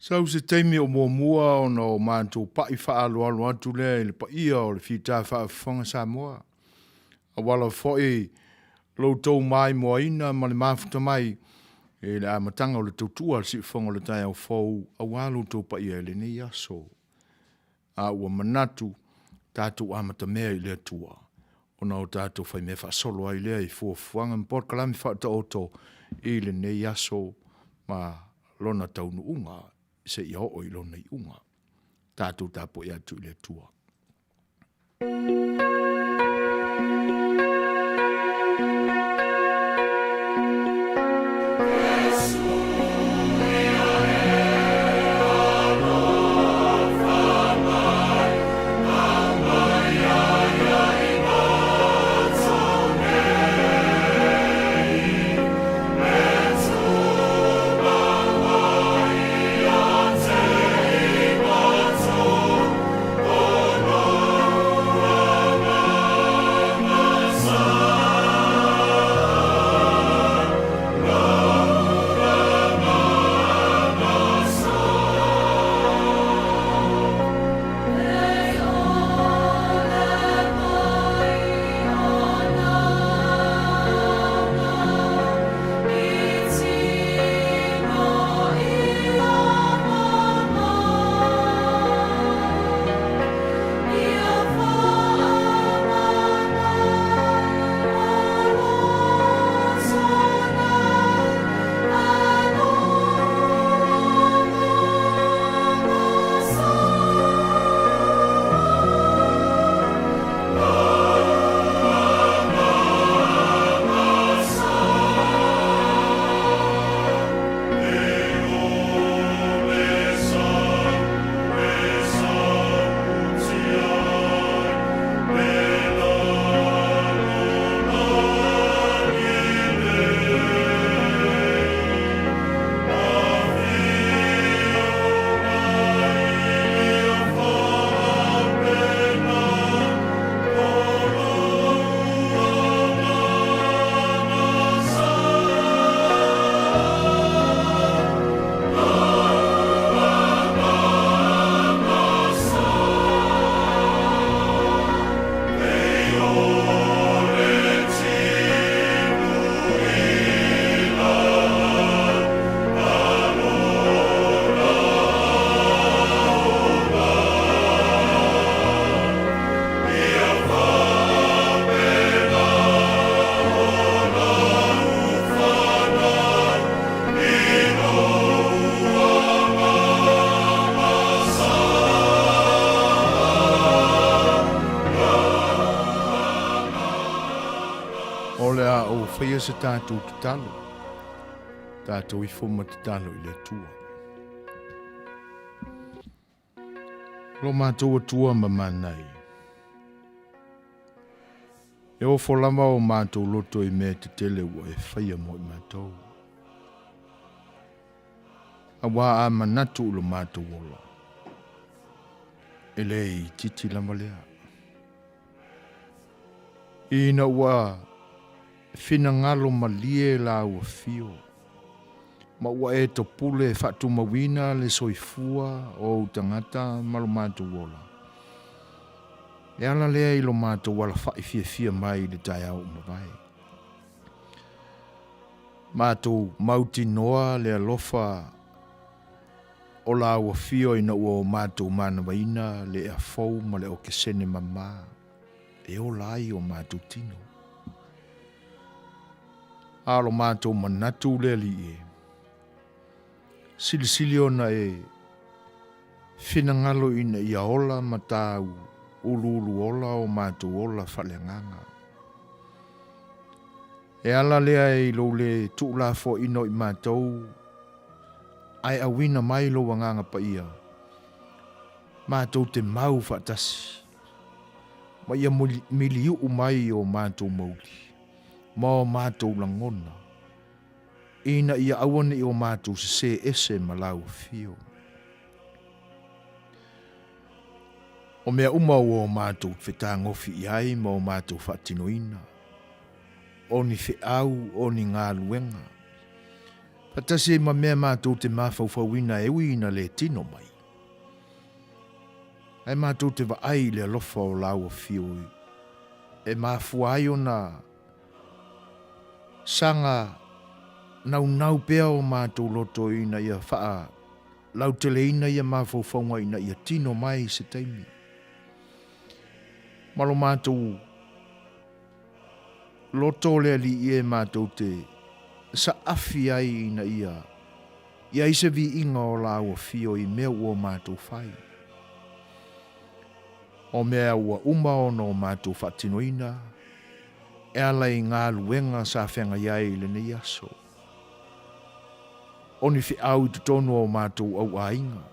Sau se taimi o muamua ona o matou pa'i faaaloalo atu lea i le paia o le fita faafofoga Samoa, auala foi lo outou maimoaina ma le mafuta mai i le amataga o le tautua a le Siufofoga o le Taeao Fou aua lo outou paia i lenei aso. A ua manatu tatou amatamea i le Atua ona o tatou faimea faasolo ai lea i fuafuaga ma polokalame faataoto i lenei aso ma lona taunuuga seia oo i lona iuga. Tatou tapuai atu i le Atua. O le a ou faia se tatou tatalo, tatou ifo ma tatalo i le Atua. Lo matou Atua ma manai. E ofo lava o matou loto i mea tetele ua e faia mo i matou. Auā a manatu i lo matou ola, e le itiiti lava lea. Ina ua finagalo malie lau afio, ma ua e topule faatumauina le soifua o ou tagata ma lo matou ola. E ala lea i lo matou alafa'i fiafia mai i le taeao ua mavae. Matou mautinoa le alofa o lau afio ina ua o matou manavaina le ea fou ma le okesene mama e ola ai o matou tino. A o lo matou manatu le Alii e, silisili ona e finagalo ina ia ola ma tāu uluulu ola o matou ola faaleagaga. E ala lea i lou le tuulafoaina o i matou, ae auina mai lou Agaga Paia, matou te mau faatasi, ma ia miliu'u mai o matou mauli, ma o matou lagona, ina ia aua ne i o matou sesē ese ma lau afio. O mea uma ua o matou fetagofi i ai ma o matou faatinoina, o ni feau, o ni galuega. Faatasi ai ma mea matou te mafaufauina e ui ina le tino mai. Ae matou te vaai i le alofa o lau afio e mafua ai ona saga naunau pea o matou loto ina ia faalauteleina ia mafaufauga ina ia tino mai i se taimi. Ma lo matou loto o le Alii e matou te saafi ai ina ia i ai se viiga o lau afio i mea ua matou fai. O mea ua uma ona o matou faatinoina e ala i galuega sa feagai ai i lenei aso. O ni feau i totonu o matou auaiga.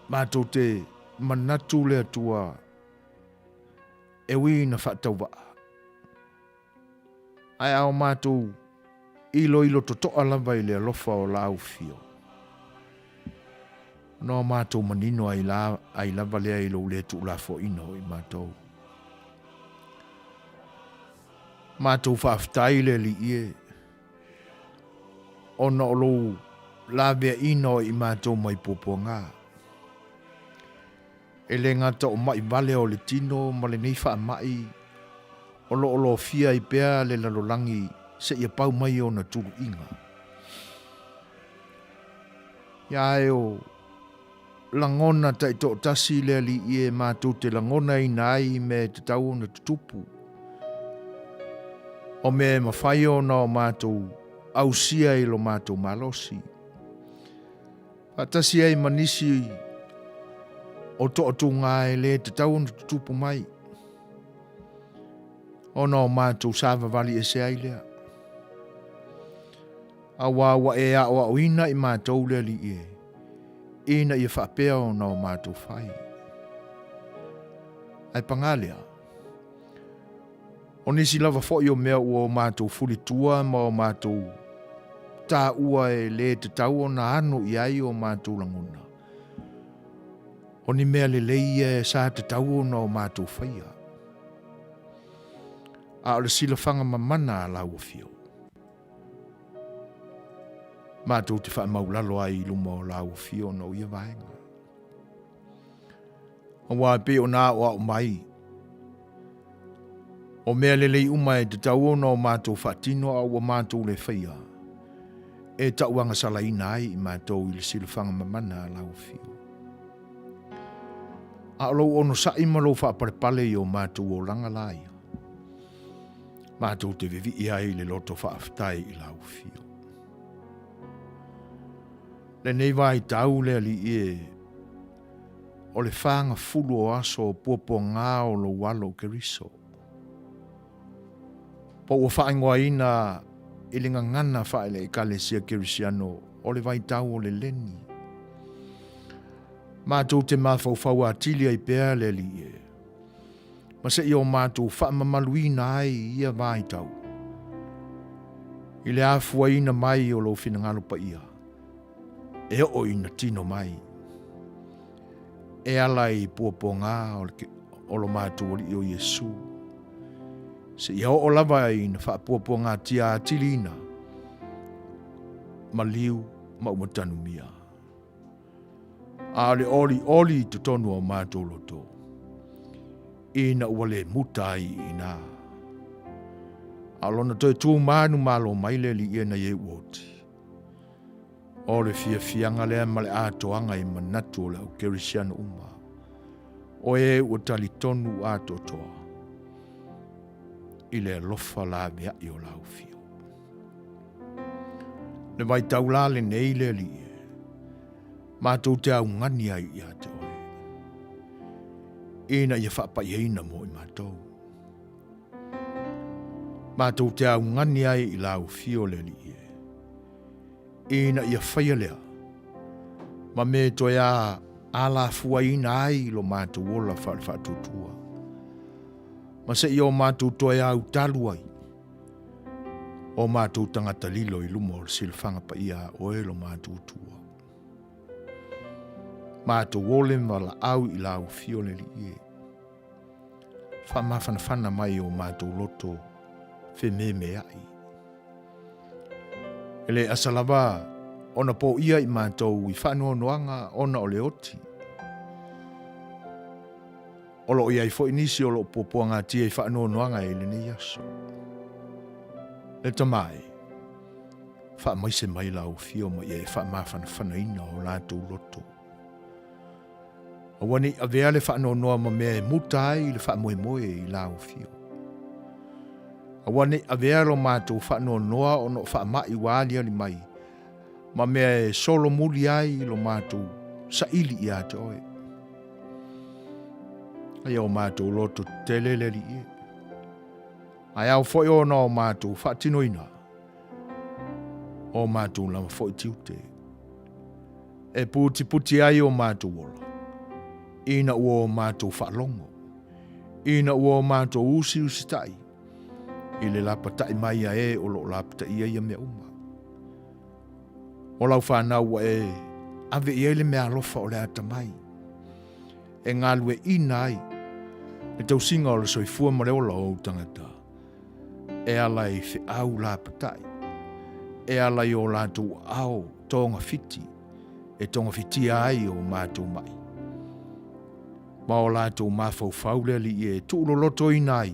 Matou te manatu le Atua e ui ina faatauvaa, ae a o matou iloilo totoa lava i le alofa o lau fio, ona o matou manino ai, la, ai lava lea i lou le tuulafoaina o i matou. Matou faafetai le Alii e, ona o lou laveaiina o i matou mai puapuaga. E le gata o maʻi vale o le tino ma lenei faamai o lo o lofia ai pea le lalolagi seia pau mai ona tuluiga. Ia ae o lagona taitoatasi le Alii e matou te lagonaina ai i mea e tatau ona tutupu. O mea e mafai ona o matou ausia i lo matou malosi. Faatasi ai ma nisi o toatuga e le tatau ona tutupu mai, ona o matou savavali ese ai lea. Auā ua e aoaoina i matou le Alii e, ina ia faapea ona o matou fai. Ae pagā lea, o nisi lava foi o mea ua o matou fulitua ma o matou taua e le tatau ona ano i ai o matou lagona, o ni mea lelei ia e sa tatau ona o matou faia. A o le silafaga mamana a lau afio. Matou te faamaulalo ai i luma o lau afio ona o ia vaega. Auā e pei ona aoao mai, o mea lelei uma e tatau ona o matou faatino a ua matou le faia, e tauagasalaina ai i matou i le silafaga mamana a lau afio. A o lou onosai ma lou faapalepale i o matou olaga la ia, matou te vivii ai i le loto faafetai i lau afio. Lenei vaitau le Alii e, o le fagafulu o aso o puapuaga o lou alo o Keriso, po ua faaigoaina i le gagana faale-Ekalesia Kerisiano o le vaitau o le leni. Matou te mafaufau atili ai pea le Alii e, ma seia o matou faamamaluina ai i ia vaitau, i le afuaina mai o lou finagalo paia, e oo ina tino mai, e ala i puapuaga o lo matou Alii o Iesu, seia oo lava ina faapuapuagatia atiliina, maliu ma ua tanumia. A o le olioli i totonu o matou loto, ina ua le muta ai i ina. A o lona toe tu manumalo mai le Alii e nai e ua oti. O le fiafiaga lea ma le atoaga i manatu o le au kerisiano uma, o e ua talitonu atoatoa i le alofa laveai o lau fio. Le vaitau la lenei le Alii e, matou te augani ai ia te oe, ina ia faapaiaina mo i matou. Matou te augani ai i lau fio le Alii e, ina ia faia lea, ma me toe a alafuaina ai lo matou ola faale-faatuatua, ma seia o matou toe autalu ai, o matou tagata lilo i luma o le silafaga paia a oe lo matou Atua. Matou ole ma laau i lau afio le Alii e. Faamafanafana mai o matou loto fememeai. E le asa lava ona poia i matou i faanoanoaga ona o le oti. O lo o i ai foi nisi o lo o puapuagatia i faanoanoaga i lenei aso. Le Tama e, faamaise mai lau afio ma ia e faamafanafanaina o latou loto. Aua ne i avea le faanoanoa ma mea e muta ai le faamoemoe i lau afio. Aua ne i avea lo matou faanoanoa ona o faamai ua aliali mai ma mea e solomuli ai lo matou saili ia te oe. Aia o matou loto tetele le Alii e. Ae ao foi ona o matou faatinoina o matou lava foi tiute e putiputi ai o matou ola ina ua o matou faalogo, ina ua o matou usiusitai i le lapatai mai a e o lo o lapataia ia mea uma. O lau fanau ua e ave i ai le meaalofa o le atamai e galueaiina ai le tausiga o le soifua ma le ola o ou tagata e ala i feau lapatai, e ala i o latou aao togafiti e togafitia ai o matou mai ma o latou mafaufau le Alii e tuulolotoina ai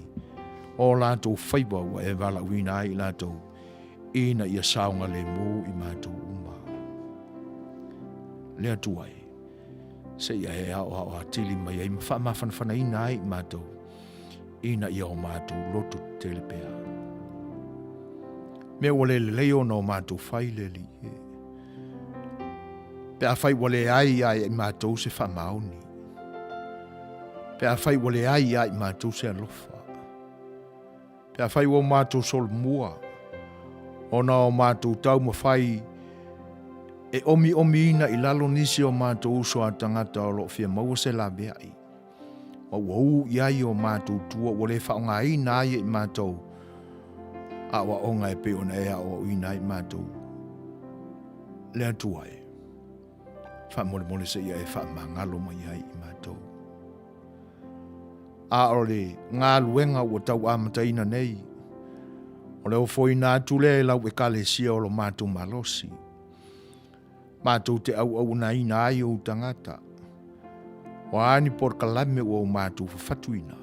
o latou faiva ua e valaauina ai i latou ina ia saogalemu i matou uma. Le Atua e, seia e aoao atili mai ai ma faamafanafanaina ai i matou, ina ia o matou loto tetele pea. Mea ua le lelei ona o matou fai le Alii e. Pe afai ua leai ia i matou se faamaoni. Pe afai ua leai ia i matou se alofa. Pe afai ua matou solomua, ona o matou taumafai e omiomiina i lalo nisi o matou uso a tagata o lo o fia maua se laveai, ma ua u i ai o matou tua ua le faaaogaina ai e i matou aoaoga e pei ona e aoaoina ai i matou. Le Atua e, faamolemole seia e faamagalo mai ai i matou. A o le galuega ua tau amataina nei, o le ofoina atu lea i lau Ekalesia o lo matou malosi, matou te auaunaina ai ou tagata, o a ni polokalame ua o matou fafatuina,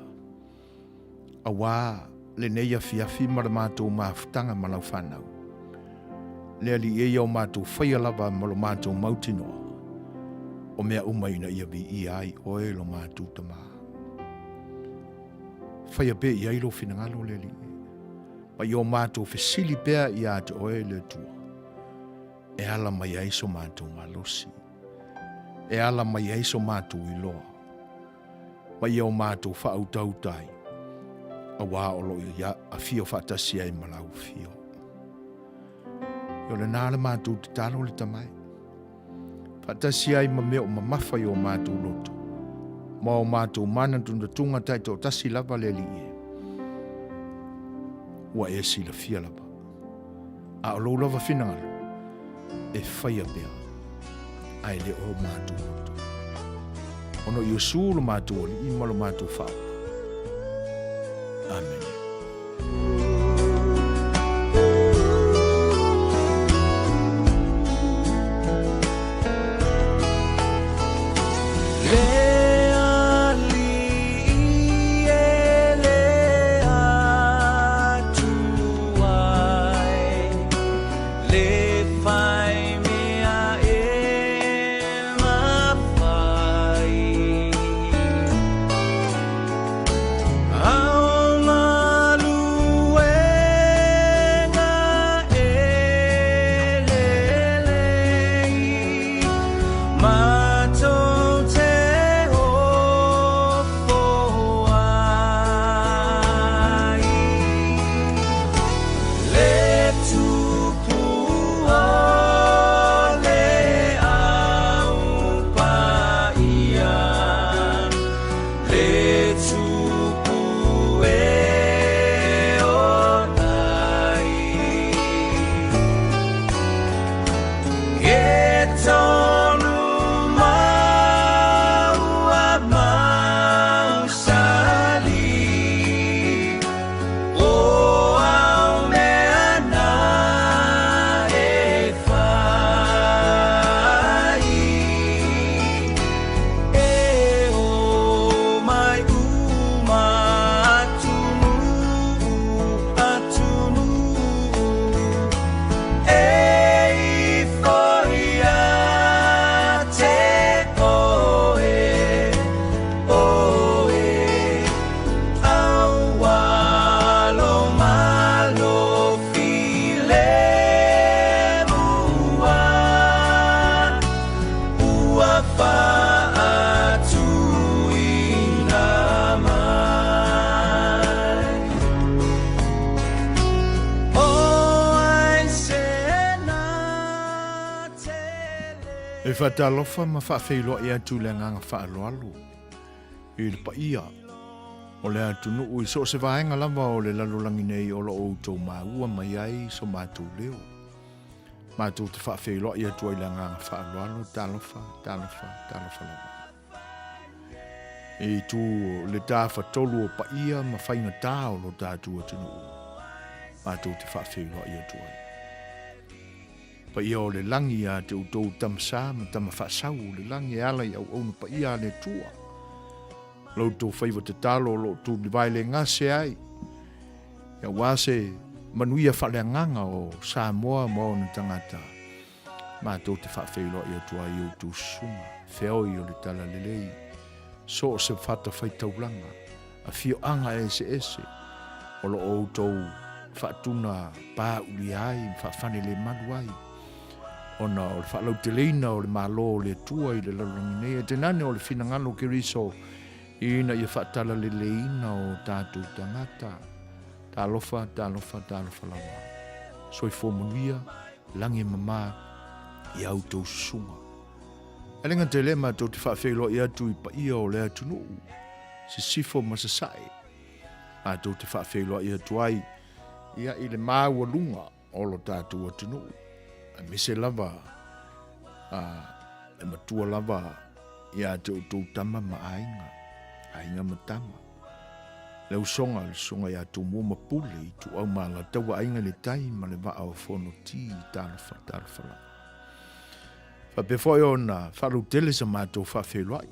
Auā lenei afiafi ma le matou mafutaga ma lau fanau. Le Alii e ia o matou faia lava ma lo matou mautinoa, o mea uma ina ia viia ai oe lo matou Tama. Faia pea i ai lou finagalo, le Alii, ma i o matou fesili pea ia te oe le Atua, e ala mai ai so matou malosi, e ala mai ai so matou iloa, ma ia o matou faautauta ai, auā o lo o ia afio faatasi ai ma lau afio. O lena le matou tatalo le Tama e, faatasi ai ma mea o mamafa i o matou loto, ma o matou manatunatuga taitoatasi lava le Alii e. Ua e silafia lava. A o lou lava finagalo, e faia pea, ae le o matou loto. Ona o Iesu lo matou Alii ma lo matou Faaola. Amene. E faatalofa ma faafeiloai atu i le agaga faaaloalo i le paia o le atunuu i so o se vaega lava o le lalolagi nei o lo o outou maua mai ai so matou leo. Matou te faafeiloai atu ai i le agaga faaaloalo, talofa, talofa, talofa lava. I itu le tafatolu o paia ma faigata o lo tatou atunuu, matou te faafeiloai atu ai. Paia o le lagi ia te outou tama sa ma tama faasau o le lagi e ala i auauna paia a le Atua. Lo outou faiva tatalo o lo o tulivae le gase ai, aua se manuia faaleagaga o Samoa ma ona tagata. Matou te faafeiloai atu ai i outou susuga, feoi o le Talalelei, so o se fatafaitaulaga, afioaga eseese o lo o outou faatuna pāulia ai ma faafalelemalu ai, ona o le faalauteleina o le Malo o le Atua i le lalolagi nei, ae tainane o le finagalo o Keriso ina ia faatalaleleiina o tatou tagata. Talofa, talofa, talofa lava. Soifua manuia, lagi e mama i a outou susuga. Ae le gata i lea matou te faafeiloai atu i paia o le atunuu, sisifo ma sasae. Matou te faafeiloai atu ai ia i le maualuga o lo tatou atunuu, aemaise lava a e matua lava ia te outou tama ma aiga, aiga ma tama. Le usoga le susuga ia Tumua ma Pule, Ituau ma Alataua, Aiga i le Tai ma le Vaa o Fonoti, talofa, talofa lava. Faapea foi ona faalautele sa matou faafeiloai.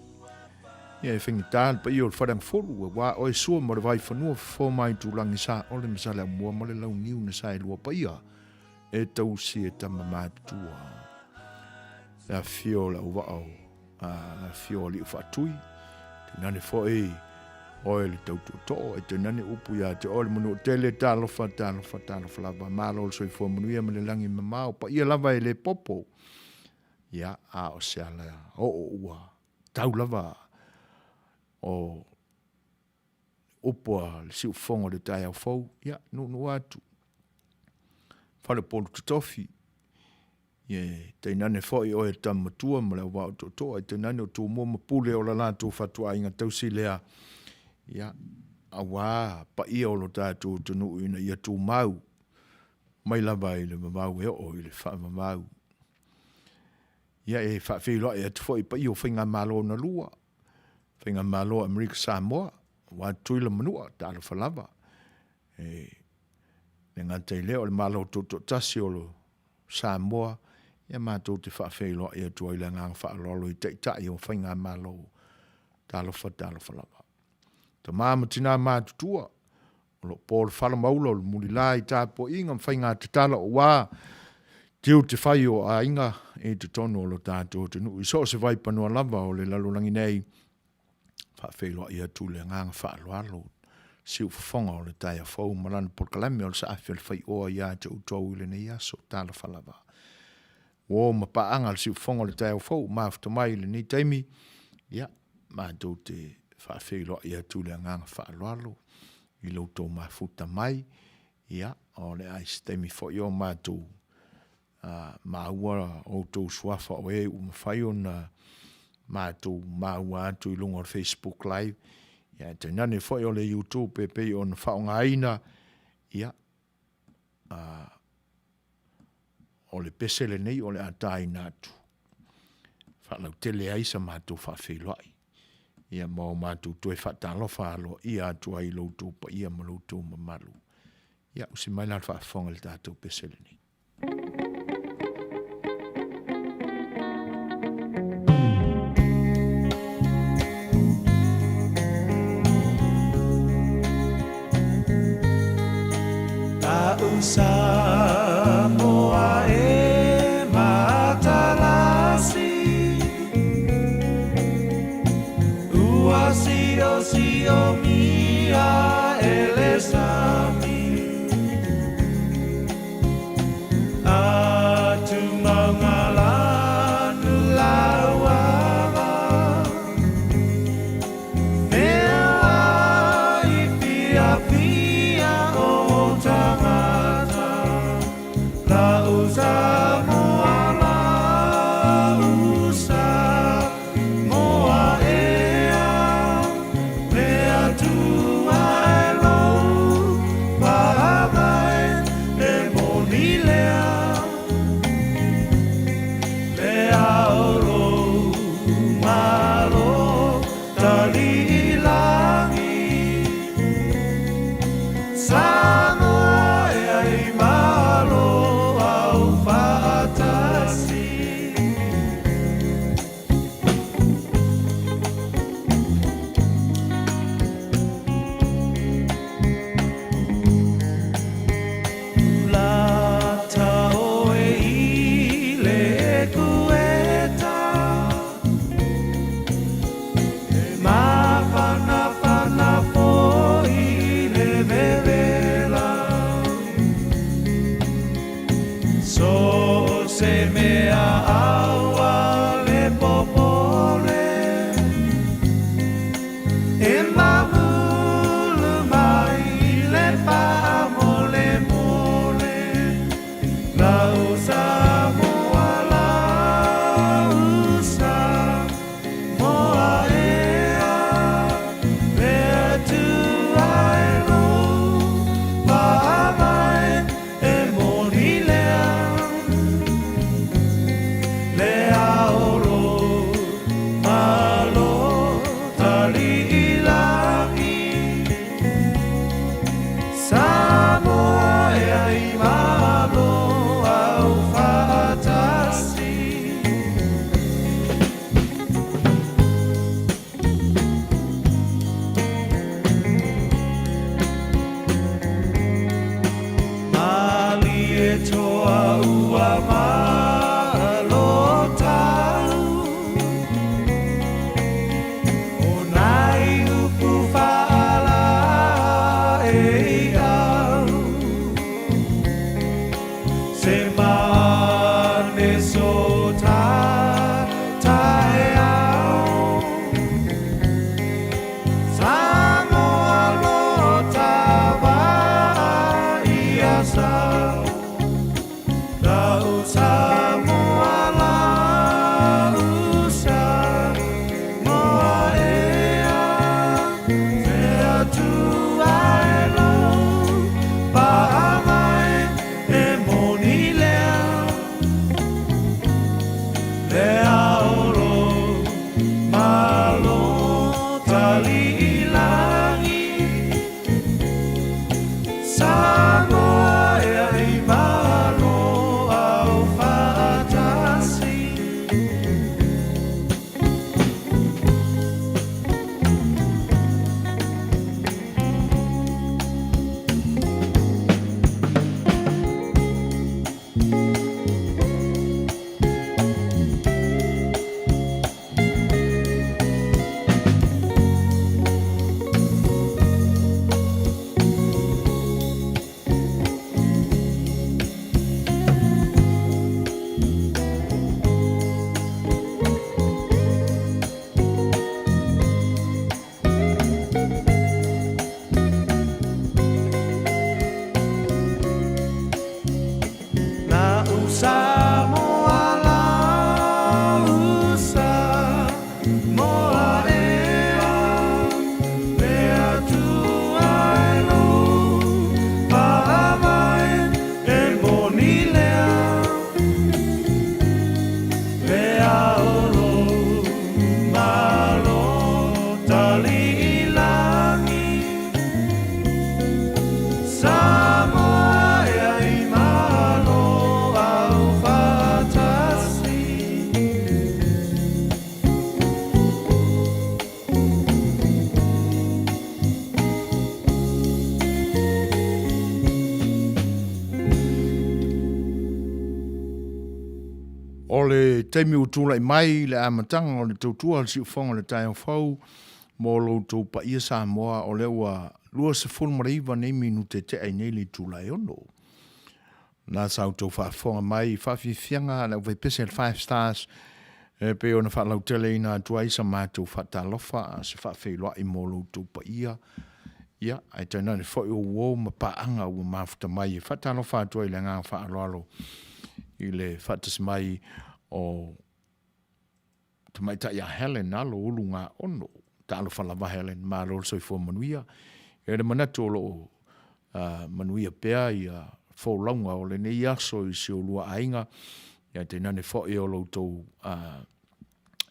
Ia e faigata le paia o le Faleagafulu, aua oe Sua ma le Vaifanua, Fofo ma Aitulagi, Saole ma Saleaaumua ma le Launiu na Saelua paia e tausi e tama matutua. Le afifio o le auvaa o le afifio o Alii Faatui, tainane foi oe le tautootoo, ae tainane upu ia te oe le Manuatele, talofa, talofa, talofa lava, malo le soifua manuia ma le lagi mamao, paia lava e le popo, ia, a o se ala oo ua tau lava o upu a le siufofoga o le taeao fou, ia, nuunuu atu, faleupolu totofi, ia tainane foi oe le tama matua ma le auvaa o tootoo, ae tainane o Tumua ma Pule o la latou fatuaiga tausi lea, ia, aua paia o lo tatou atunuu ina ia tumau mai lava i le vavau e oo i le faavavau. Ia e faafeiloai atu foi i paia o faigamalo na lua, Faigamalo a Amerika Samoa, aua Tutuila ma Manua, talofa lava. E le gata i lea o le Malo Tutoatasi o lo Samoa, ia matou te faafeiloai atu ai le agaga faaaloalo i Taitai o Faigamalo. Talofa, talofa lava. Tama ma tina matutua, o lo o po le fala maula o le mulila i tapuaiga ma faiga tatala aua tiute fai o aiga i totonu o lo tatou atunuu i so o se vaipanoa lava o le lalolagi nei. Faafeiloai atu le agaga faaaloalo, siufofoga o le taeao fou ma lana polokalame o le saafi o le faioa ia te outou i lenei aso. Talofa lava. Uo ma paaga le siufofoga o le taeao fou mafuta mai i lenei taimi, ia, matou te faafeiloai atu le agaga faaaloalo i lo outou mafuta mai, ia, o le a i se taimi foi o matou maua outou suafa o e ua mafai ona matou maua atu i luga o le Facebook Live, ia, tainane foi o le YouTube e pei ona faaaogaina, ia, o le pese lenei o le a taina atu faalautele ai sa matou faafeiloai, ia ma o matou toe faatalofa aloaia atu ai i lo outou paia ma lo outou mamalu. Ia, usi mai la le faafofoga i le tatou pese lenei. Samoa e matalasi Ua siosiomia e le sami Atu maugalanu lauava Mea i piapia o tagata Lau Samoa, lau Samoa. taimi ua tulai mai i le amataga o le tautua a le Siufofoga o le Taeao Fou mo lo outou paia Samoa, o lea ua 29 nei minute tea i nei le itula e 6. Na sa outou faafofoga mai i faafiafiaga a le aufaipese a le Five Stars e pei ona faalauteleina atu ai sa matou faatalofa a o se faafeiloai mo lo outou paia, ia, ae tainane foi o uo ma paaga ua mafuta mai e faatalofa atu ai i le agaga faaaloalo i le faatasi mai o Tamaitai ia Helen Alo Ulugaono. Talofa lava Helen, malo le soifua manuia. E i ai le manatu o lo o manuia pea ia folauga o lenei aso i si olua aiga, ia tainane foi o lo outou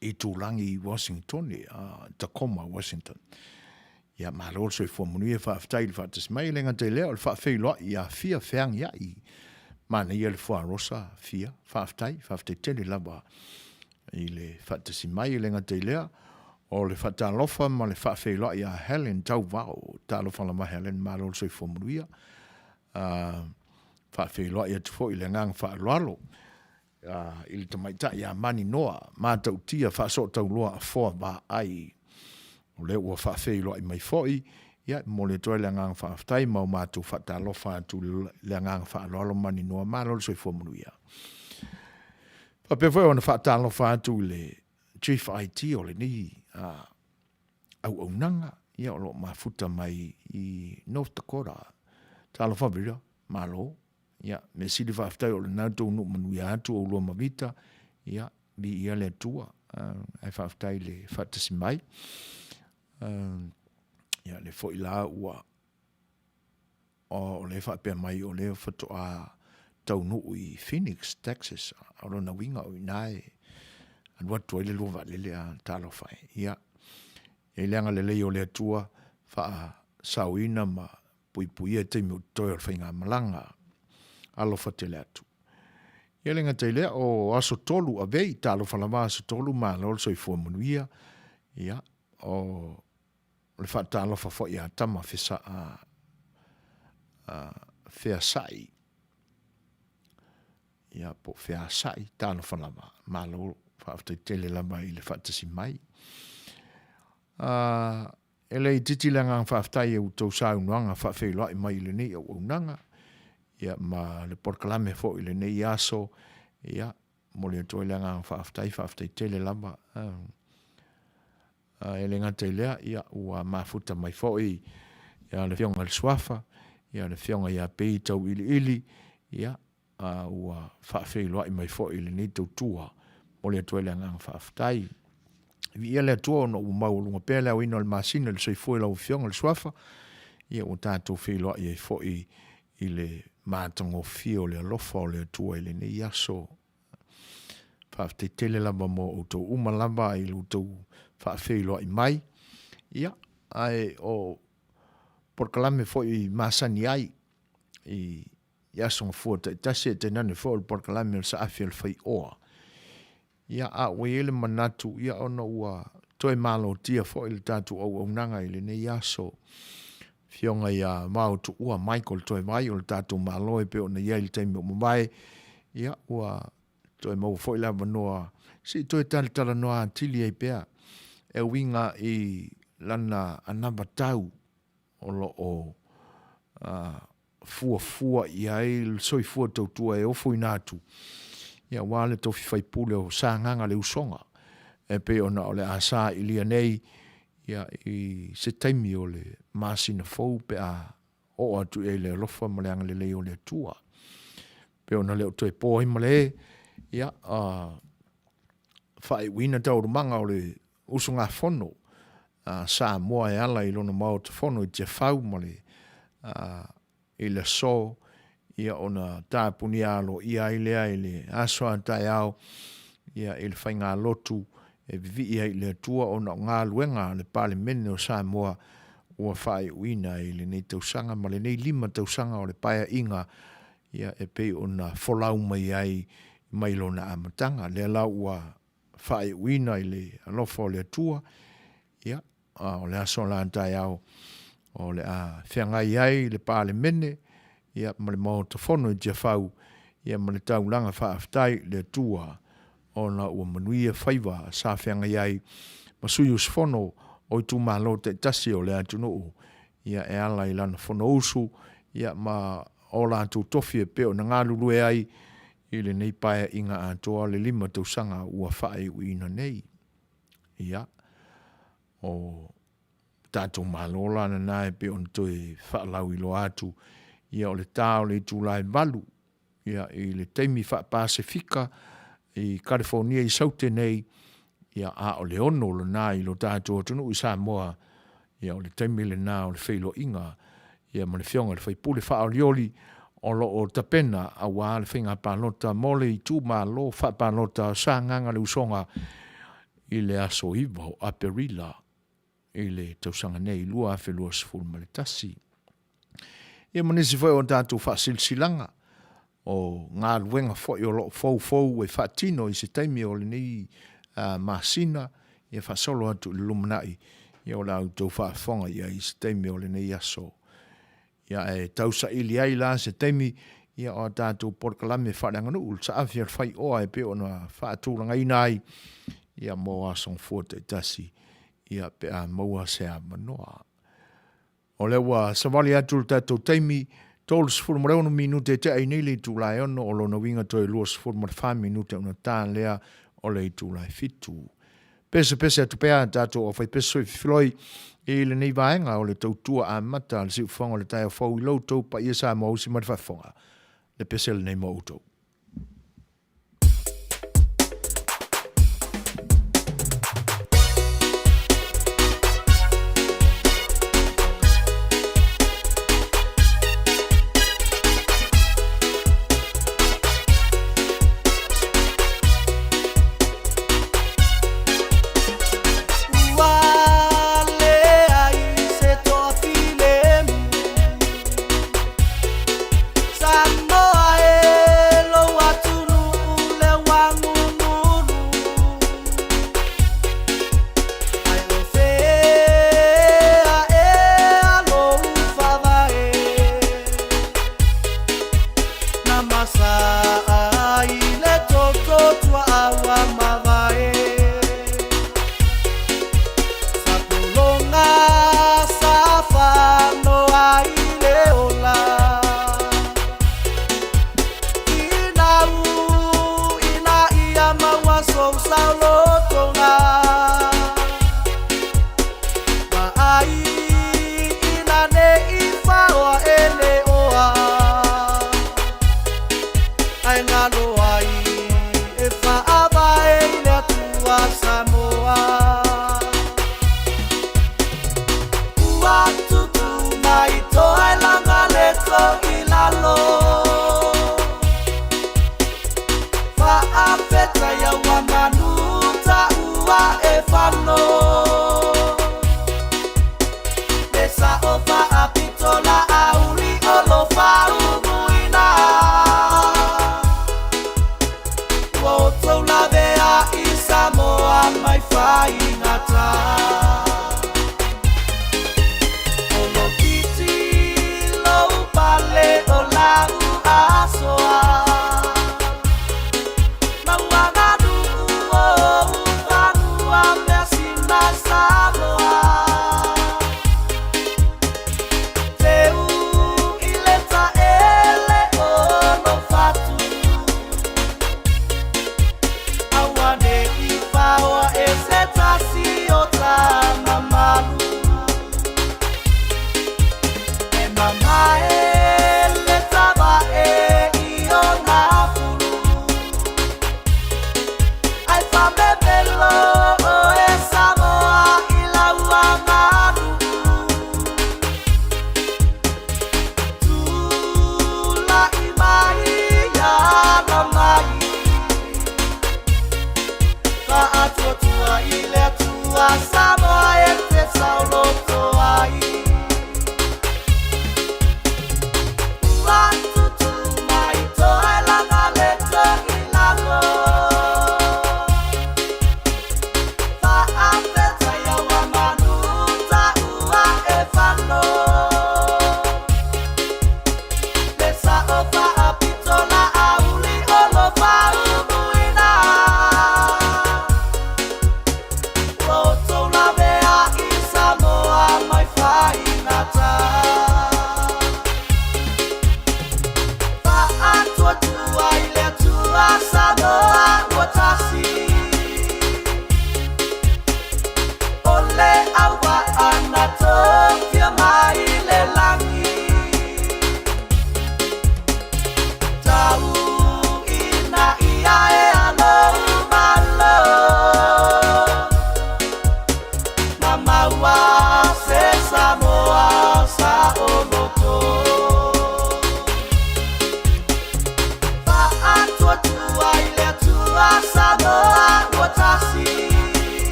itulagi i Uasinitone, Tacoma, Washington. Ia malo le soifua manuia, faafetai i le faatasi mai. E le gata i lea o le faafeiloai ia Fia Feagiai. Manaia le fuarosa Fia, faafetai, faafetai tele lava i le faatasi mai. E le gata i lea, o le faatalofa ma le faafeiloai ia Helen Tauvao. Talofa lava Helen, malo le soifua manuia. Faafeiloai atu foi i le agaga faaaloalo i le tamaitai ia Maninoa Matautia Faasootauloa Afoa Vaai. O lea ua faafeiloai mai foi, ia e momoli atu ai le agaga faafetai ma o matou faatalofa atu i le agaga faaaloalo Maninoa, malo le soifua manuia. Faapea foi ona faatalofa atu i le Chief IT o lenei auaunaga, ia o lo o mafuta mai i North Dakota. Talofa Vera, malo. Ia, mea sili faafetai o lena tou nuu manuia atu oulua ma Vita, ia, viia le Atua, ae faafetai le faatasi mai. Ia, lea foi la ua, o lea e faapea mai o lea faatoa taunuu i Phoenix, Texas, o lona uiga o i ina e alu atu ai le lua vaalele, a talofa e. Ia, e i ai le agalelei o le Atua, faasaoina ma puipuia taimi o totoe o le faigamalaga. Alofa tele atu. Ia le gata i lea, o aso Tolu avei, talofa lava aso Tolu, malo le soifua manuia. Ia, o le faatalofa foi ia Tama fesa, a, a, Feasai, ia po o Feasai, talofa lava, malo, faafetai tele lava i le faatasi mai. A, E le itiiti le agaga faafetai i a outou saunoaga faafeiloai mai i lenei auaunaga, ia ma le polokalame foi i lenei aso, ia, momoli atu ai le agaga faafetai, faafetai tele lava. E le gata i lea, ia, ua mafuta mai foi ia le Afioga i le Suafa, ia le Afioga ia Pei Tauiliili, ia, a ua faafeiloai mai foi i lenei tautua. Momoli atu ai le agaga faafetai. Viia le Atua ona ua maualuga pea le aoina o le masina i le soifua i lau Afioga i le Suafa, ia ua tatou feiloai ai foi i le matagofie o le alofa o le Atua i lenei aso. Faafetai tele lava mo outou uma lava i lo outou faafeiloai mai. Ia, ae o polokalame foi masani ai i i aso gafua taitasi ae tainane foi o le polokalame o le saafi a le faioa. Ia, a ua i ai le manatu, ia ona ua toe malotia foi le tatou auaunaga i lenei aso. Afioga ia Vaotuua Michael Toevai o le tatou Malo e pei ona i ai i le taimi ua mavae, ia ua toe maua foi le avanoa se i toe talatalanoa atili ai pea e uiga i lana anavatau o lo o fuafua i ai le soifua tautua e ofoina atu aua le tofi faipule o Sagaga le Usoga e pei ona o le a sailia nei i se taimi o le masina fou pe a oo atu i ai le alofa ma le agalelei o le Atua. Pe ona le o toe po ai ma le e, ia, faaiuina taualumaga o le usugafono a Samoa e ala i lona Maota Fono i Tiafau ma le i le aso, ia ona tapunia aloaia ai lea i le aso a taeao ia i le faigalotu e vivii ai i le Atua ona o galuega a le Palemene o Samoa ua faaiuina i lenei tausaga ma lenei 5 tausaga o le Paeaiga ia e pei ona folau mai ai mai lona amataga. Lea la ua faaiuina i le alofa o le Atua, ia, a o le aso la taeao o le a feagai ai le Palemene, ia, ma le Maota Fono i Tiafau, ia, ma le taulaga faafetai i le Atua. ona ua manuia faiva sa feagai ai ma sui usufono o itumalo taitasi o le atunuu ia e ala i lana Fonousu ia ma o latou tofi e pei ona galulue ai i lenei paeaiga atoa le 5 tausaga ua faaiuina nei. Ia, o tatou Malo la lena e pei ona toe faalauiloa atu, ia o le ta o le itula e 8, ia i le taimi faa-Pasefika i Kalifonia i Saute nei, ia a o le 6 lena i lo tatou atunuu i Samoa, ia o le taimi lena o le feiloaiga ia ma le Afioga i le sui usufono faaolioli o lo o tapena aua le faiga palota mo le itumalo faapalota o Sagaga le Usoga i le aso 9 o Aperila i le tausaga nei 2021. Ia ma nisi foi o tatou faasilasilaga o galuega foi o lo o foufou e faatino i se taimi o lenei masina, ia faasolo atu i le lumanai, ia o le a outou faafofoga i ai i se taimi o lenei aso. Ia ae tausaili ai la se taimi ia o a tatou polokalame faaleaganuu, le saafi a le faioa e pei ona faatulagaina ai ia mo aso Gafua taitasi ia pe a maua se avanoa. O lea ua savali atu le tatou taimi, 36 minute e tea ai nei le itula e 6, o lona uiga toe 24 minute ona ta lea o le itula e 7. Pesepese atu pea a tatou aufaipese soififiloi i lenei vaega o le tautua amata a le siufofoga o le taeao fou i lo outou paia Samoa usi mai le faafofoga. Le pese lenei mo outou. Ua leai se toafilemu Samoa e.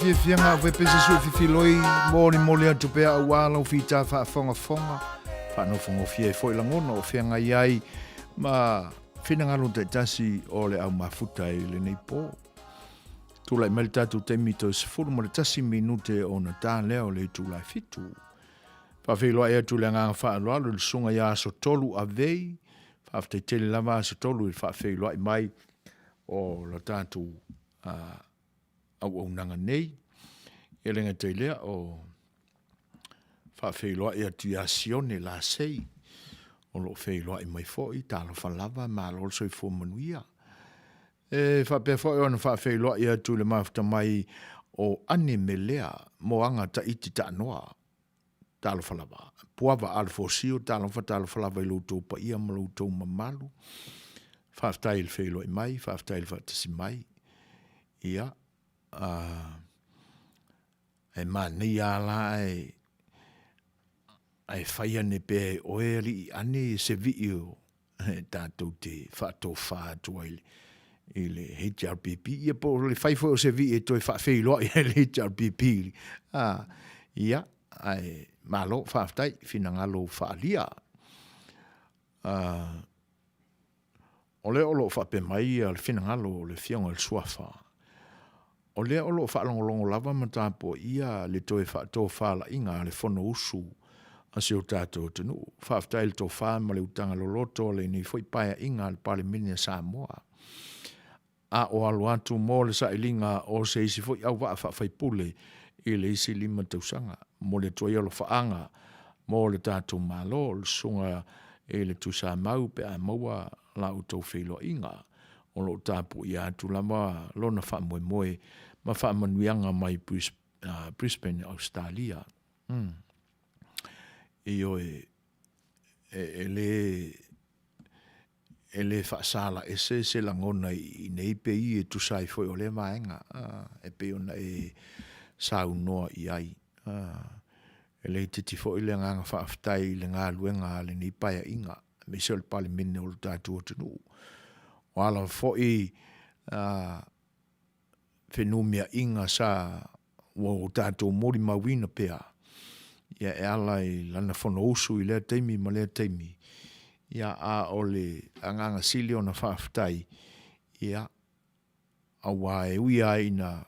fiafiaga a pese sui fifiloi molimoli atu pea auā lau fita faafogafoga faanofogofie ai foi lagona o feagai ai ma finagalo taitasi o le au mafuta i lenei pō. Tulai mai le tatou taimi toe 11 minute ona ta lea o le itula e 7. Faafeiloai atu le agaga faaaloalo i le susuga ia Asotolu Avei. Faafetai tele lava Asotolu i le faafeiloai mai o la tatou auaunaga nei. E le gata i lea o faafeiloai atu ia Sione Lasei o lo o feiloai mai foi, talofa lava, malo le soifua manuia. E faapea foi ona faafeiloai atu i le mafuta mai o Ane Melea Moaga Taiti Taanoa. Talofa lava. Puava Alofosio, talofa, talofa lava i lo outou paia ma lo outou mamalu. Faafetai i le feiloai mai, faafetai i le faatasi mai. Ia, e manaia lava la ae, ae fai ane pea e oe alii Ane se vii o tatou te faatofa atu ai i le HRPP, ia po o le fai foi o se vii e toe faafeiloai ai le HRPP. Ia, ae malo, faafetai, finagalo faaalia. O lea o lo o faapea mai le finagalo o le Afioga i le Suafa, o lea o lo o faalogologo lava ma tapuaia le toe faatofalaiga a le Fonousu a si o tatou atunuu. Faafetai i le tofa ma le utaga loloto a lenei foi Paeaiga a le Palemene a Samoa, a o alo atu mo le sailiga o se isi foi auvaa faafaipule i le isi 5 tausaga. Momoli atu ai alofaaga mo le tatou Malo, le Susuga i le Tuisamau pe a maua la outou feiloaiga. O lo o tapuia atu lava lona faamoemoe ma faamanuiaga mai Brisbane, Ausetalia. Ioe, e le e le faasala ese se lagona i nei pe i e tusa ai foi o lea vaega e pei ona e saunoa i ai. E le itiiti foi le agaga faafetai i le galuega a lenei Paeaiga, aemaise o le Palemene o le tatou atunuu. O a lava foi fenumiaiga sa ua o tatou molimauina pea, ia e ala i lana Fonousu i lea taimi ma lea taimi, ia a o le agaga sili ona faafetai, ia aua e ui lava ina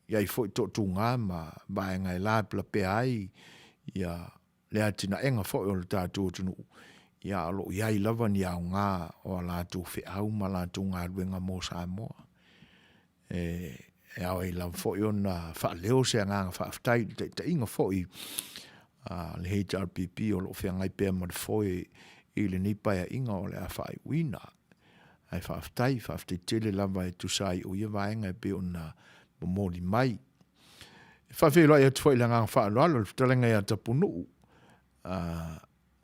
i ai foi toatuga ma vaega e lapelapea ai ia le atinaega foi o le tatou atunuu, ia a o lo o i ai lava ni aoga o a latou feau ma a latou galuega mo Samoa. E ao ai lava foi ona faaleo se agaga faafetai i le taitaiga foi a le HRPP o lo o feagai pea ma le foe i lenei Paeaiga o le a faaiuina. Ae faafetai, faafetai tele lava e tusa ai o ia vaega e pei ona momoli mai. E faafeiloai atu foi i le agaga faaaloalo i le fetalaiga ia Tapunuu,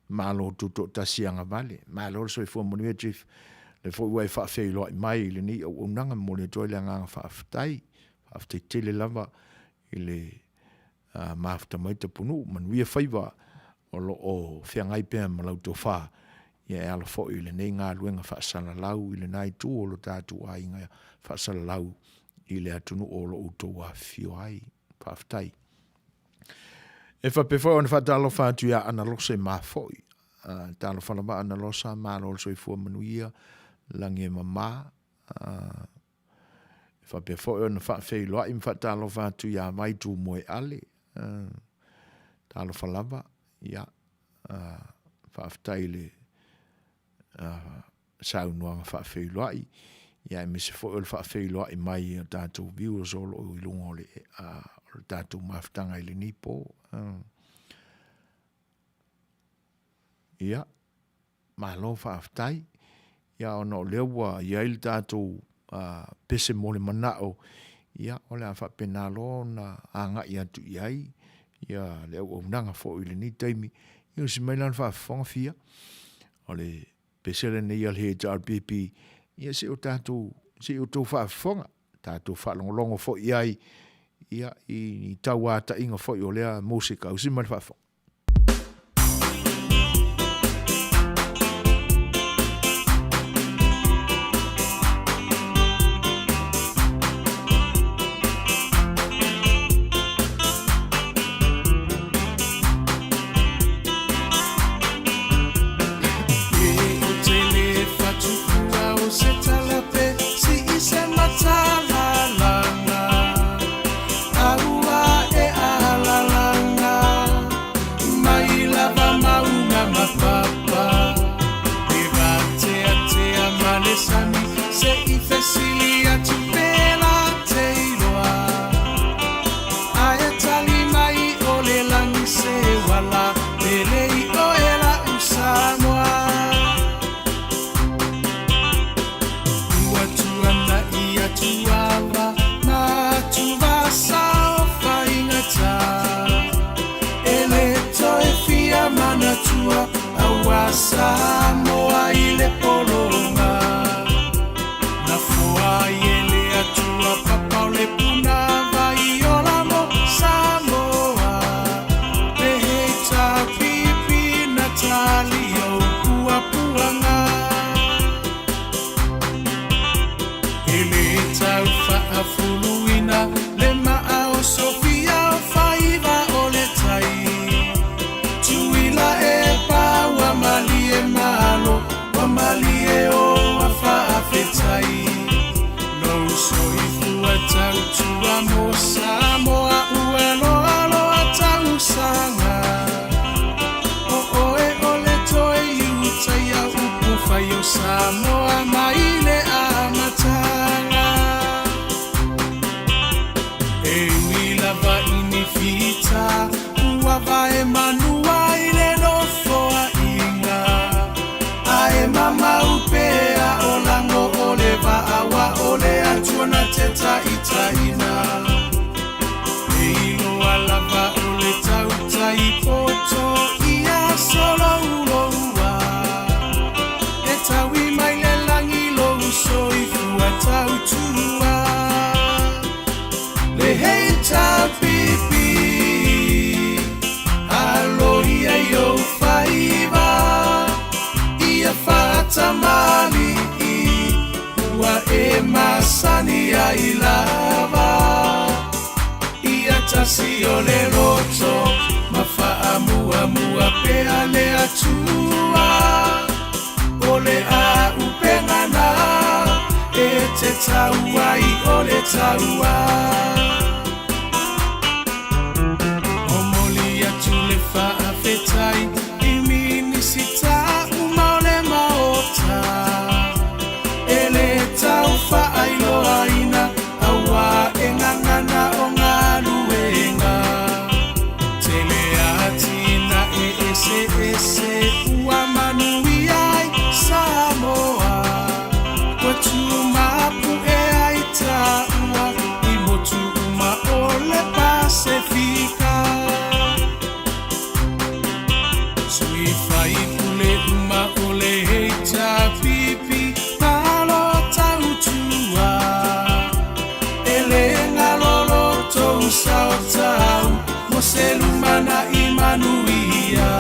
Malo tutoatasi agavale. Malo le soifua manuia Chief. O lea foi ua e faafeiloai mai i lenei auaunaga, momoli atu ai le agaga faafetai. Faafetai tele lava i le mafuta mai Tapunuu, manuia faiva o lo o feagai pea ma lau tofa ia e ala foi i lenei galuega faasalalau i lena itu o lo tatou aiga faasalalau i le atunuu o lo o outou afifio ai. Faafetai. E faapea foi ona faatalofa atu ia Analose Mafo'i. Talofa lava Analosa, malo le soifua manuia, lagi e mama. E faapea foi ona faafeiloai ma faatalofa atu ia Vai Tumoeale. Talofa lava, ia, faafetai i le saunoaga faafeiloai, ia aemaise foi o le faafeiloai mai i a tatou viewers o lo o i luga o le, o le tatou mafutaga i lenei po. Ia, malo faafetai. Ia, ona o lea ua i ai le tatou pese mo le manao, ia, o le a faapena loa ona agai atu i ai ia le auaunaga foi i lenei taimi. Ia, usi mai la le faafofoga Fia, o le pese lenei a le HRPP, ia se i o tatou, se i outou faafofoga, tatou faalogologo foi i ai, ia, i tauataiga foi o lea musika. Usi mai le faafofoga. Samoa i le pologa Na foa ai e le Atua papa o le puna vai ola mo Samoa Le HRPP na tali ou puapuaga E le tau faafuluina le maa o Sofia o faiva o le tai Tuila e pa ua malie malo ua malie o a faafetai Lou soifua tautua mo Samoa ua loaloa tausaga O oe o le toe iutaia upu fai o Samoa mai le amataga E ui lava i ni fita ua vae manua i le nofoaiga Ae mamau pea o lago o le vaa aua o le Atua na te taitaiina E iloa lava o le tautai poto ia solouloua E taui mai le lagi lou soifua tautua Le HRPP Aloia i ou faiva Ia faatamalii Ua e masani ai lava Ia tasi o le loto Ma faamuamua pea le Atua O le auupega na E te tau ai o le taua Momoli atu le faafetai i Minisita uma o le Maota E le tau faailoaina aua e gagana o galuega Tele atinae eseese ua manuia ai Samoa Ua tumapu'e ai taua i motu uma o le Pasefika Sui faipule uma o le HRPP malo tautua E le galo lo tou sao tau mo se lumanai manuia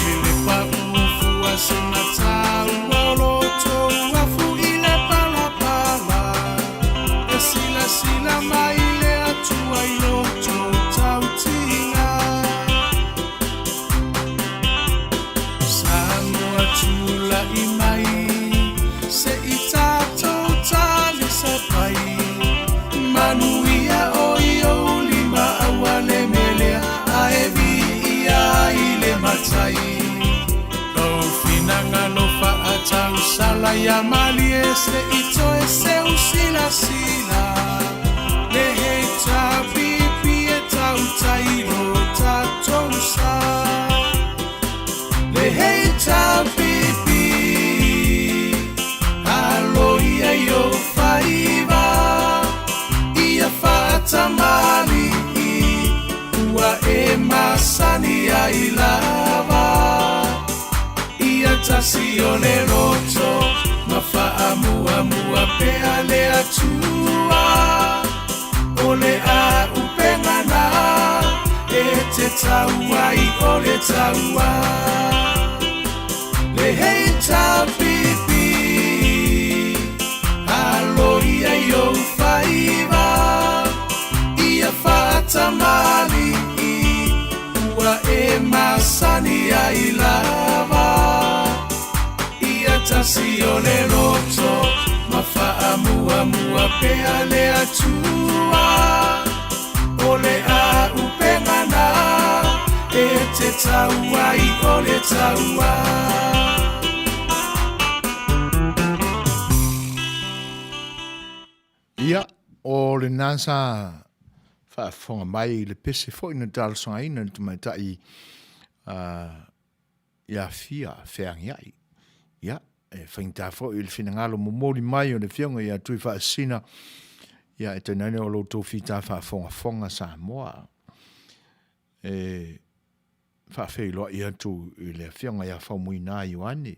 E le paʻu fua se mataua o lo tou afu i le palapala E silasila mai le Atua i lo tou tautiga Samoa tulai mai se i tatou talisapai Manuia o i ou lima aua le melea ae viia ai le Matai Lou finagalo faatausala ia malie se i toe seu silasila Le HRPP e tautai lo tatou sa Le HRPP Aloia i ou faiva Ia faatamalii Ua e masani ai lava Ia tasi o le loto Ma faamuamua pea le Atua O le auupega na E te tau ai o le taua Le HRPP Aloia i ou faiva Ia faatamalii Ua e masani ai lava Ia tasi o le loto Ma faamuamua pea le Atua O le auupega na E te tau ai o le taua Ia, o lena sa faafofoga mai i le pese foi na talosagaina i le tamaitai ia Fia Feagiai. Ia, e faigata foi i le finagalo momoli mai o le Afioga ia Tuifaasisina, ia e tainane o lo outou fita faafogafoga Samoa. E faafeiloai atu i le Afioga ia Faumuina Ioane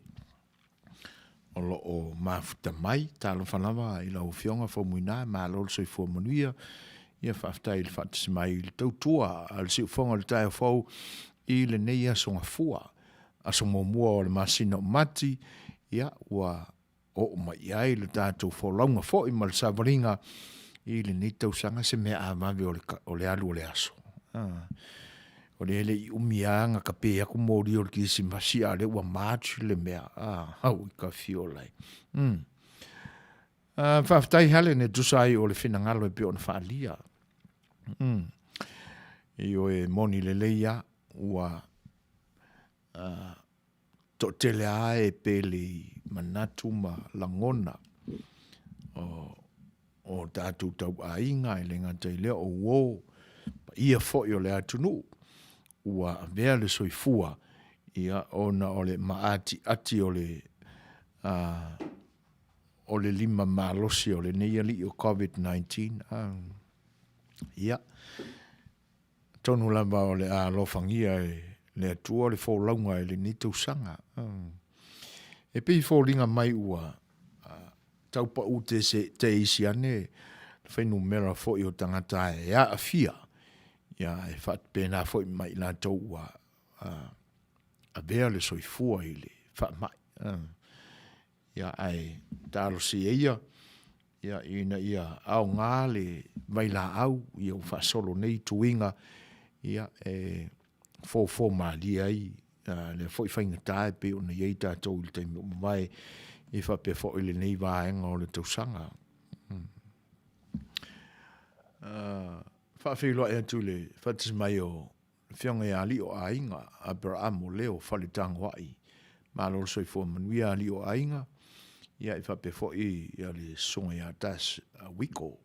o lo o mafuta mai. Talofa lava i lau Afioga Faumuina, malo le soifua manuia. Ia faafetai i le faatasi mai i le tautua a le siufofoga o le taeao fou i lenei aso Gafua, aso muamua o le masina o Mati, ia ua oo mai i ai le tatou folauga foi ma le savaliga i lenei tausaga, se mea a vave o le alu o le aso. O lea e le i umi lava na kape atu moli o le Kerisimasi a o lea ua March le mea. Au i ka fiola e. Faafetai Helen e tusa ai o le finagalo e pei ona faaalia. Ioe, moni lelei lava ua Toatele lava e pele i manatu ma lagona o tatou tauaiga, e le gata i lea o uo paia foi o le atunuu ua avea le soifua ona o le maatiati o le lima malosi o lenei alii o Covid-19. Ia, Atonu lava o le a alofagia e le Atua le folauga i lenei tausaga. E pei e foliga mai ua tau pau teisi ane le fuainumera foi o tagata e aafia, ia e faapena foi ma i latou ua avea le soifua i le faamai. Ia, ae talosia ia, ia, ina ia aoga le vailaau ia ua faasolo nei tuiga, ia, e fofo malie ai lea foi faigata e pei ona i ai tatou i le taimi ua mavae, ia faapea foi lenei vaega o le tausaga. Faafeiloai atu i le faatasi mai o Afioga ia Alii o Aiga, Aperamo Leo Faletagoai, malo le soifua manuia Alii o Aiga, ia e faapea foi ia le Susuga ia Das Wiko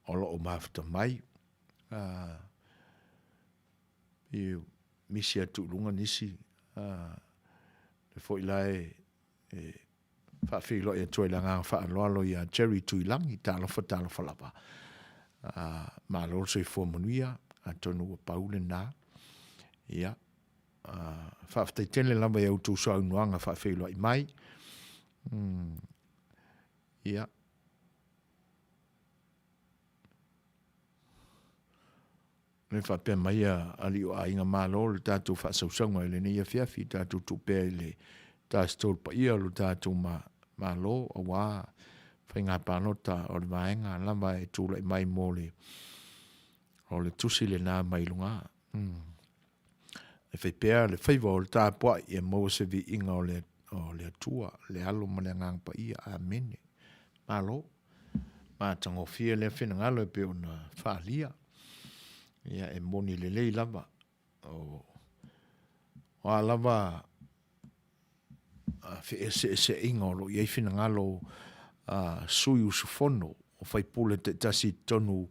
o lo o mafuta mai. I misi atu i luga nisi, le foi la e faafeiloai atu ai i le agaga faaaloalo ia Jerry Tuilagi, talofa talofa lava. Malo le soifua manuia, atonu ua pau lena. Ia, faafetai tele lava i a outou saunoaga faafeiloai mai. Ia, Le faapea mai a alii o aiga, malo le tatou faasausauga i lenei afiafi, tatou tuu pea i le tasetolu paia o lo tatou Malo aua faiga palota o le vaega lava e tulai mai mo le o le tusi lena mai luga. E fai pea le faiva o le tapuai ia maua se viiga o le o le Atua, le Alo ma le Agaga Paia. Amene. Malo. Matagofie lea finagalo e pei ona faaalia. Ia e moni lelei lava. O, o a lava feeseeseaiga o lo o i ai finagalo a sui usufono o faipule taitasi i totonu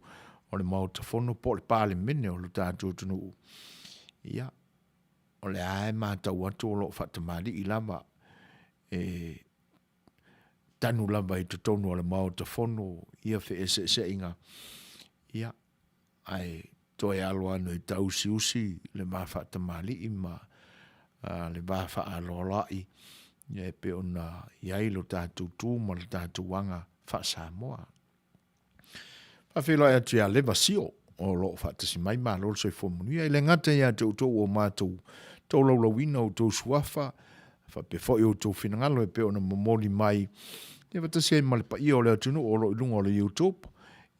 o le Maota Fono po o le Palemene o lo tatou atunuu, ia, o lea e matau atu o lo o faatamalii lava e tanu lava i totonu o le Maota Fono ia feeseeseaiga, ia, ae toe alo ane e tauusiusi le va faatamalii ma le va faaaloaloai e pei ona i ai lo tatou tu ma le tatou aga faa-Samoa. Faafeiloai atu ia Leva Sio o lo o faatasi mai, malo le soifua manuia. E le gata ia te outou ua matou tolaulauina outou suafa, faapea foi outou finagalo e pei ona momoli mai ia faatasi ai ma le paia o le atunuu o lo o i luga o le YouTube.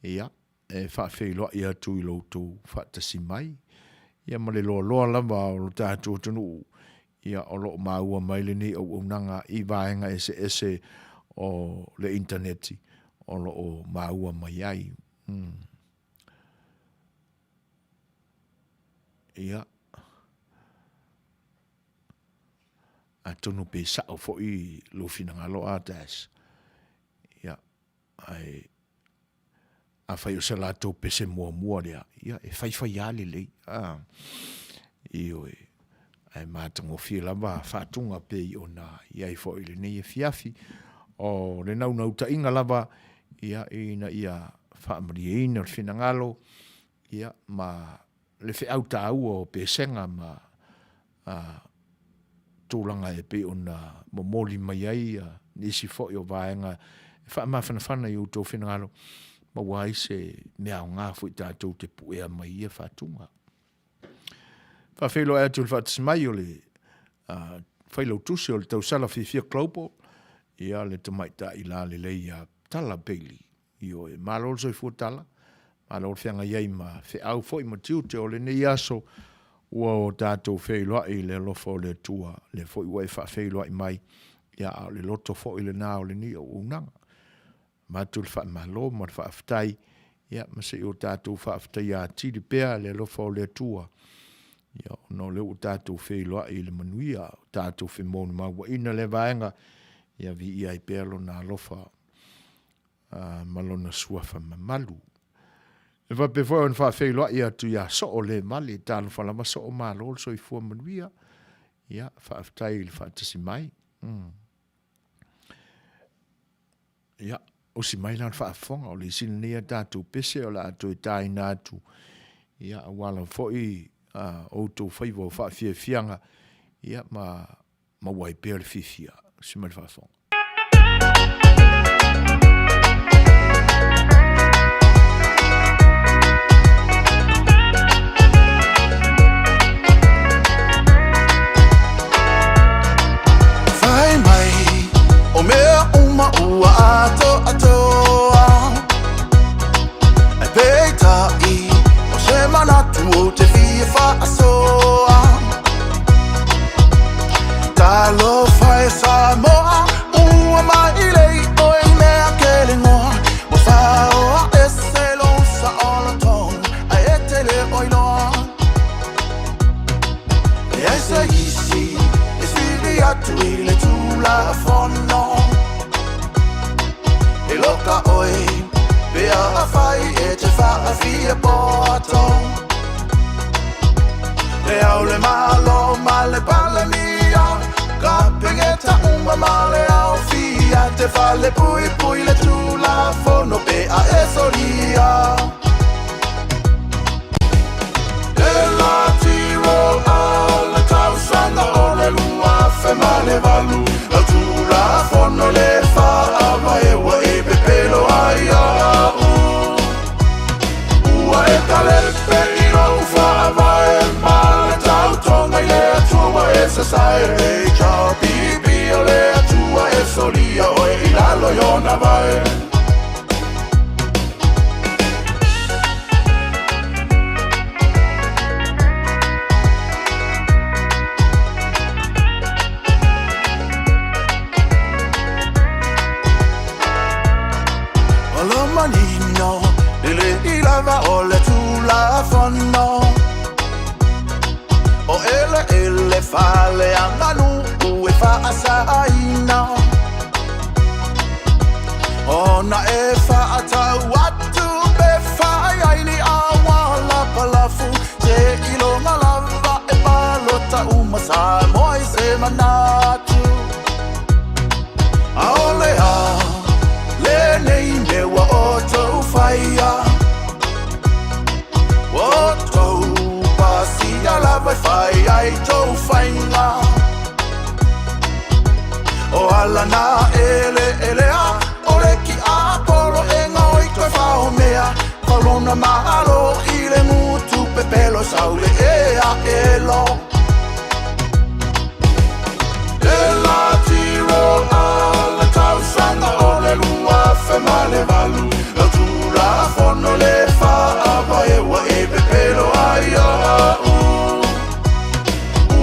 Ia, e faafeiloai atu i lo outou faatasi mai, ia ma le loaloa lava o lo tatou atunuu, ia o lo o maua mai lenei auaunaga i vaega eseese o le initaneti o lo o maua mai ai. Ia, atonu pe sao foi lou finagalo a Das, ia, ae afai o se latou pese muamua lea, ia e faifai lava lelei. A, ioe, ae matagofie lava faatuga pei ona i ai foi i lenei afiafi. O le naunautaiga lava, ia, ina ia faamalieina le finagalo, ia, ma le feau taua o pesega ma. tulaga e pei ona momoli mai ai nisi foi o vaega e faamafanafana i outou finagalo, maua ai se mea aoga foi tatou te puea mai ia faatuga. Faafeiloai atu i le faatasi mai o le Failautusi o le Tausala Fiafia Global, ia le tamaitai lalelei ia Tala Bailey. Ioe, malo le soifua Tala, malo le feagai ai ma feau foi ma tiute o lenei aso ua o tatou feiloai i le alofa o le Atua, lea foi ua e faafeiloai mai, ia a o le loto foi lena o lenei auaunaga. Avatu le faamalo ma le faafetai, ia ma se i o tatou faafetaia atili pea le alofa o le Atua, ia ona o lea ua tatou feiloai i le manuia, o tatou femolimauaina lea vaega, ia viia ai pea Lona alofa ma Lona Suafa mamalu. E faapea foi ona faafeiloai atu ia Soo le vale, talofa lava Soo, malo le soifua manuia, ia faafetai i le faatasi mai. Ia, osi mai la le faafofoga, o le isi lenei a tatou pese o le a toe taina atu, ia, aua lava foi outou faiva o faafiafiaga, ia, ma maua ai pea le fiafia. Osi mai le faafofoga. Fai mai o mea uma ua atoatoa Ae peitai o se manatu ou te fia faasoa Talofa e Samoa ua mailei oe i mea kelegoa Ua faoa ese lou saolotoga ae e te le o iloa Leai se isi e sili atu i le Tulafono E loka oe pe afai e te faafia poto Le ao le Malo ma le Palemia Kapeneta uma ma le aofia Te fale puipui le Tulafono pe a e solia E latiro a le tausaga o le 2008 Lau Tulafono le Faavae ua e pepelo ai au Ua e kalepe i lou faavae ma le tautoga i le Atua ua e sasae HRPP o le Atua e solia oe i lalo i ona vae. O lo manino e le i lava o le Tulafono O eleele faaleaganuu e faasaaina Ona e faatau atu pe fai ai ni auala palafu Seiloga lava e palota uma Samoa i se manatu Aole a lenei mea ua outou faia Ua outou pasia lava e fai ai tou faiga O ala na eleelea o le kiapolo e gaoi toe faomea Faulona malo i le gutu pepelo saule e a elo E latiro a le tausaga o le 2008 Lau Tulafono le Faavae ua e pepelo ai au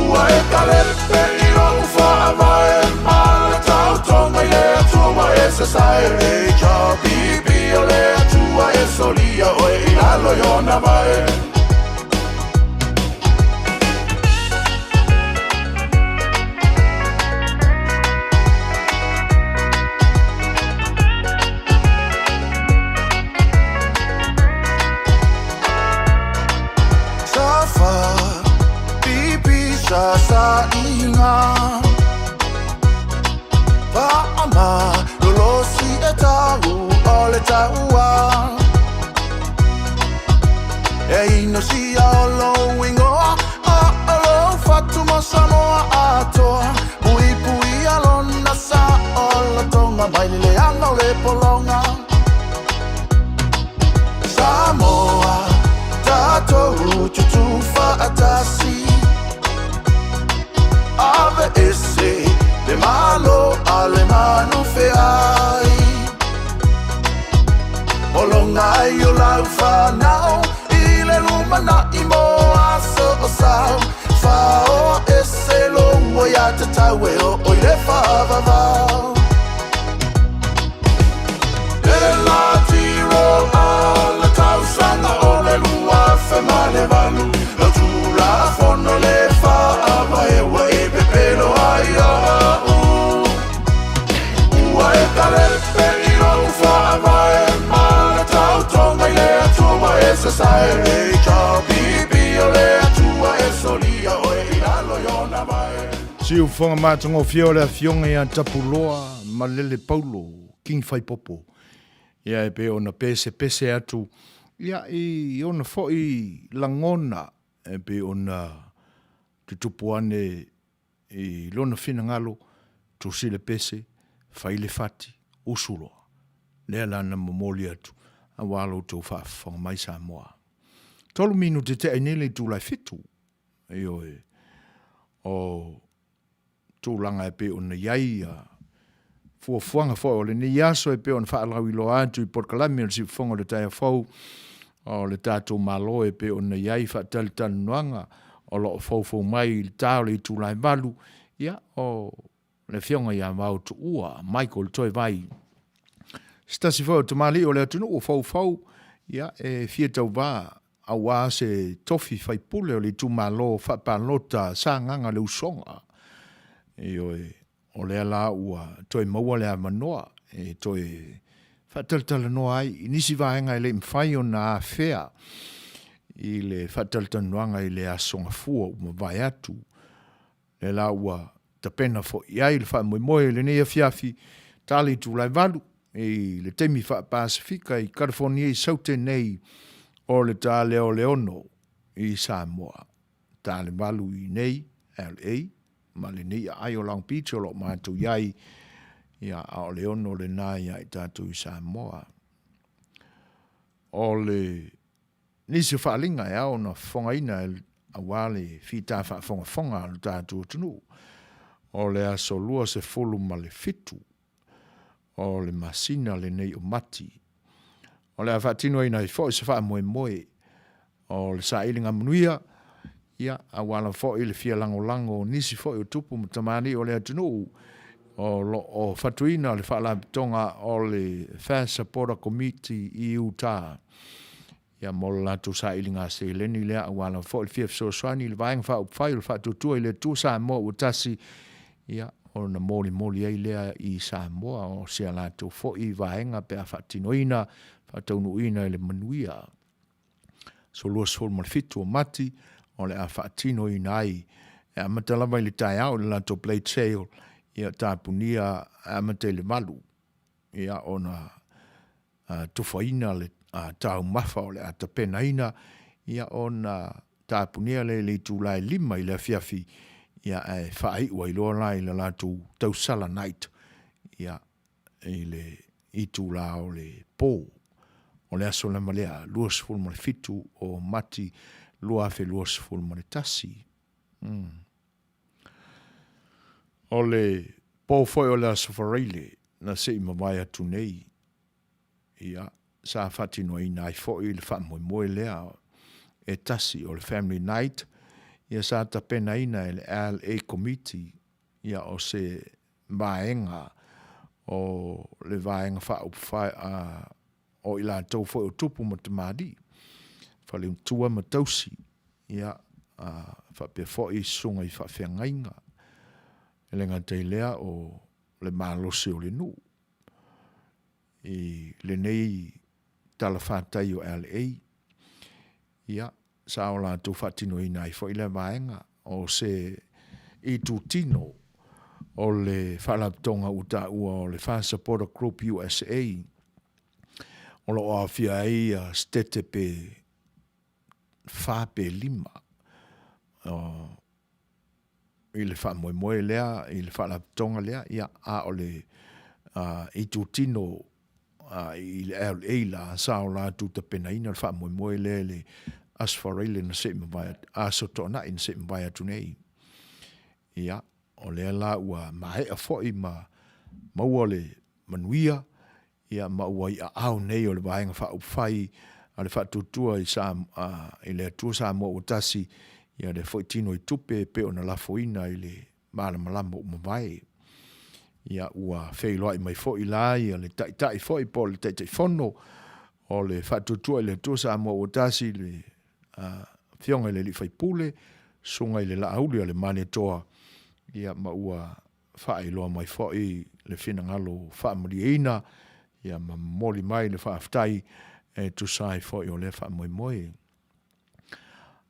Ua e kalepe i lou faavae ma le tautoga i le Atua ua e sasae HRPP o le Atua e solia oe i lalo i ona vae. Safa, pipi sa sa inga Faama, lolosi e tau o le taua E inosia o lou ingoa A o lou fatu ma sa. faatasi. Aveese le Malo a le manu feai. Mologa ai o lau fanau i le lumanai mo aso o sau. Faoa ese lou aiatatau e oo i le faavavau. E latiro a le tausaga o le 2008, lau Tulafono le Faavae ua e pepelo ai au. Ua e talepe i lou Faavae ma le tautoga i le Atua e sasae. HRPP o le Atua e solia oe i lalo i ona vae. Siufofoga matagofie o le Afioga ia Tapuloa Malele Paulo King Faipopo ia e pei ona pesepese atu ia i ona foi lagona e pei ona tutupu ane i lona finagalo, tusi le pese, fai le fati, usu loa. Lea la na momoli atu aua lo outou faafofoga mai Samoa. 3 minute tea i nei le itula e 7. Ioe. O tulaga e pei ona i ai fuafuaga foi o lenei aso e pei ona faalauiloa atu i polokalame o le Siufofoga o le Taeao Fou o le tatou Malo e pei ona i ai faatalitalinoaga o lo o foufou mai i le ta o le itula e 8, ia, o le Afioga ia Vao Tuua Michael Toevai, se tasi foi o tamalii o le atunuu o foufou, ia, e fia tauva aua se tofi faipule o le itumalo faapalota Sagaga Le Usoga. Ioe, o lea la ua toe maua le avanoa e toe faatalatalanoa ai i nisi vaega e le i mafai ona afea i le faatalatalanoaga i le Aso Gafua ua mavae atu. Lea la ua tapena foi i ai le faamoemoe i lenei afiafi, ta le itula e 8 i le taimi faa-Pasefika i Kalifonia i Saute nei o le ta lea o le 6 i Samoa. Ta le 8 i nei, LA, ma lenei aai o Long Beach o lo o matou i ai, ia, a o le 6 lena ia i tatou i Samoa. O le nisi o faaaliga e ao ona fofogaina aua le fita faafogafoga a lo tatou atunuu, o le aso 27 o le masina lenei o Mati. O le a faatinoina ai foi se faamoemoe o le sailiga manuia, ia, aua lava foi le fia lagolago o nisi foi o tupu ma tamalii o le atunuu o lo o fatuina le faalapotopotoga o le Fair Supporter Committee i Utah. Ia, mo le latou sailiga seleni lea, aua lava foi le fia fesoasoani i le Vaega Faaupufai o le Faatuatua i le Atua Samoa ua tasi, ia, ona molimoli ai lea i Samoa o si a latou foi vaega pe a faatinoina, faataunuuina i le manuia. Aso 27 o Mati o le a faatinoina ai, e amata lava i le taeao i le latou blade sale, ia tapunia e amata i le 8, ia ona tufaina le taumafa o le a tapenaina, ia ona tapunia lea i le itula e 5 i le afiafi, ia ae faaiu ai loa la i le latou tausala night, ia i le itula o le po o le aso lava lea 27 o Mati 2021. O le po foi o le aso Faraile na se i mavae atu nei, ia, sa faatinoina ai foi le faamoemoe lea e tasi o le Family Night, ia sa tapenaina e le LA Committee, ia o se vaega o le Vaega Faaupufai o i latou foi o tupu ma tamalii, faletua ma tausi, ia, faapea foi susuga i faafeagaiga, e le gata i lea o le malosi o le nuu i lenei talafatai o LA, ia, sa o latou faatinoina ai foi lea vaega o se itutino o le faalapotopotoga ua taua o le Far Supporter Group USA, o lo o aofia ai setete pe 4 pe 5 i le faamoemoe lea, i le faalapotopotoga lea, ia, a o le itutino i le LA la, sa o latou tapenaina le faamoemoe lea i le Aso Faraile na se i mavae atu, Aso Toonai na se i mavae atu nei. Ia, o lea la ua maea foi ma maua le manuia, ia ma ua i aao nei o le Vaega Faaupufai a le Faatuatua i Sa, i le Atua Samoa ua tasi, ia lea foi tino i tupe e pei ona lafoina i le malamalama ua mavae. Ia ua feiloai mai foi la ia le Taitai foi po o le Taitaifono o le Faatuatua i le Atua Samoa ua tasi le Afioga i le Alii Faipule, Susuga i le Laauli a le Malietoa, ia ma ua faailoa mai foi le finagalo faamalieina ia ma momoli mai le faafetai e tusa ai foi o lea faamoemoe.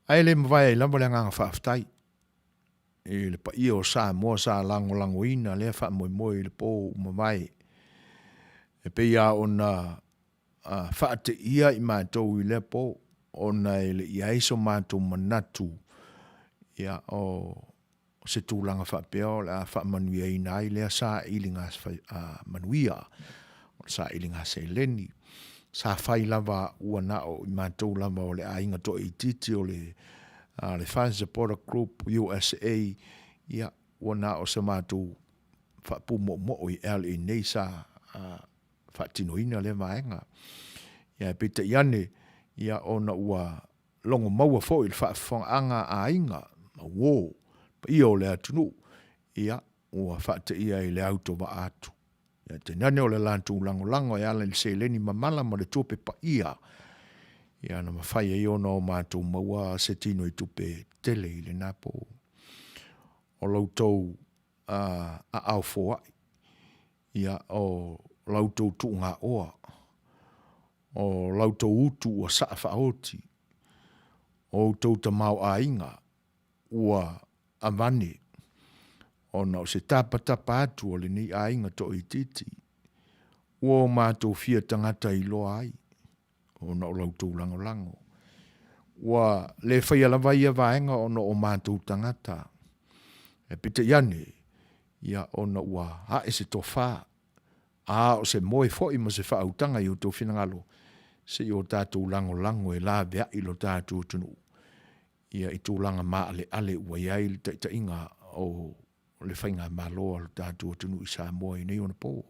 Ae le mavae ai lava le agaga faafetai i le paia o Samoa sa lagolagoina lea faamoemoe i le po ua mavae. E pei lava ona faateia i matou i lea po, ona e le i i ai so matou manatu ia o se tulaga faapea o le a faamanuiaina ai lea sailiga manuia, o le sailiga seleni. Sa fai lava ua na o i matou lava o le aiga toaitiiti o le Fire Supporter Group USA, ia ua na o se matou faapumoomoo i LA nei sa faatinoina lea vaega. Ia ae peitai ane, ia ona ua logo maua foi i le faafofogaaga a aiga ma uo, paia o le atunuu, ia ua faateia i le autovaa atu. Ia tainane o le latou lagolago e ala i le seleni mamala ma le tupe paia, ia na mafai ai ona o matou maua se tino i tupe tele i lena po. O lo outou aao foai, ia o la outou tuugaoa, o la outou utu ua saa faaoti, o outou tamaoaiga ua avane ona o se tapatapa atu o lenei aiga toaitiiti ua o matou fia tagata iloa ai ona o la outou lagolago. Ua le faia lava ia vaega ona o matou tagata, ae peitai ane, ia ona ua ae se tofa, a o se moe foi ma se faautaga i outou finagalo, se i o tatou lagolago e laveai lo tatou atunuu ia i tulaga maaleale ua i ai le taitaiga o le faigamalo a lo tatou atunuu i Samoa i nei ona po.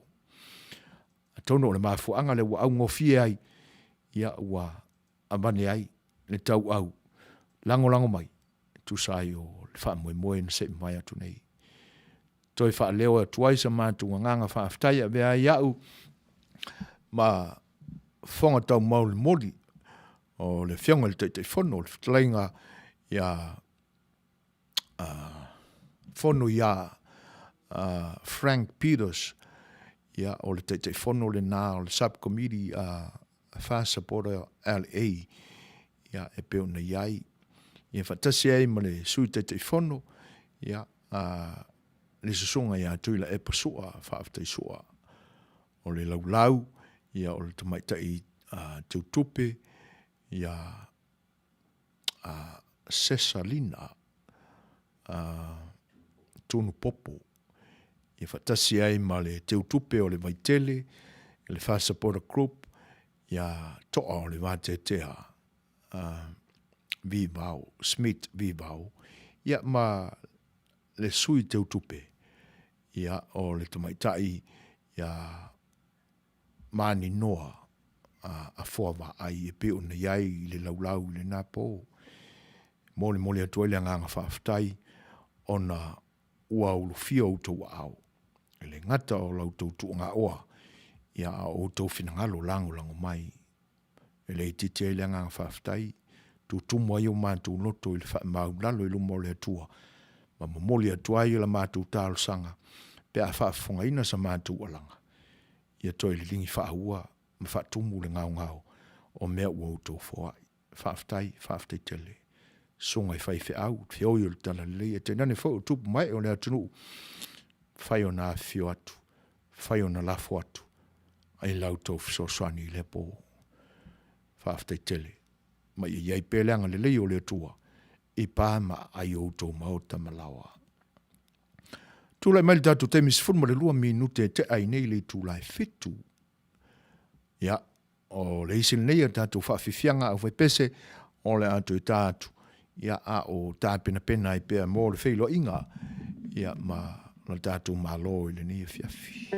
Atonu o le mafuaaga lea ua augofie ai, ia ua avane ai le tauau lagolago mai e tusa ai o le faamoemoe na se i mavae atu nei. Toe faaleo atu ai sa matou agaga faafetai e avea ai au ma fofoga taumolimoli o le Afioga i le Taitaifono o le Fetalaiga ia Fono ia Frank Peters, ia o le Taitaifono lena o le Sub-Committee Fast Supporter LA, ia e pei ona i ai. Ia faatasi ai ma le Sui Taitaifono, ia le Susuga ia Tuilaepa Sua, faafetai Sua, o le laulau, ia o le tamaitai teutupe, ia Sesalina Tunupopo, ia faatasi ai ma le teutupe o le Vaitele, le Fast Supporter Group, ia Toa o le Vateatea Vivao, Smith Vivao, ia ma le sui teutupe, ia o le tamaitai ia Maninoa a Foavaai e pei ona i ai i le laulau i lena po. E molimoli atu ai le agaga faafetai ona ua ulufia outou aao, e le gata o la outou tuugaoa, ia a o outou finagalo lagolago mai. E le itiiti ai le agaga faafetai, tutumu ai o matou loto i le faamaualalo i luma o le Atua, ma momoli atu ai la matou talosaga pe a faafofogaina sa matou alaga, ia toe liligi faaua ma faatumu le gaogao o mea ua outou foai. Faafetai, faafetai tele. Susuga i faifeau, feoi o le Talalelei, ae tainane foi o tupu ma ee o le atunuu, fai ona afifio atu, fai ona lafo atu i la outou fesoasoani i lea po. Faafetai tele, ma ia i ai pea le agalelei o le Atua i pa ma aai o outou maota ma laoa. Tulai mai le tatou taimi 12 minute e tea ai nei le itula e 7. Ia, o le isi lenei o tatou faafiafiaga aufaipese. o le a toe ta atu, ia, a o tapenapena ai pea mo le feiloaiga, ia, ma lo tatou Malo i lenei afiafi.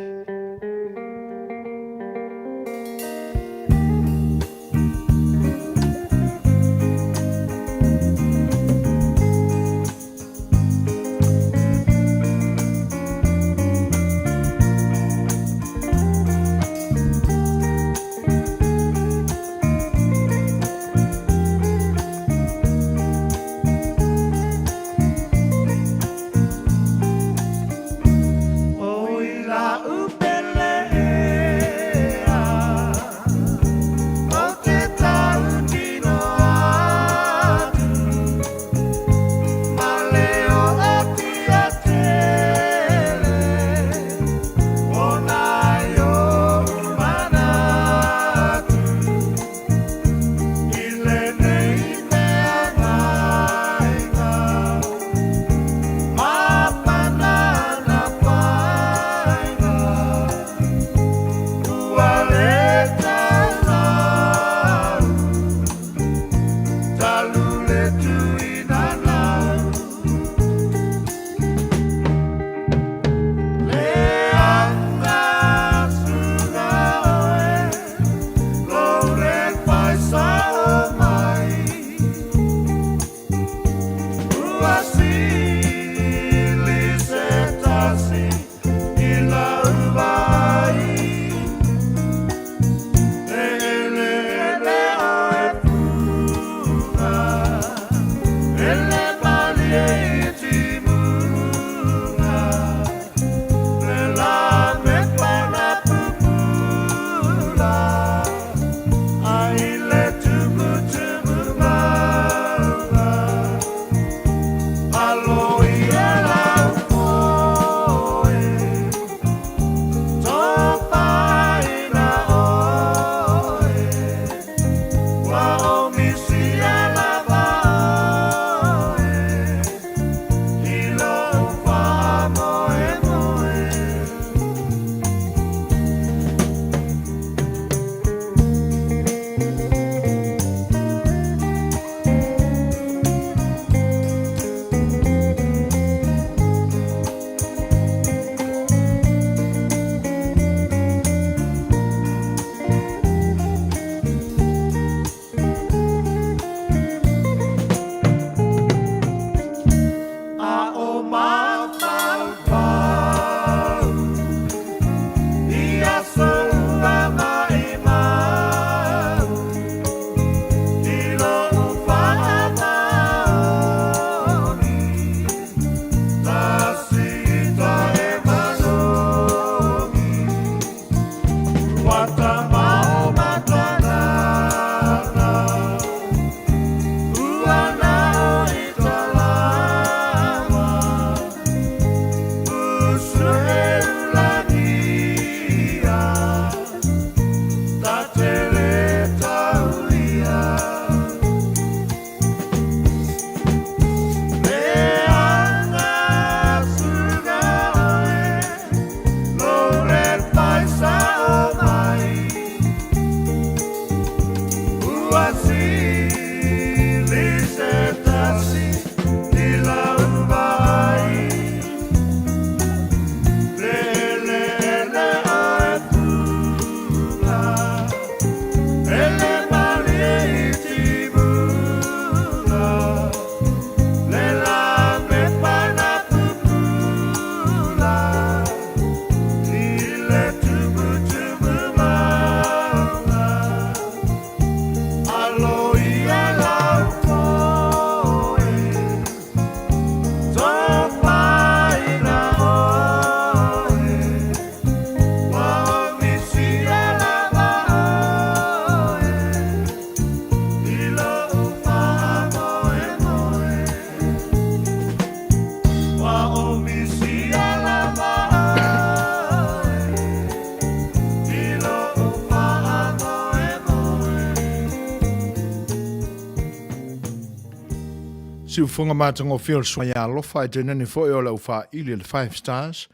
Siufofoga matagofie o le Suaga Alofa, e tainane foi o le aufaili le Five Stars,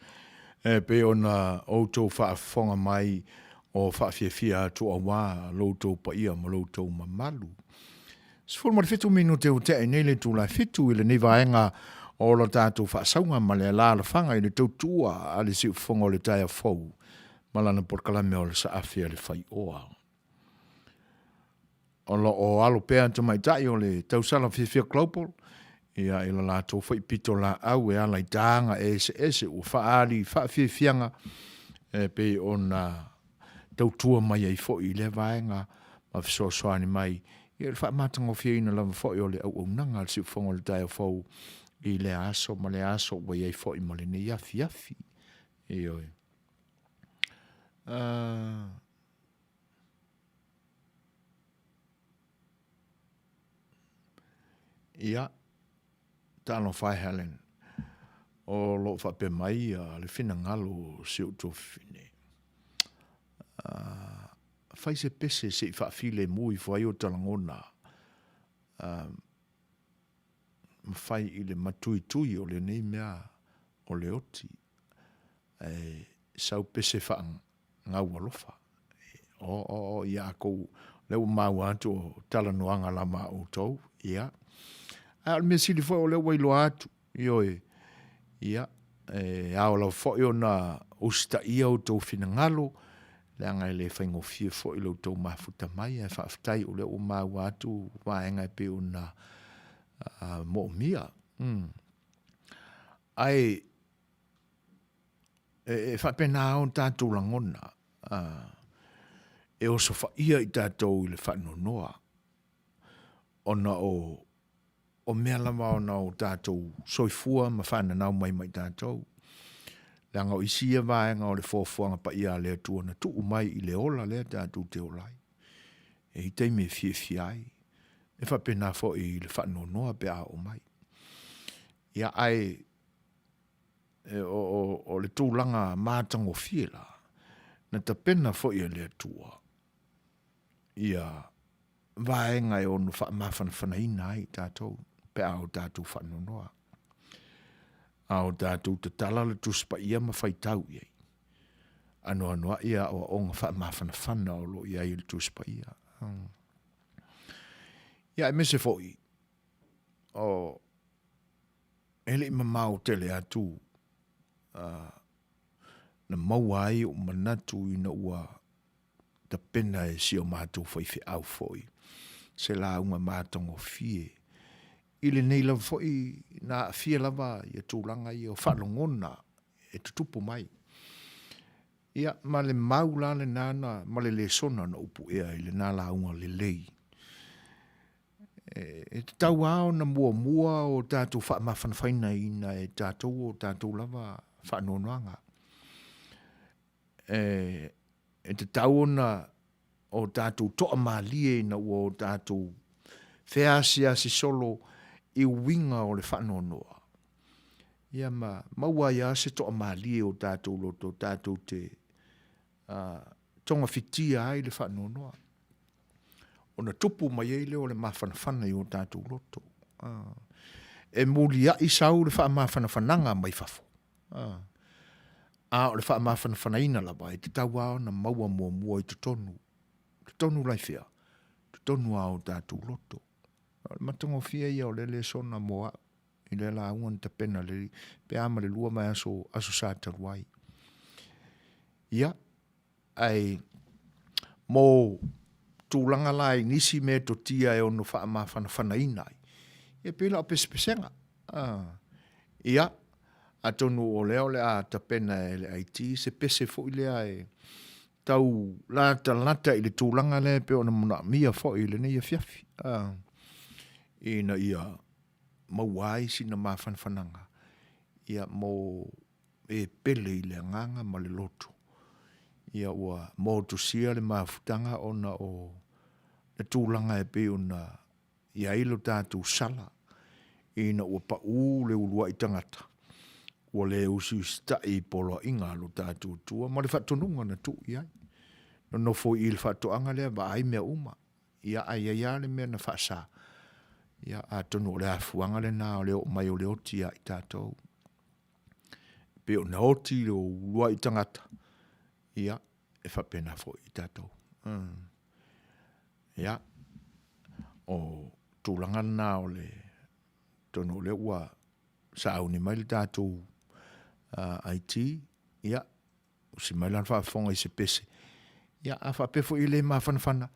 e pei ona outou faafofoga mai o faafiafia atu auā lo outou paia ma lo outou mamalu. 17 minute ua tea nei le itula e 7 i lenei vaega o la tatou faasauga ma le alaalafaga i le tautua a le siufofoga o le taeao fou ma lana polokalame o le Saafi a le Faioa. O lo o alo pea tamaitai o le tausala fiafia global ia i la latou foi pitolaau e ala i taga eseese ua faaali faafiafiaga e pei ona tautua mai ai foi i lea vaega ma fesoasoani mai i le faamatagofieina lava foi o le auaunaga a le Siufofoga o le Taeao Fou i lea aso ma lea aso ua i ai foi ma lenei afiafi. Ioe. Ia, talofa e Helen, o lo o faapea mai le finagalo o si ou tuafafine. Fai se pese se i faafilemu ifo ai ota lagona ma fai i le matuitui o lenei mea o le oti. Ae sau pese faagaualofa. O, o, o, ia kou, lea ua maua atu o talanoaga lava a outou, ia. Ae o le mea sili foi o lea ua iloa atu, ioe, ia, e ao lava foi ona usitaia outou finagalo, leaga e le faigofie foi lo outou mafuta mai, ae faafetai o lea ua maua atu vaega e pei ona moomia. Ae e faapena o tatou lagona, e osofaia i tatou i le faanoanoa, ona o mea lava ona o tatou soifua ma faananau mai ma i tatou. Leaga o isi ia vaega o le foafoaga paia a le Atua na tuu mai i le ola lea tatou te ola ai. E i ai taimi e fiafia ai, e faapena foi i le faanoanoa pe a oo mai. Ia ae o le tulaga matagofie la, na tapena foi e le Atua ia vaega e ono faamafanafanaina ai i tatou pe a o tatou faanoanoa. A o tatou tatala le Tusi Paia ma faitau i ai, anoanoai aoaoga faamafanafana o lo o i ai i le Tusi Paia. Ia aemaise foi o e le i mamao tele atu na maua ai ou manatu ina ua tapena e si o matou faifeau foi se lauga matagofie i lenei lava foi na aafia lava ia tulaga ia o faalogona e tutupu mai. Ia, ma le mau la lena na, ma le lesona na ou puea i lena lauga lelei. E tatau lava ona muamua o tatou faamafanafanaina e tatou o tatou lava faanoanoaga. E tatau ona o tatou toamalie ina ua o tatou feasiasi solo i uiga o le faanoanoa. Ia ma maua ai lava se toamalie o tatou loto tatou te togafitia ai le faanoanoa, ona tupu mai ai lea o le mafanafana i o tatou loto. E muliai sau le faamafanafanaga mai fafo, a o le faamafanafanaina lava e tatau lava ona maua muamua i totonu. Totonu la i fea? Totonu lava o tatou loto. O le matagofie ia o le lesona mo au i lea lauga na tapena le pe a ma le 2 vaiaso Aso Sa talu ai. Ia, ae mo tulaga la i nisi metotia e ono faamafanafanaina ai, ia pei la o pesepesega. Ia, atonu o lea o le a tapena e le IT se pese foi lea e tau latalata i le tulaga lea e pei ona manaomia foi i lenei afiafi, ina ia maua ai sina mafanafanaga ia mo e pele i le agaga ma le loto. Ia ua motusia le mafutaga ona o le tulaga e pei ona i ai lo tatou sala ina ua pau le uluai tagata ua le usiusitai i poloaiga a lo tatou Atua ma le faatonuga na tuu i ai. Nonofo i i le faatoaga lea vaai mea uma. Ia, ae i ai lava le mea na faasa. Ia, atonu o le afuaga lena o le oo mai o le oti ia i tatou. E pei ona oti le uluai tagata, ia, e faapena foi i tatou. Ia, o. tulaga lena o le tonu o lea ua sauni mai le tatou IT, ia, usi mai lana faafofoga i se pese. Ia, a faapea foi e le mafanafana,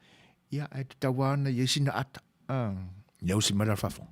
ia, ae tatau lava ona i ai sina ata. Ia usi mai lana faafofoga.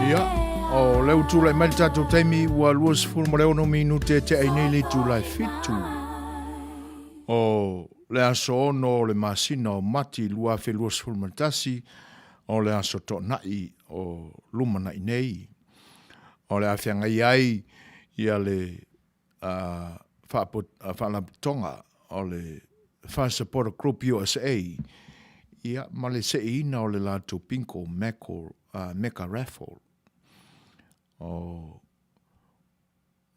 Ia, o lea ua tulai mai le tatou taimi ua 26 minute e tea ai nei le itula e fitu o le aso 6 o le masina o Mati 2021, o le aso Toonai o lumanai nei. O le a feagai ai ia le Faalapotopotoga o le Fire Supporter Group USA ia ma le seiina o le latou bingo mega raffle. O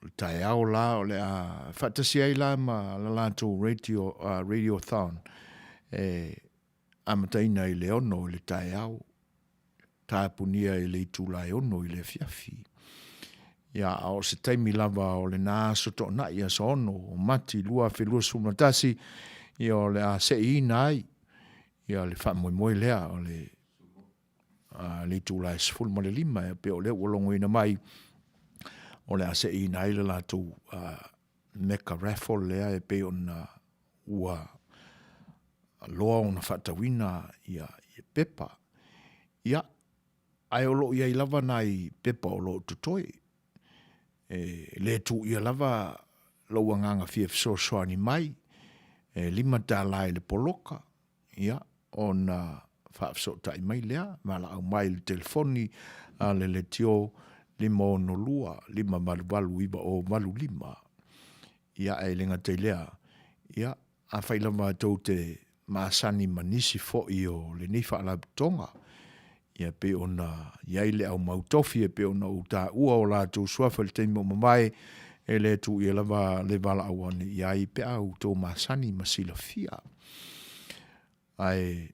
le taeao la o le a faatasi ai la ma la latou radio, radiothon e amataina i le 6 i le taeao, tapunia i le itula e 6 i le afiafi. Ia, a o se taimi lava o lena aso toonai, aso 6 o Mati 2021, ia o le a seiina ai ia le faamoemoe lea o le le itula e 15, e pei o lea ua logoina mai o le a seiina ai le latou meka raffle lea e pei ona ua loa ona faatauina ia pepa. Ia, ae o lo o i ai lava nai pepa o lo o totoe. E le tuuia lava lou agaga fia fesoasoani mai, e $5 i le poloka, ia, ona faafesootai mai lea, valaau mai i le telefoni a le leitio 562 588 9085. Ia ae le gata i lea, ia afai lava tou te masani ma nisi foi o lenei Faalapotopotoga, ia e pei ona i ai le au mautofi e pei ona ou taua o latou suafa i le taimi ua mavae, e le tuuia lava le valaau ane i ai pe a outou masani ma silafia. Ae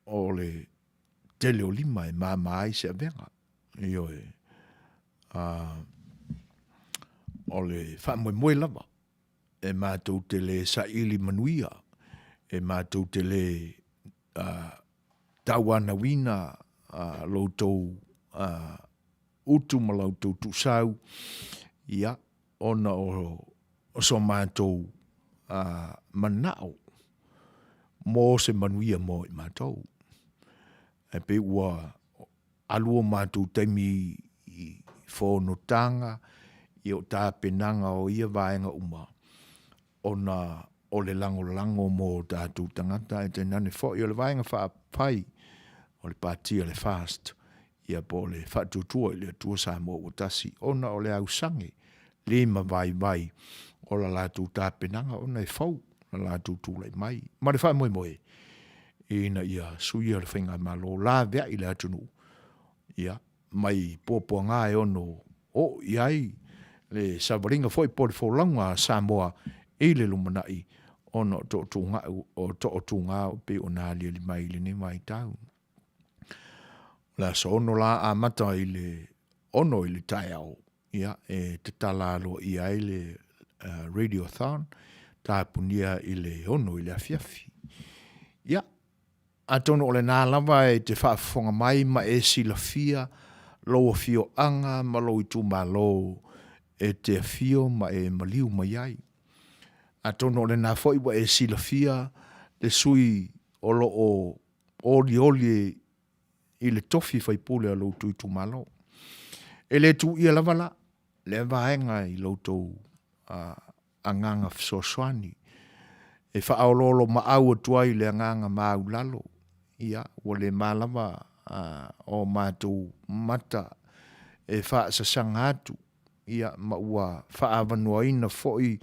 o le tele o lima e mama ai se avega. Ioe. O le faamoemoe lava e matou te le saili manuia, e matou te le tauanauina lo outou utu ma la outou tuusau, ia, ona o so matou manao mo se manuia mo i matou. Ae pei ua alu o matou taimi i fonotaga, i o tapenaga o ia vaega uma, ona o le lagolago mo tatou tagata, ae tainane foi o le Vaega Faaupufai o le Pati a le FAST, ia po o le Faatuatua i le Atua Samoa ua Tasi, ona o le ausage limavaivai o la latou tapenaga ona e fou le latou tulai mai, ma le faamoemoe ina ia suia le faigamalo laveai le atunuu, ia, mai puapuaga e ono oo i ai le savaliga foi po o le folauga a Samoa i le lumanai ona o toatuga e pei ona aliali mai i lenei vaitau. O le aso 6 la amata i le 6 i le taeao, ia, e tatala aloaia ai le Radiothon, tapunia i le 6 i le afiafi. Ia, atonu o lena lava e te faafofoga mai ma e silafia lou afioaga ma lou itumalo e te afio ma e maliu mai ai. Atonu o lena foi ua e silafia le sui o lo o olioli i le tofi faipule a lo outou itumalo. E le tuuia lava la lea vaega i lo outou agaga fesoasoani e faaoloolomaau atu ai i le agaga maualalo, ia, ua le ma lava o matou mata e faasasaga atu, ia, ma ua faaavanoaina foi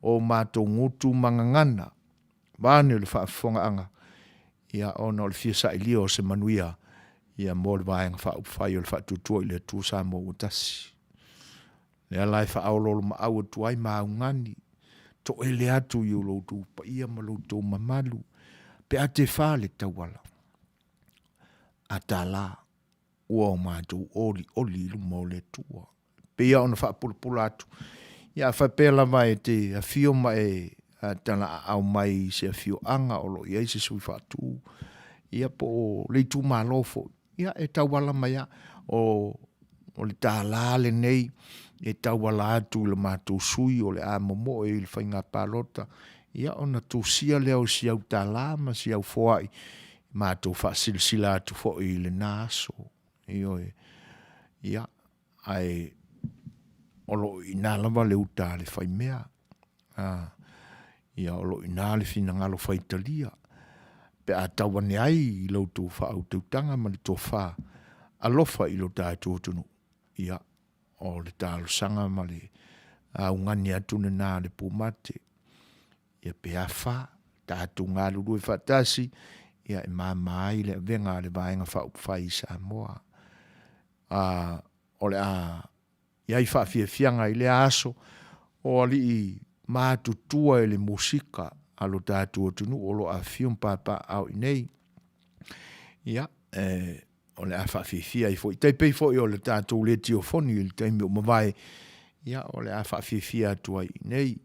o matou gutu ma gagana, vaeane le faafofogaaga, ia, ona o le fia sailia o se manuia, ia, mo le Vaega Faaupufai o le Faatuatua i le Atua Samoa ua Tasi. O lea la e faaoloolomaau atu ai ma augani, toele atu i lo outou paia ma lo outou mamalu, pe a tefa le tauala, a tala ua o matou olioli i luma o le Atua. E pei lava ona faapulapula atu, ia a faapea lava e te afio ma e talaaao mai i se afioaga o lo o i ai se sui faatu, ia po o le itumalo foi, ia e tauala mai lava. O le tala lenei e tauala atu i le matou sui o le a momoe i le faiga palota, ia ona tusia lea o si au tala ma si au foai, matou faasilasila atu foi i lena aso. Ioe. Ia, ae o lo o i ina lava le uta a le faimea. Ia o lo o i ina le finagalo faitalia pe a tau ane ai i la outou faautautaga ma le tofa alofa i lo tatou atunuu. Ia, o le talosaga ma le augani atu lena a le pumate. Ia pe afa tatou galulue faatasi, ia e mama ai le avega a le Vaega Faaupufai i Samoa. O le a i ai faafiafiaga i lea aso o alii matutua i le musika a lo tatou atunuu o lo o afifio ma papaaao i inei. Ia, e... o le a faafiafia ai foi. Tai pei foi o le tatou letiofoni i le taimi ua mavae, ia, o le a faafiafia atu ai i inei.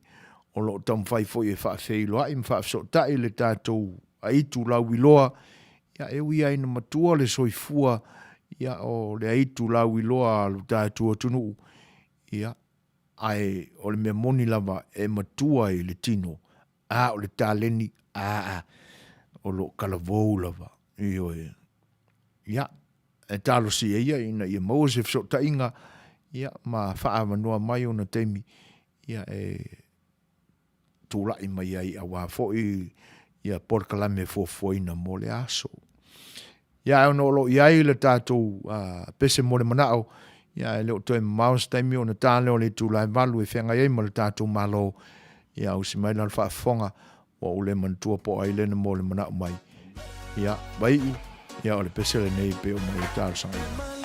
O lo o taumafai foi e faafeiloai ma faafesootai le tatou aitu lauiloa, ia, e ui lava ina matua le soifua, ia, o le aitu lauiloa a lo tatou atunuu, ia, ae o le mea moni lava e matua i le tino, a o le taleni, aa, o lo o talavou lava, ioe. Ia, e talosia ia ina ia maua se fesootaiga, ia, ma faaavanoa mai ona taimi, ia, e tulai mai ai aua foi ia polokalame fuafuaina mo le aso. Ia ae ona o lo o i ai le tatou pese mo le manao, ia e le o toe mamao se taimi ona ta lea o le itula e 8 e feagai ai ma le tatou Malo, ia ausi mai la le faafofoga, ua ou le manatua po o ai lea na mo le manao mai. Ia, Vaiu, ia o le pese lenei e pei ona ou talosagaina.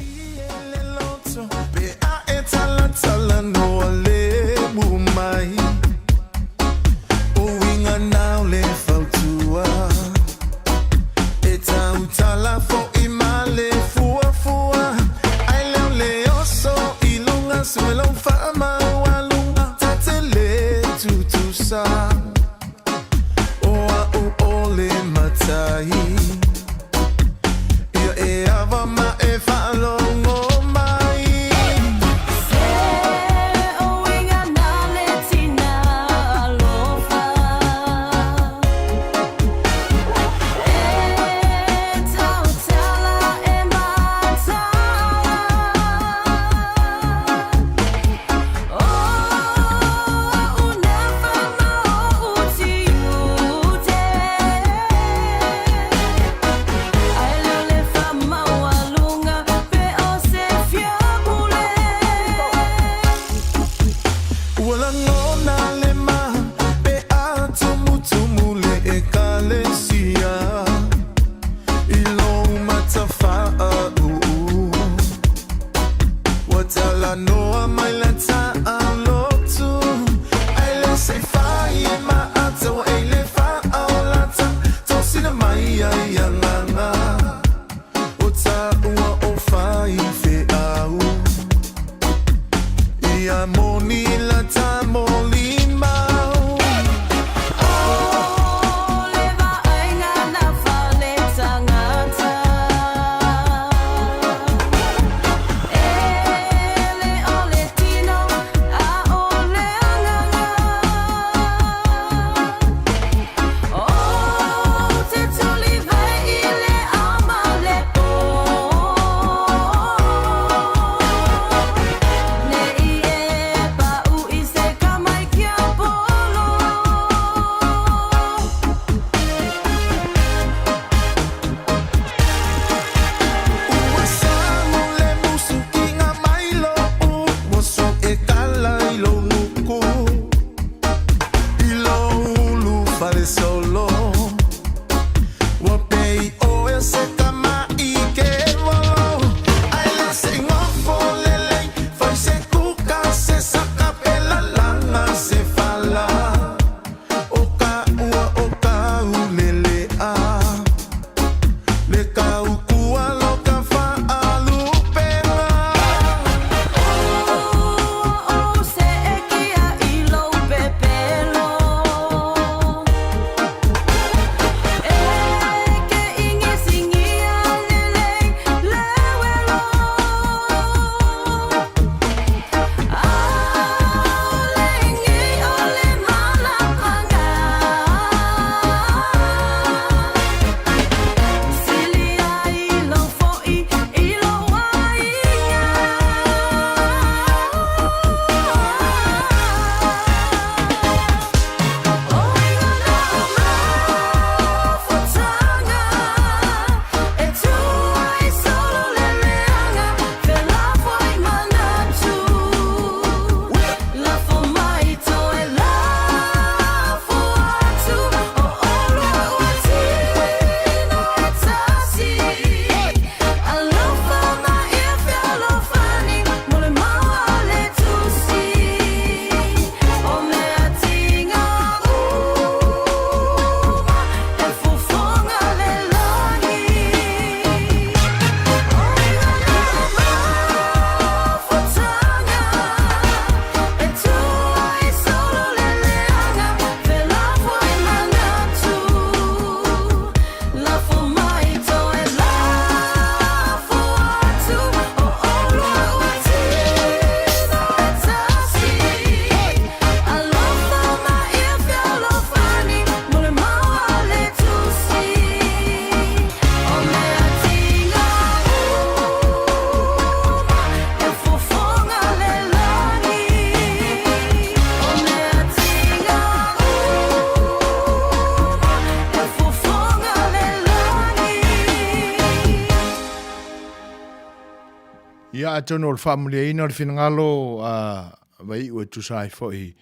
Ia, atonu o le faamalieina o le finagalo a Vaiiu e tusa ai foi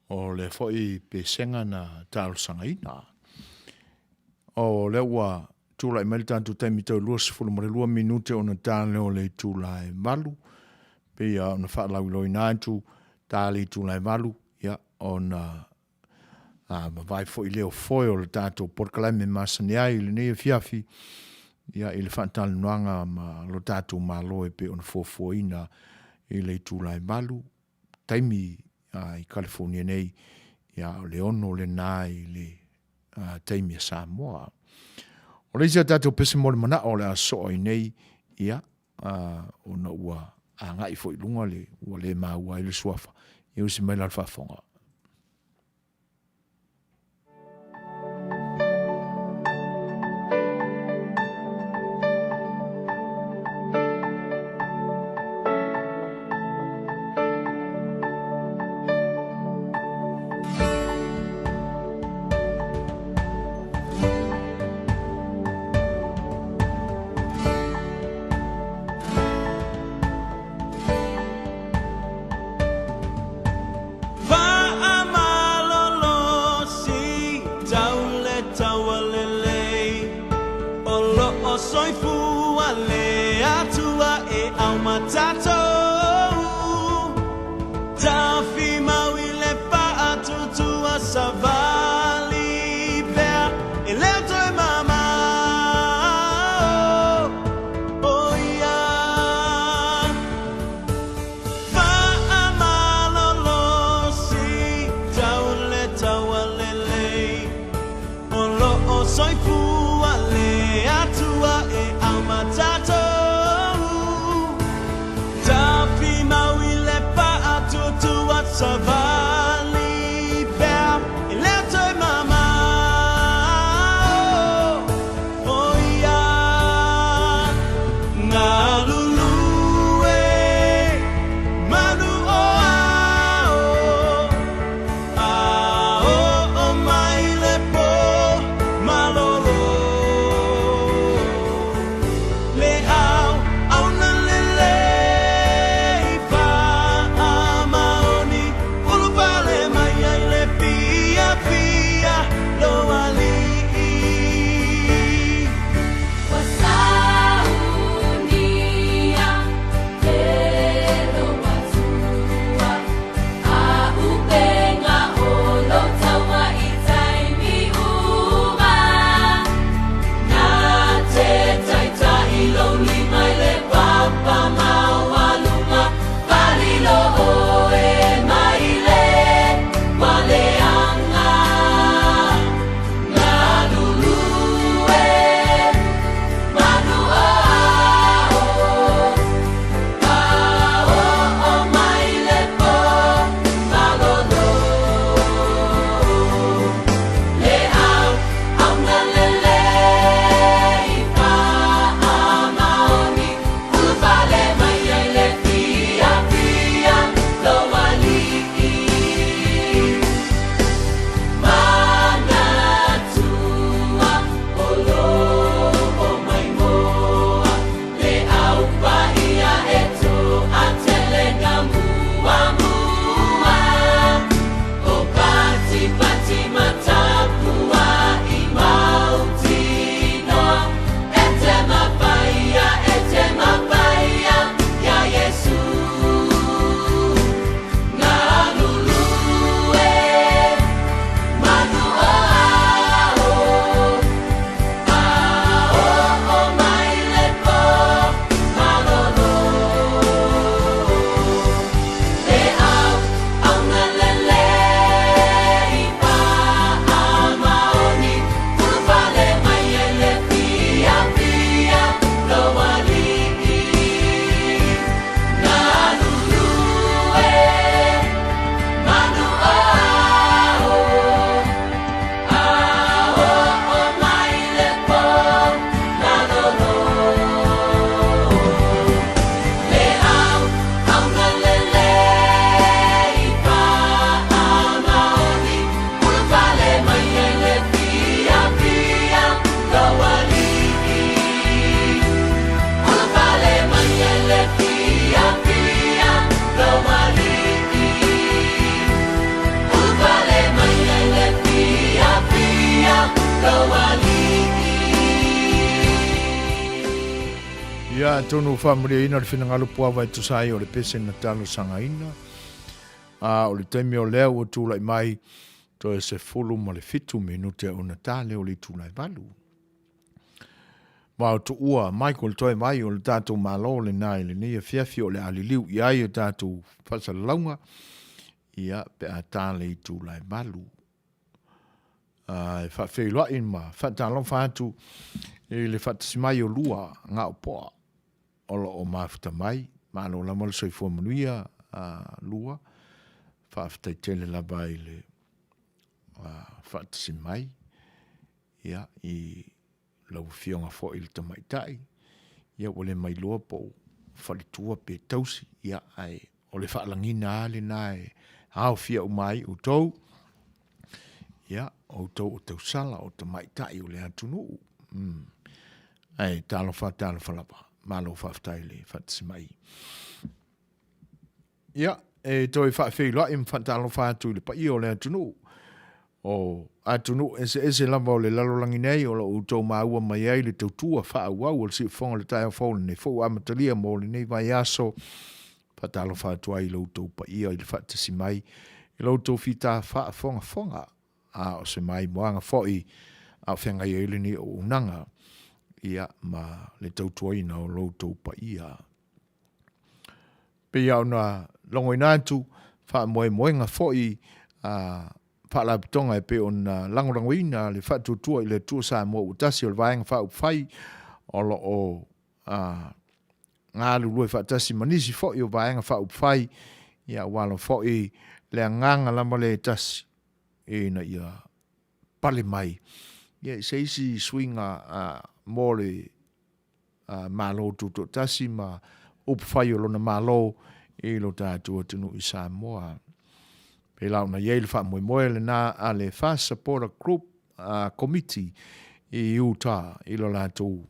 o lea foi pesega na talosagaina. O lea ua tulai mai le tatou taimi toe 22 minute ona ta lea o le itula e 8. Pei lava ona faalauiloaina atu, ta le itula e 8, ia, ona vavae foi lea o foe o le tatou polokalame masani ai i lenei afiafi, ia, i le faatalanoaga ma lo tatou Malo e pei ona fuafuaina i le itula e 8, taimi i Kalifonia nei, ia o le 6 lena i le taimi a Samoa. O le isi a tatou pese mo le manao o le a sosoo ai nei, ia, ona ua agai foi i luga le, ua le maua ai le suafa, ia usi mai la le faafofoga. Ia, atonu ua faamalieina le finagalo puava e tusa ai o le pese na talosagaina. A o le taimi o lea ua tulai mai toe 17 minute ona ta lea o le itula e 8. Ma o tuua Michael toe mai o le tatou Malo lena i lenei afiafi o le a liliu i ai a tatou faasalalauga, ia, pe a ta le itula e 8. E faafeiloai ma faatalofa atu i le faatasi mai o lua gaopoa o lo o mafuta mai. Malo lava le soifua manuia lua. Faafetai tele lava i le faatasi mai ia, i lau Afioga foi i le Tamaitai, ia ua le mailoa po o faletua pe tausi, ia ae o le faalagiga lava lena e aofia uma ai outou, ia, o outou o tausala, o tamaitai o le atunuu. Ae talofa talofa lava, malo faafetai le faatasi mai. Ia, e toe faafeiloai ma faatalofa atu i le paia o le atunuu, o atunuu eseese lava o le lalolagi nei o lo o outou maua mai ai le tautua faaauau a le Siufofoga o le Taeao Fou lenei foi ua amatalia mo lenei vaiaso. Faatalofa atu ai i lo outou paia i le faatasi mai i lo outou fita faafogafoga, a o se maimoaga foi a o feagai ai lenei auaunaga, ia, ma le tautuaina o lo outou paia. Pei lava ona logoina atu faamoemoega foi a Faalapotopotoga e pei ona lagolagoina le Faatuatua i le Atua Samoa ua Tasi o le Vaega Faaupufai o lo o galulue faatasi ma nisi foi o Vaega Faaupufai, ia aua lava foi le agaga lava lea e tasi ina ia pale mai ia i se isi suiga mo le Malo Tutoatasi ma upufai o lona Malo i lo tatou atunuu i Samoa. Pēlā ona i ai le faamoemoe lena a le Fast Supporter Group Committee i Utah i lo latou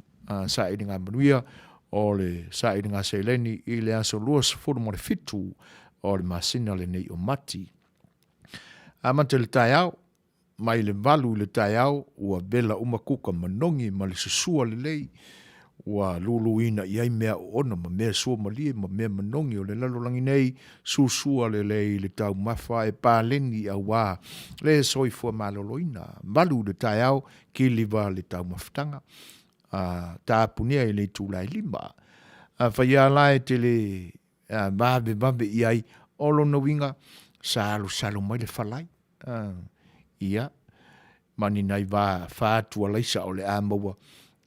sailiga manuia o le sailiga seleni i le aso 27 o le masina lenei o Mati. Amata i le taeao, Mai le 8 i le taeao ua vela uma kuka manogi ma le susua lelei, ua luluina i ai mea oona ma mea suamalie ma mea manogi o le lalolagi nei, susua lelei le taumafa e paleni auā le soifua maloloina. 8 i le taeao, kiliva le taumafataga, a tapunia i le itula e 5. Afai lava la e te le vavevave i ai, o lona uiga, salosalo mai le falai. Ia, ma ni nai va fatualaisa o le a maua,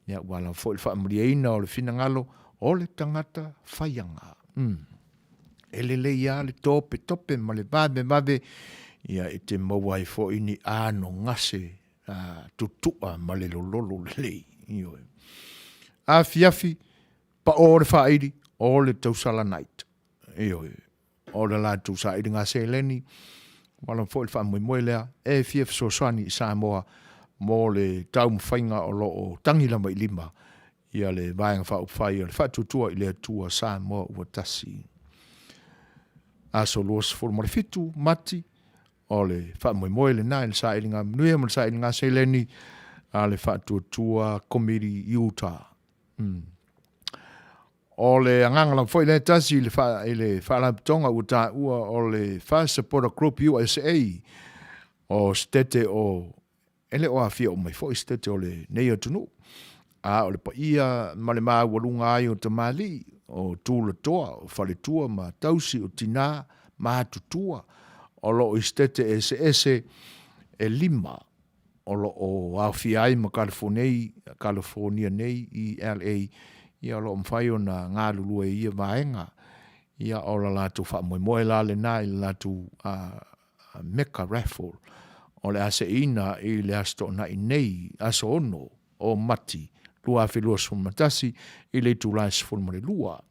ia ua lava foi le faamalieina o le finagalo o le tagata faiaga. E lelei lava le topetope ma le vavevave, ia e te maua ai foi ni anogase tutua ma le lololo lelei. Ioe. Afiafi, pao le faaili, o le tausala night. Ioe. O le latou sailiga seleni, ua lava foi le faamoemoe lea e fia fesoasoani i Samoa mo le taumafaiga o lo o tagi lava i lima ia le Vaega Faaupufai o le Faatuatua i le Atua Samoa ua Tasi. Aso 27 Mati, o le faamoemoe lena i le sailiga manuia ma le sailiga seleni a le Faatuatua Komiti Utah. O le agaga lava foi lea e tasi i le, fa, i le faalapotopotoga ua taua o le First Supporter Group USA o setete o e le o aafia uma mai foi setete o lenei atunuu, a o le paia ma le maualuga ai o tamalii, o tulatoa, o faletua ma tausi, o tinā ma atutua o lo o i setete eseese e lima o lo o aofia ai ma Kalifonia nei i LA, ia o lo o mafai ona galulue i ia vaega. Ia o le latou faamoemoe la lena i le latou Mecca Raffle o le a seeina i le Aso Toonai nei, aso 6 o Mati 2021 i le itula e 12.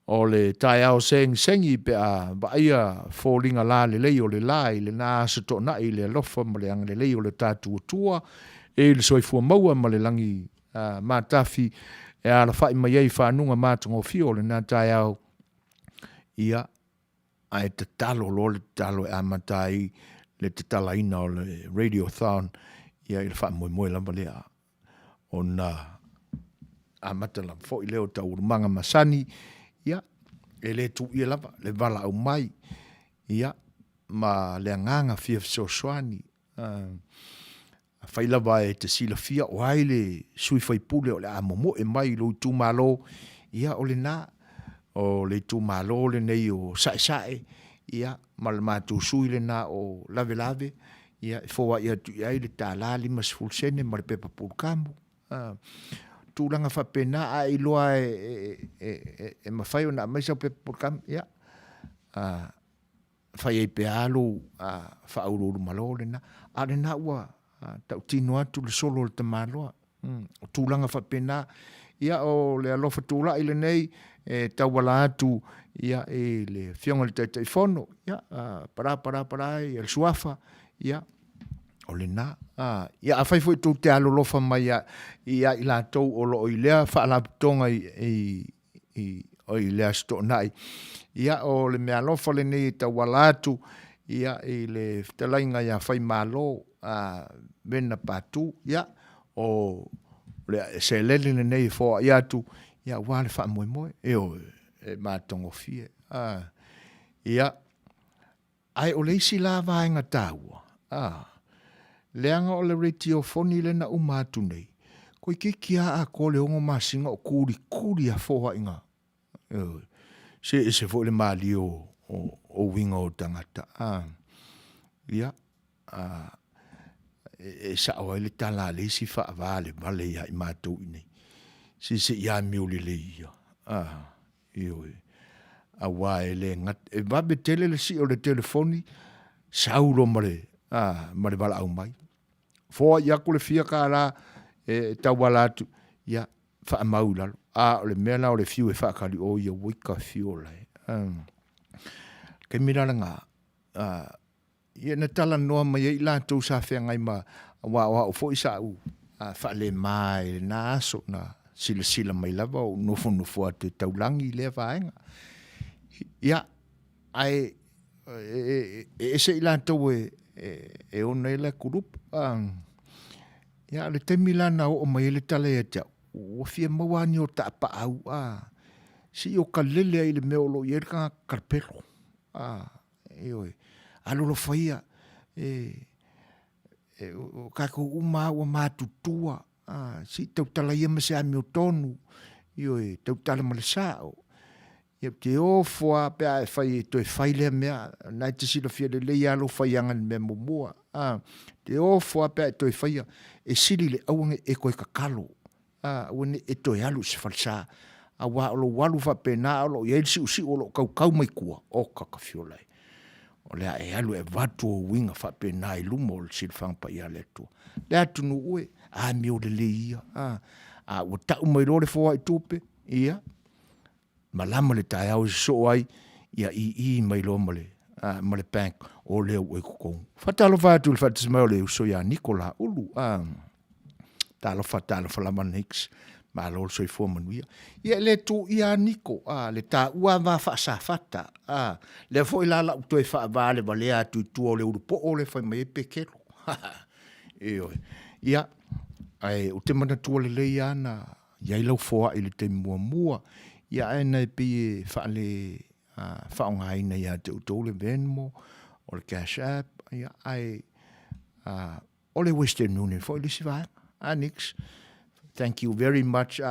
O le taeao segisegi pe a vaaia foliga lalelei o le la i lena Aso Toonai i le alofa ma le agalelei o le tatou Atua i le soifua maua ma le lagi matafi e alafai mai ai fanuga matagofie o lena taeao, ia, ae tatalo loa le tatalo e amata ai le tatalaina o le Radiothon, ia i le faamoemoe lava lea ona amata lava foi lea o taualumaga masani, ia, e le tuuia lava le valaau mai, ia, ma le agaga fia fesoasoani. Afai lava e te silafia o ai le sui faipule o le a momoe mai i lou itumalo, ia o lena, o le itumalo lenei o Saesae, ia, ma le matou sui lena o Lavelave, ia e foai atu i ai le $1.50 ma le pepa pulutamu. Tulaga faapena, a e iloa e mafai ona aumai sau pepa pulutamu, ia, fai ai pea lou faauluulumalo lena, a o lena ua tautino atu le solo a le tamaloa. O tulaga faapena, ia o le alofa tulai lenei e tauala atu ia i le Afioga i le Taitaifono, ia, pa pa pa ia le suafa, ia o lena. Ia afai foi tou te alolofa mai ia i latou o lo o i lea faalapotopotoga i le Aso Toonai, ia o le meaalofa lenei e tauala atu ia i le fetalaiga ia Faimalo Vena Patu, ia o le seleni lenei e foai atu ia aua le faamoemoe, ioe, e matagofie. Ia, ae o le isi la vaega taua, leaga o le retiofoni lea na uma atu nei, toeitiiti lava atoa le 6 masina o tulikuli lava foaiga. Ioe. Se e ese foi le malie o uiga o tagata. Ia, e sao ai le tala a le isi faavalavale ia i matou i inei, se se i amio lelei ia. Ioe. Aua e le gata, e vave tele le sii o le telefoni, sau loa ma le, a, ma le valaau mai. Foai atu le fia tala e tauala atu, ia, faamau i lalo. A o le mea la o le fiu e faatali, oi auoi ta fio lae. Taimi la lena, a, Ia na talanoa mai ai i latou sa feagai ma, aua o au foi sa ou faalema i lena aso na silasila mai lava o ou nofonofo atu e taulagi lea vaega. Ia, ae e ese i latou e ona ai lea kulupu. Ia, a o le taimi la na oo mai ai le tala ia te au, ua fia maua lava ni o ta apaau, se i o ta lele ai i le mea o lo o i ai le tagata talapelo. Ioe. Alolofa ia, o tatou uma lava ua matutua, se i tautala ia ma se amiotonu, ioe, tautala ma le sao. Ia ou te ofo lava pe a e fai e toe fai lea mea, o lena e te silafia lelei lava lou faiaga i le mea muamua. Ou te ofo lava pe a e toe faia, e sili le aua ne i e toe tatalo, aua ne i e toe alu i se falesa, aua o lou alu faapena a o lo o i ai le siusiu o lo o tautau mai tua, oka ta fiola e. O le a e alu e avatu ou uiga faapena i luma o le silafaga paia a le Atua. Le atunuu e, amio lelei ia, a, a ua tau mai loa le foai tupe, ia, malama le taeao e sosoo ai, ia ii mai loa ma le, a, ma le bank, o lea ua i totonu. Faatalofa atu i le faatasi mai o le uso ia Niko Laulu, a, talofa, talofa lava Nix, malo le soifua manuia. Ia e le tuuia lava Niko, a, le taua va faasafata, a, lea foi la la ou toe faavalevalea atu i tua o le ulupoo lea e fai mai ai Pekelo. Ioe. Ia, ae ou te manatua lelei lava na i ai lau foai i le taimi muamua, ia ae na e pei e faale faaaogaina ia te outou le Venmo, o le Cash App, ia, ae o le Western Union foi le isi vaega. A Nix, thank you very much.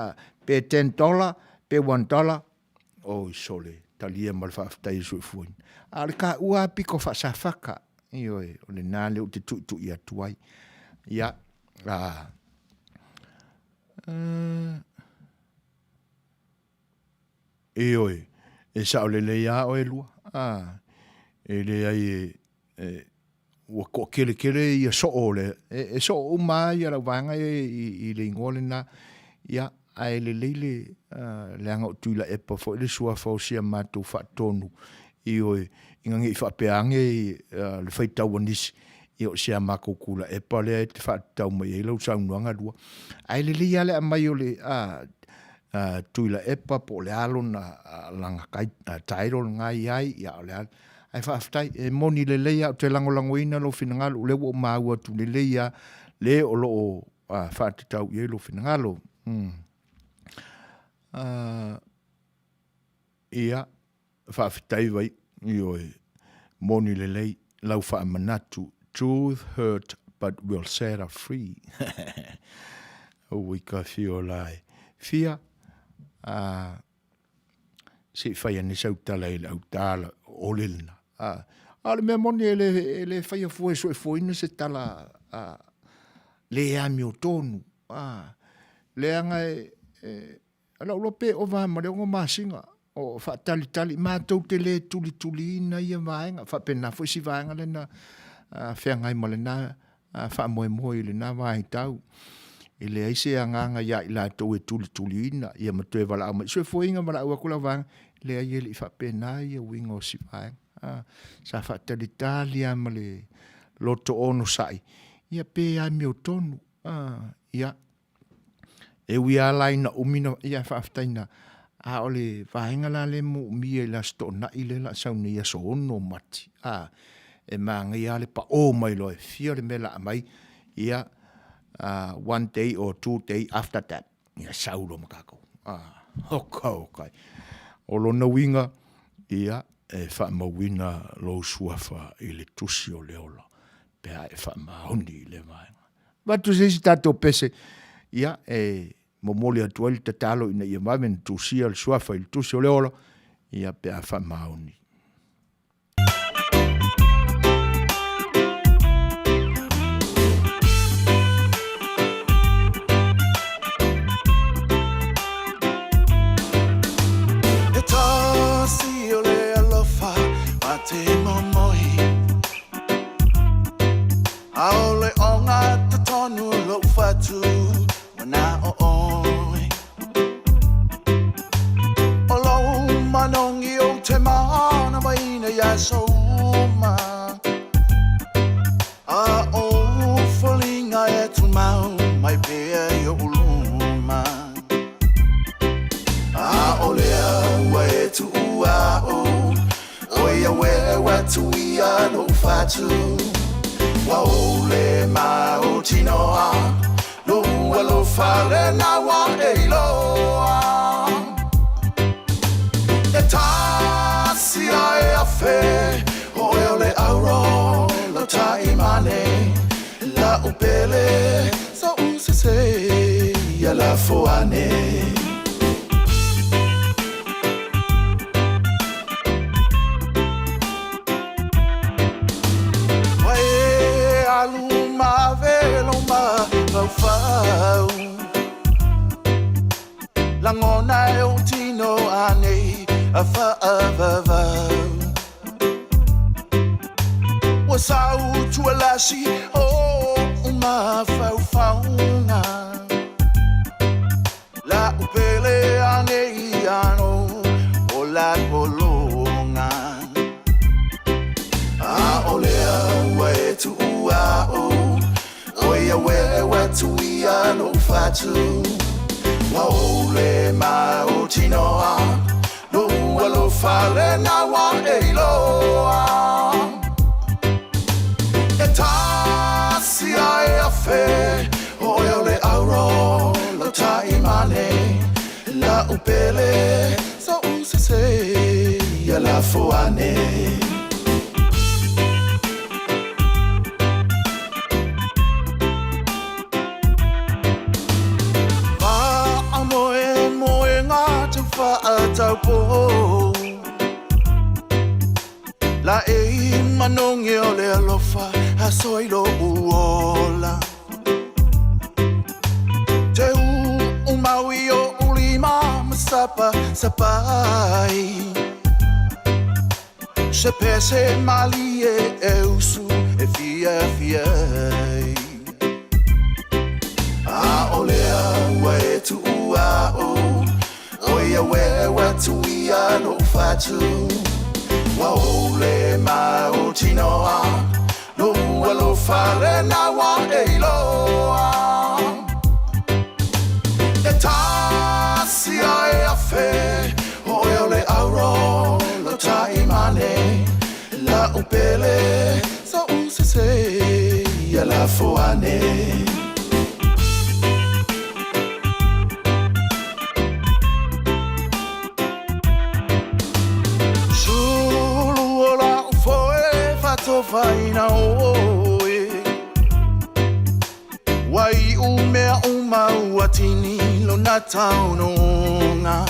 Pe $10, pe $1, oi sole, talia ma le faafetai e soifuaina. A o le taua lava pito faasafata, ioe, o lena lea ou te tuitui atu ai. Ia, Ioe, e sao lelei lava oe lua. A, e leai e, e, ua toatele tele ia soo o le, e, e soo uma lava ia lau vaega ia i, i le igoa lena. Ia, ae lelei le, uh, leaga o Tuilaepa foi le suafa o si a matou faatonu. Ioe, ina ne i faapea ane uh, le faitau a nisi, ia o si a matou Tuilaepa lea e te faatatau mai ai lau saunoaga lua. Ae lelei lava le aumai o le, uh, Tuilaepa po o le a lona lana title lena e i ai, ia o le a. Ae faafetai, e moni lelei lava, ou te lagolagoina lou finagalo, o lea ua ou maua atu lelei lava. le o lo o faatatau i ai lou finagalo. Ia, faafetai vai, ioe, moni lelei lau faamanatu, truth hurt but will set us free. Ui ka fio la e fia, se i fai ane sau tala i le autala o le lena. A o le mea moni e le, e le faia fua e soefuaina se tala a, le amiotonu. A, leaga e, e lau iloa pe ova ma le 6 masina o faatalitali matou te le tulituliina ia vaega. Faapena foi si vaega lea na feagai ma lena faamoemoe i lena vaitau. E leai se agaga ia i latou e tulituliina ia ma toe valaau mai. Soifuaina valaau atu la vaega, leai e le i faapena ia uiga o si vaega. Sa faatalitali lava ma le loto onosai, ia pe amiotonu. Ia, e ui lava la ina umi na, ia faafetai na, a o le vaega la lea e moomia i le Aso Toonai lea o le a sau nei aso 6 Mati, a, e manaia lava le pao mai loa e fia le mea o le a aumai, ia, one day or two day after that, ia sau loa ma tatou. Oka oka. O lona uiga, ia, e faamauina lou suafa i le tusi o le ola pe a e faamaoni i lea vaega. Avatu se isi tatou pese, ia, e momoli atu ai le tatalo ina ia vave ona tusia le suafa i le tusi o le ola, ia pe a faamaoni. E tasi o le alofa ma te momoi Aole o ngata tonu lou fatu Wana o oe O lou manongi o te mana waina ia souma A o folinga e tumau mai pea i o uluma A o lea ua e tuua o O ia ue tuia no fatu Ua o le ma o tinoa Lo ua lo fale na wa e iloa E tasi a e afe O e o le auro lo taimane La upele sa usese ia la foane. Ua e alu ma velo ma faufau Langona e o tino anei a whaavavau Ua sau tualasi o mafaufauga La upele anei ano o la pologa A o lea ua e tuua o O ia ue ua tuia lou fatu Ua o le ma o tinoa Lou alofa lena ua e iloa E tasi a e afe O e o le auro lo taimane La upele sa usese ia la foane. Faamoemoega tau faataupou La e manogi o le alofa aso i lou ola Te uu maui o ulima ma sapa sapai Se pese malie e usu e fia fia ai A o lea ua e tuua o O ia ue ua tuia lou fatu Ua o le ma o tinoa Lou alofa lena ua e iloa E tasi a e afe O e o le auro lo taimane La upele sa usese ia la. lafo ane. Sulu o la'u foe faatofaina oe. Ua iu mea uma ua tini lona taonoga.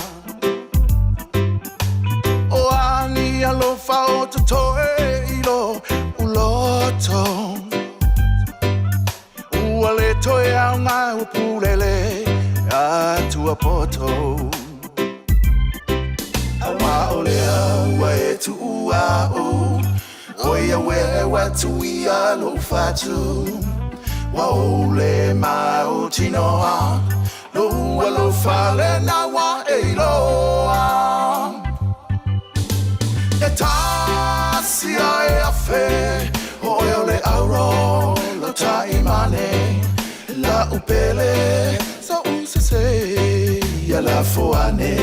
O a ni alofa o totoe i lo uloto. Ua le toe aoga ua pulele atu a poto. Aua o lea ua e tuu a'u Oi auē ua tuia lou fatu Ua ou le mautinoa Lou alofa lena ua e iloa E tasi a e afe Oe o le auro lo taimane La'u pele so'u sese Ia lafo ane.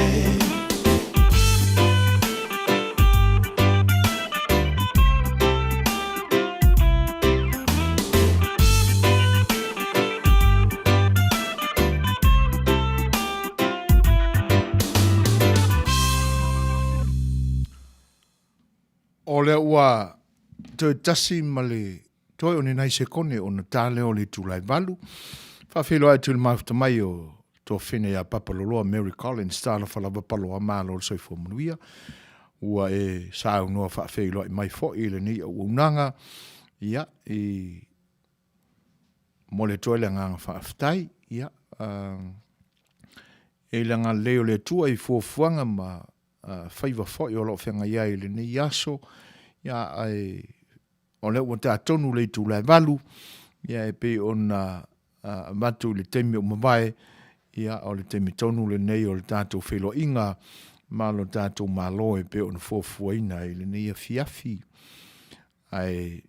O lea ua toe tasi ma le toe o ni nai sekone ona ta lea o le itula e valu. Faafeiloai atu i le mafuta mai o Tuafafine ia Papa Loloa Mary Collins, talofa lava Paloa, malo le soifua manuia. Ua e saunoa faafeiloai mai foi i lenei auaunaga, ia, i momoli atu ai le agaga faafetai, ia, e i le agalelei o le Atua i fuafuaga ma faiva foi o lo o feagai ai i lenei aso, ia, ae o lea ua ta tonu le itula e valu, ia, e pei ona avatu i le taimi ua mavae, ia, o le taimi tonu lenei o le tatou feiloaiga ma lo tatou Malo e pei ona fuafuaina i lenei afiafi. Ae,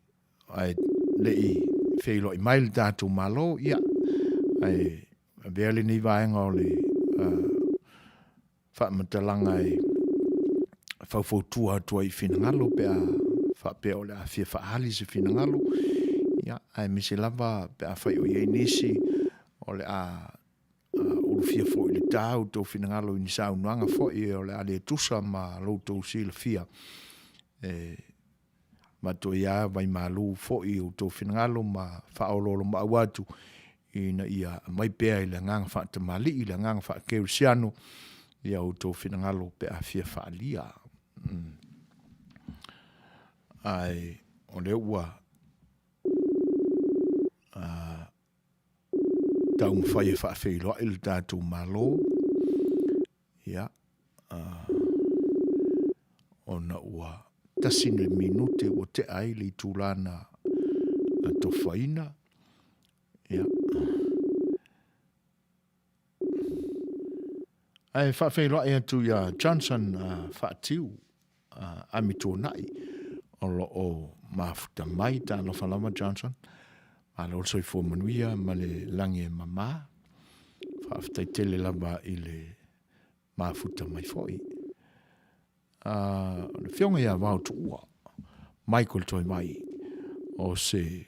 ae le i feiloai mai le tatou Malo, ia, ae avea lenei vaega o le faamatalaga e faufautua atu ai i finagalo pe a faapea o le a fia faaali se finagalo, ia, aemaise lava pe afai o i ai nisi o le a ulufia foi i le ta outou finagalo i ni saunoaga foi o le a le tusa ma lo outou silafia e avatu ai lava vaimalu foi i outou finagalo ma faaoloolomaau atu ina ia aumai pea i le agaga faatamalii, i le agaga faakerisiano ia outou finagalo pe a fia faaalia. Ae o lea ua taumafai e faafeiloai le tatou Malo, ia, ona ua tasi le minute ua tea ai le itula na tofaina. Ia. Ae faafeiloai atu ia Johnson Faatiu Amituanai o lo o mafuta mai. Talofa lava Johnson. Malo le soifua manuia ma le lagi e mama. Faafetai tele lava i le mafuta mai foi. O le afioga ia Vao Tuua, Michael Toivai, o se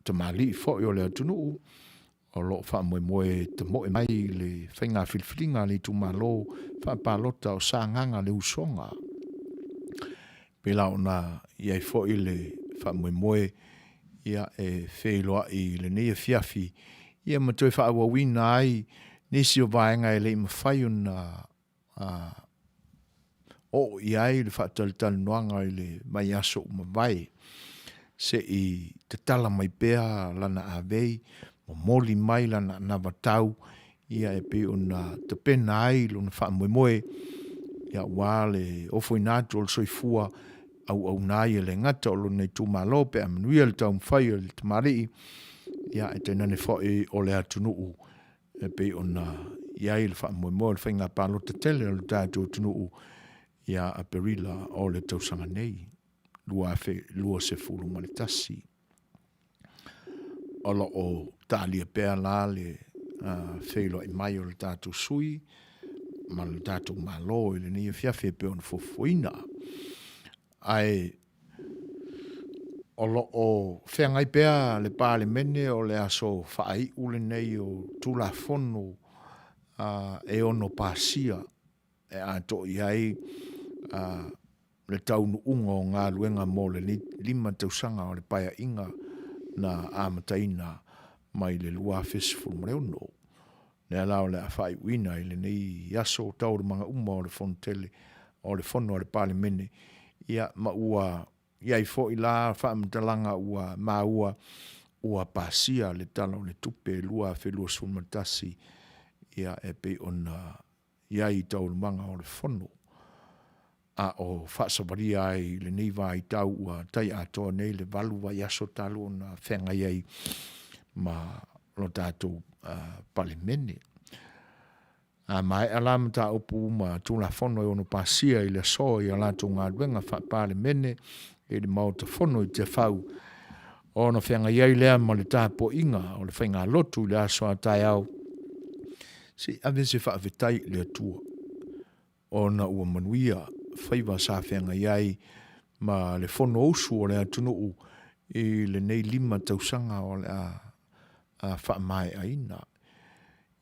tamalii foi o le atunuu o lo o faamoemoe e tamoe mai i le faiga filifiliga a le itumalo faapalota o Sagaga le Usoga. Pēlā ona i ai foi le faamoemoe ia e feiloai i lenei afiafi ia ma toe faaauauina ai nisi o vaega e le i mafai ona oo i ai le faatalatalanoaga i le vaiaso ua mavae, se i tatala mai pea lana avei, momoli mai lana anavatau, ia e pei ona tapena ai lona faamoemoe, ia aua le ofoina atu o le soifua auauna ai e le gata o lona itumalo pe a manuia le taumafai o le tamalii, ia ae tainane foi o le atunuu e pei ona i ai le faamoemoe o le faiga palota tele o le tatou atunuu ia Aperila o le tausaga nei 2021. O lo o talia pea la le feiloai mai o le tatou sui ma le tatou Malo i lenei afiafi e pei ona fuafuaina. Ae O lo o feagai pea le Palemene o le aso faaiu lenei o Tulafono e ono pasia e atoa i ai le taunuuga o galuega mo le 5 tausaga o le Paeaiga na amataina mai le 2016. Lea la o le a faaiuina i lenei aso taualumaga uma o le Fono tele o le Fono a le Palemene, ia ma ua i ai foi la faamatalaga ua maua ua pasia le Tala o le Tupe 2021, ia e pei ona i ai i taualumaga o le Fono, a o faasavalia ai i lenei vaitau ua tai atoa nei le 8 vaiaso talu ona feagai ai ma lo tatou Palemene. A maea la mataupu uma Tulafono e ono pasia i le aso i a latou galuega faa-Palemene i le Maota Fono i Tiafau, ona feagai ai lea ma le tapuaiga o le faigalotu i le aso a taeao, se i ave se faafetai i le Atua ona ua manuia faiva sa feagai ai ma le Fonousu a le atunuu i lenei 5 tausaga o le a faamaeaina.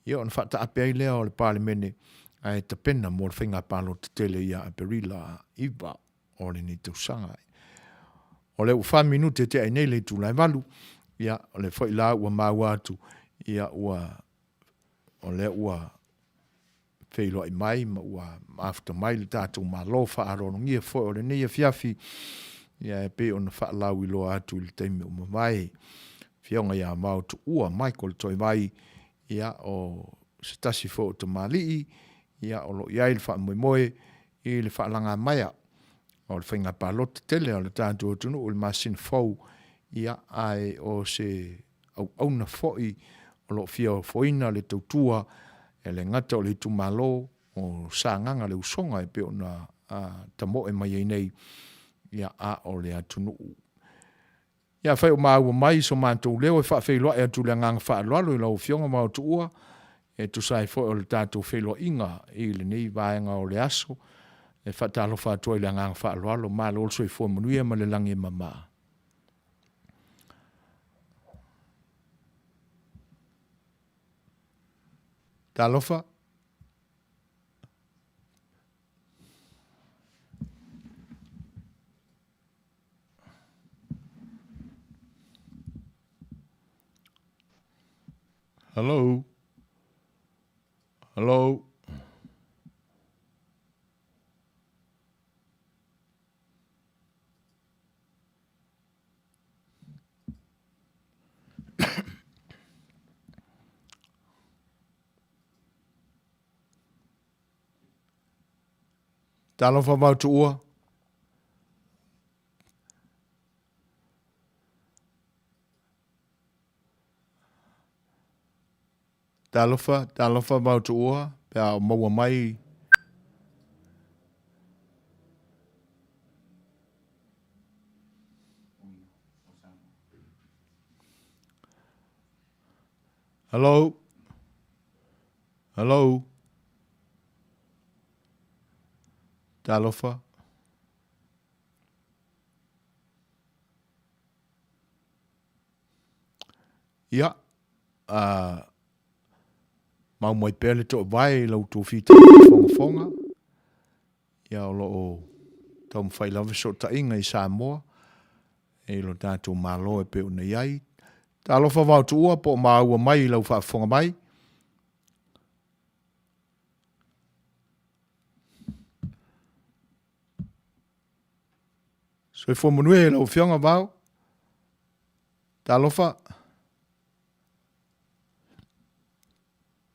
Ia ona faataape ai lea o le Palemene ae tapena mo le faiga palota tele ia Aperila 9 o lenei tausaga. O lea ua 4 minute e tea ai nei le itula e 8, ia o lea foi la ua maua atu, ia ua o lea ua feiloai mai ma ua mafuta mai le tatou Malo faaaloalogia foi o lenei afiafi, ia e pei ona faalauiloa atu i le taimi ua mavae, Afioga ia Vaotuua Michael Toivai, ia o se tasi foi o tamalii, ia o lo o i ai le faamoemoe i le faalagamaea o le faiga palota tele a le tatou atunuu i le masina fou, ia ae o se auauna foi o lo o fia ofoina le tautua e le gata o le itumalo o Sagaga le Usoga e pei ona tamoe mai ai nei, ia a o le atunuu. Ia afai o maua mai so matou leo e faafeiloai atu i le agaga faaaloalo i lau Afioga Vaotuua e tusa ai foi o le tatou feiloaiga i lenei vaega o le aso. E faatalofa atu ai i le agaga faaaloalo, malo le soifua manuia ma le lagi e mama. Talofa. Hello. Hello. Talofa Vaotuua. Talofa, talofa Vaotuua, pe a o maua mai. Hello. Hello. Talofa. Ia, uh, mau mai pea le toavae i lau tou fitafogafoga. Ia, o lo o taumafai lava fesootaiga i Samoa i lo tatou Malo e pei ona i ai. Talofa Vaotuua po o maua mai i lau faafofoga mai. Soifua manuia i lau Afioga Vao. Talofa.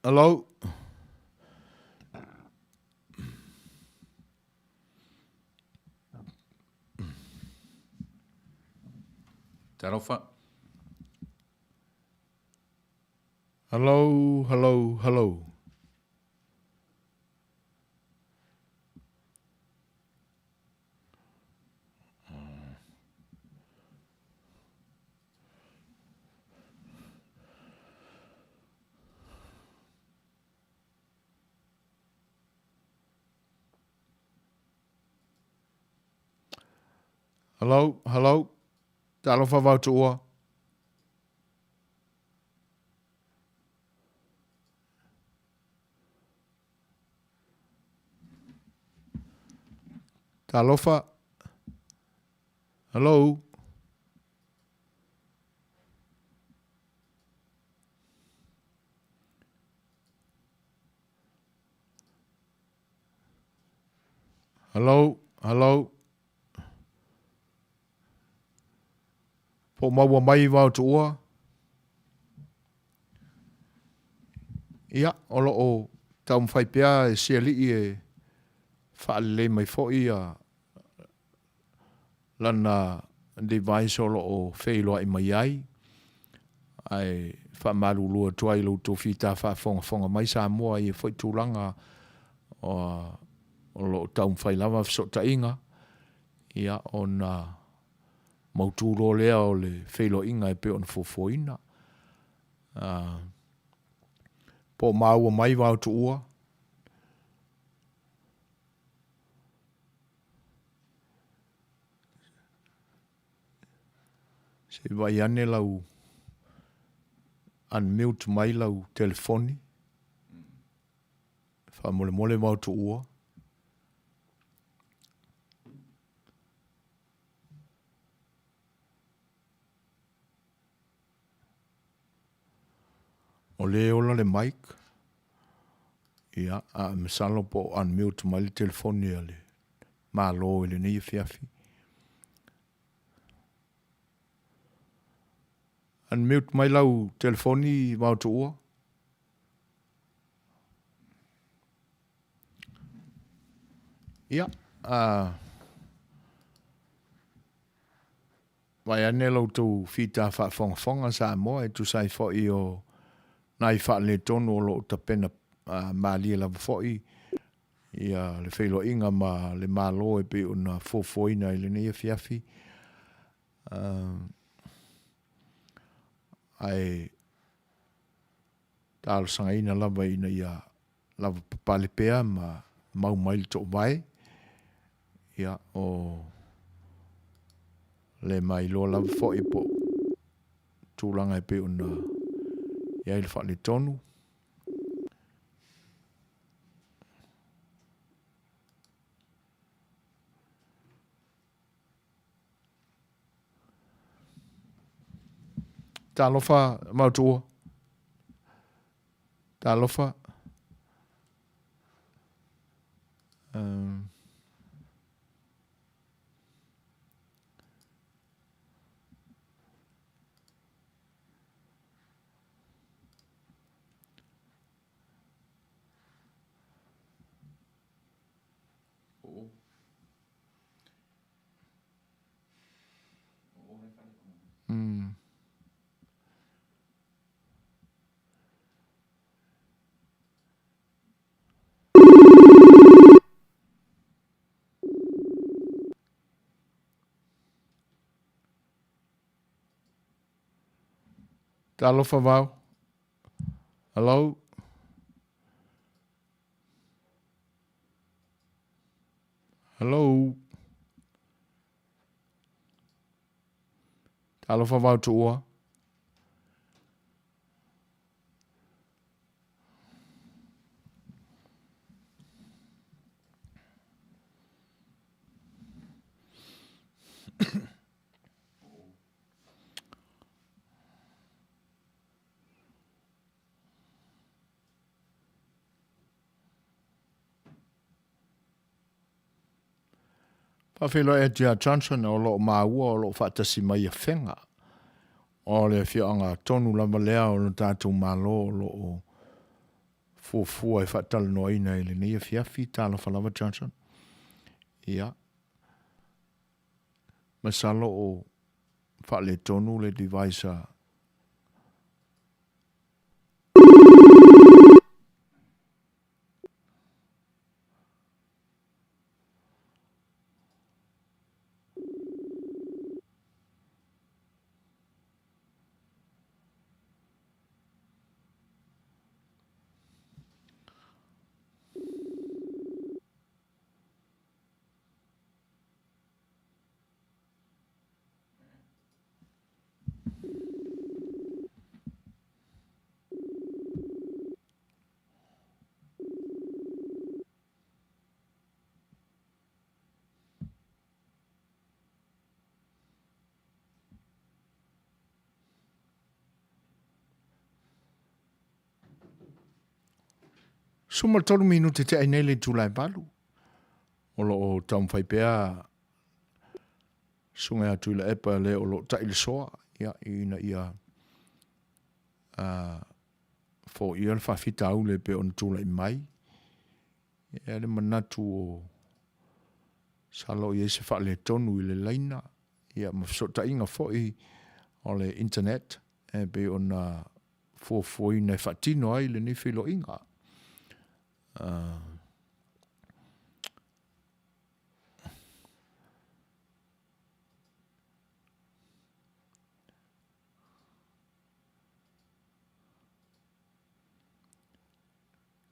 Hello. Talofa. Hello, hello, hello. Hello, hello. Talofa Vaotuua. Talofa. Hello. Hello, hello. Po o maua mai Vaotuua? Ia, o lo o taumafai pea e se alii e faalelei mai foi ia lana device o lo o feiloai mai ai, ae faamalulu atu ai i lo outou fita faafogafoga mai Samoa i ia foi tulaga o lo o taumafai lava fesootaiga, ia ona mautu loa lea o le feiloaiga e pei ona fuafuaina. Po o maua mai Vaotuua? Se i vaai ane lau unmute mai lau telefoni faamolemole Vaotuua. O lea e ola le mic, ia, ae masalo po o unmute mai le telefoni a le Malo i lenei afiafi. Unmute mai lau telefoni Vaotuua. Ia, a vaai ane la outou fita faafogafoga Samoa e tusa ai foi o nai faaletonu o lo o tapena malie lava foi ia le feiloaiga ma le Malo e pei ona fuafuaina i lenei afiafi. Ae talosagaina lava ina ia lavapapale pea ma mau mai le toovae, ia, o le mailoa lava foi po o tulaga e pei ona i ai le faaletonu. Talofa Mautuua. Talofa. Um. Mm. Talofa Vao. Hello. Hello. Talofa Vaotuua. Faafeiloai atu ia Johnson o lo o maua o lo o faatasi mai ia Fega. O le afioaga tonu lava lea o lo tatou Malo o lo o fuafua e faatalanoaina i lenei afiafi. Talofa lava Johnson. Ia, masalo o faaletonu le device a 13 minute tea ai nei le itula e 8. O lo o taumafai pea susuga ia Tuilaepa le o lo o tai le soa ia, ina ia foia le faafitauli e pei ona tulai mai. E le manatu o sa lo o i ai se faaletonu i le laina ia ma fesootaiga foi o le internet e pei ona fuafuaina e faatino ai lenei feiloaiga.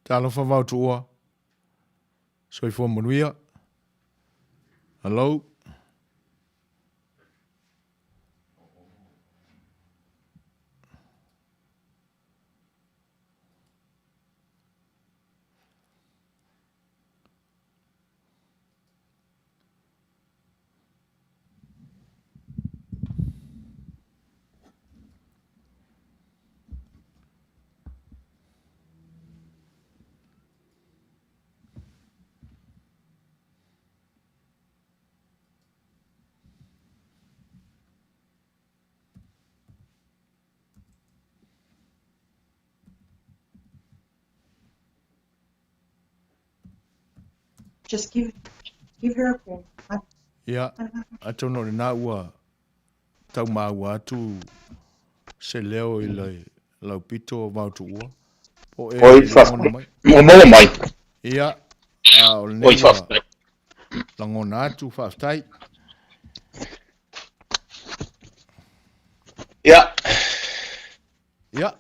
Talofa Vaotuua, soifua manuia. Hello. Just give, give her a call. Ia, atonu o lena ua tau maua atu se leo i le laupito o Vaotuua. Po e Oi, lagona mai. Ua maua mai. Ia, a o lenei ua lagona atu, faafetai. Ia. Ia,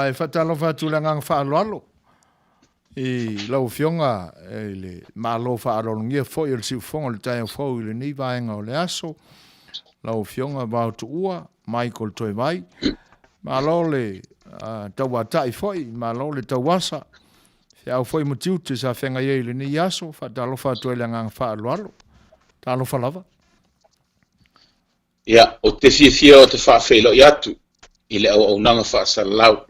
e faatalofa atu i le agaga faaaloalo i lau Afioga i le Malo faaaloalogia foi o le siufofoga o le taeao fou i lenei vaega o le aso. Lau Afioga Vaotuua Michael Toevai, malo le tauatai foi, malo le tauasa, feau foi ma tiute sa feagai ai i lenei aso. Faatalofa atu ai i le agaga faaaloalo. Talofa lava. Ia, ou te fiafia ou te faafeiloai atu i le auaunaga faasalalau.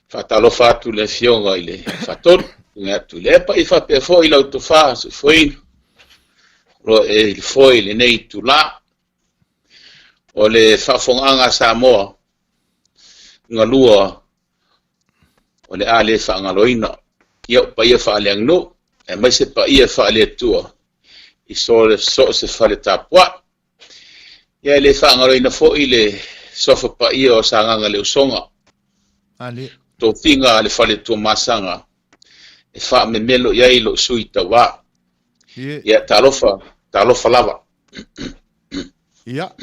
Faatalofa atu i le Afioga i le Faatonu, Susuga ia Tuilaepa, ia faapea foi lau tofa soifuaina o lo o e i le foe i lenei itula. O le faafofogaaga a Samoa, galua o le a le faagaloina i ou paia faaleaganuu, aemaise paia faale-Atua i so o se fale tapuai. Ia e le faagaloina foi le suafa paia o Sagaga le Usoga, tofiga a le fale Tuamasaga e faamemelo i ai lou sui tauva. Ia talofa, talofa lava. Ia,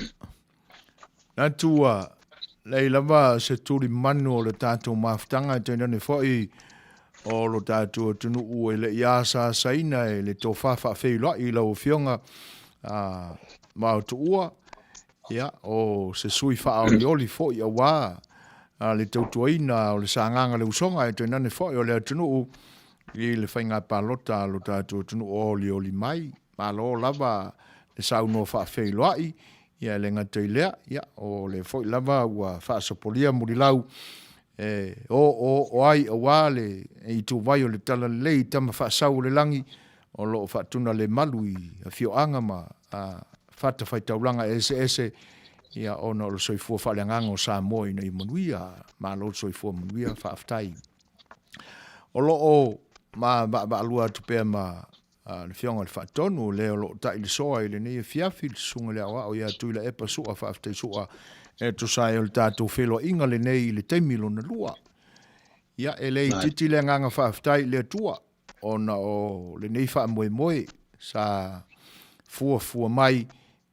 Natu ua leai lava se tulimanu o le tatou mafutaga e tainane foi o lo tatou atunuu e le i asaasaina e le tofa faafeiloai i lau Afioga Vaotuua, ia, o se sui faaolioli foi aua le tautuaina o le Sagaga le Usoga e tainane foi o le atunuu i le faiga palota a lo tatou atunuu o olioli mai. Malo lava le saunoa faafeiloai, ia e le gata i lea, ia o lea foi lava ua faasopolia mulilau e oooo ai aua le ituvai o le Talalelei i tama faasau o le lagi o lo o faatunalemalu i afioaga ma fatafaitaulaga eseese ia ona o le soifua faaleagaga o Samoa ina ia manuia. Malo le soifua manuia, faafetai. O lo o ma vaavaalua atu pea ma le Afioga i le Faatonu, le o lo o tai le soa i lenei afiafi, le Susuga i le Aoao ia Tuilaepa Sua, faafetai Sua e tusa ai o le tatou feiloaiga lenei i le taimi lona lua. Ia, e le itiiti le agaga faafetai i le Atua ona o lenei faamoemoe sa fuafua mai,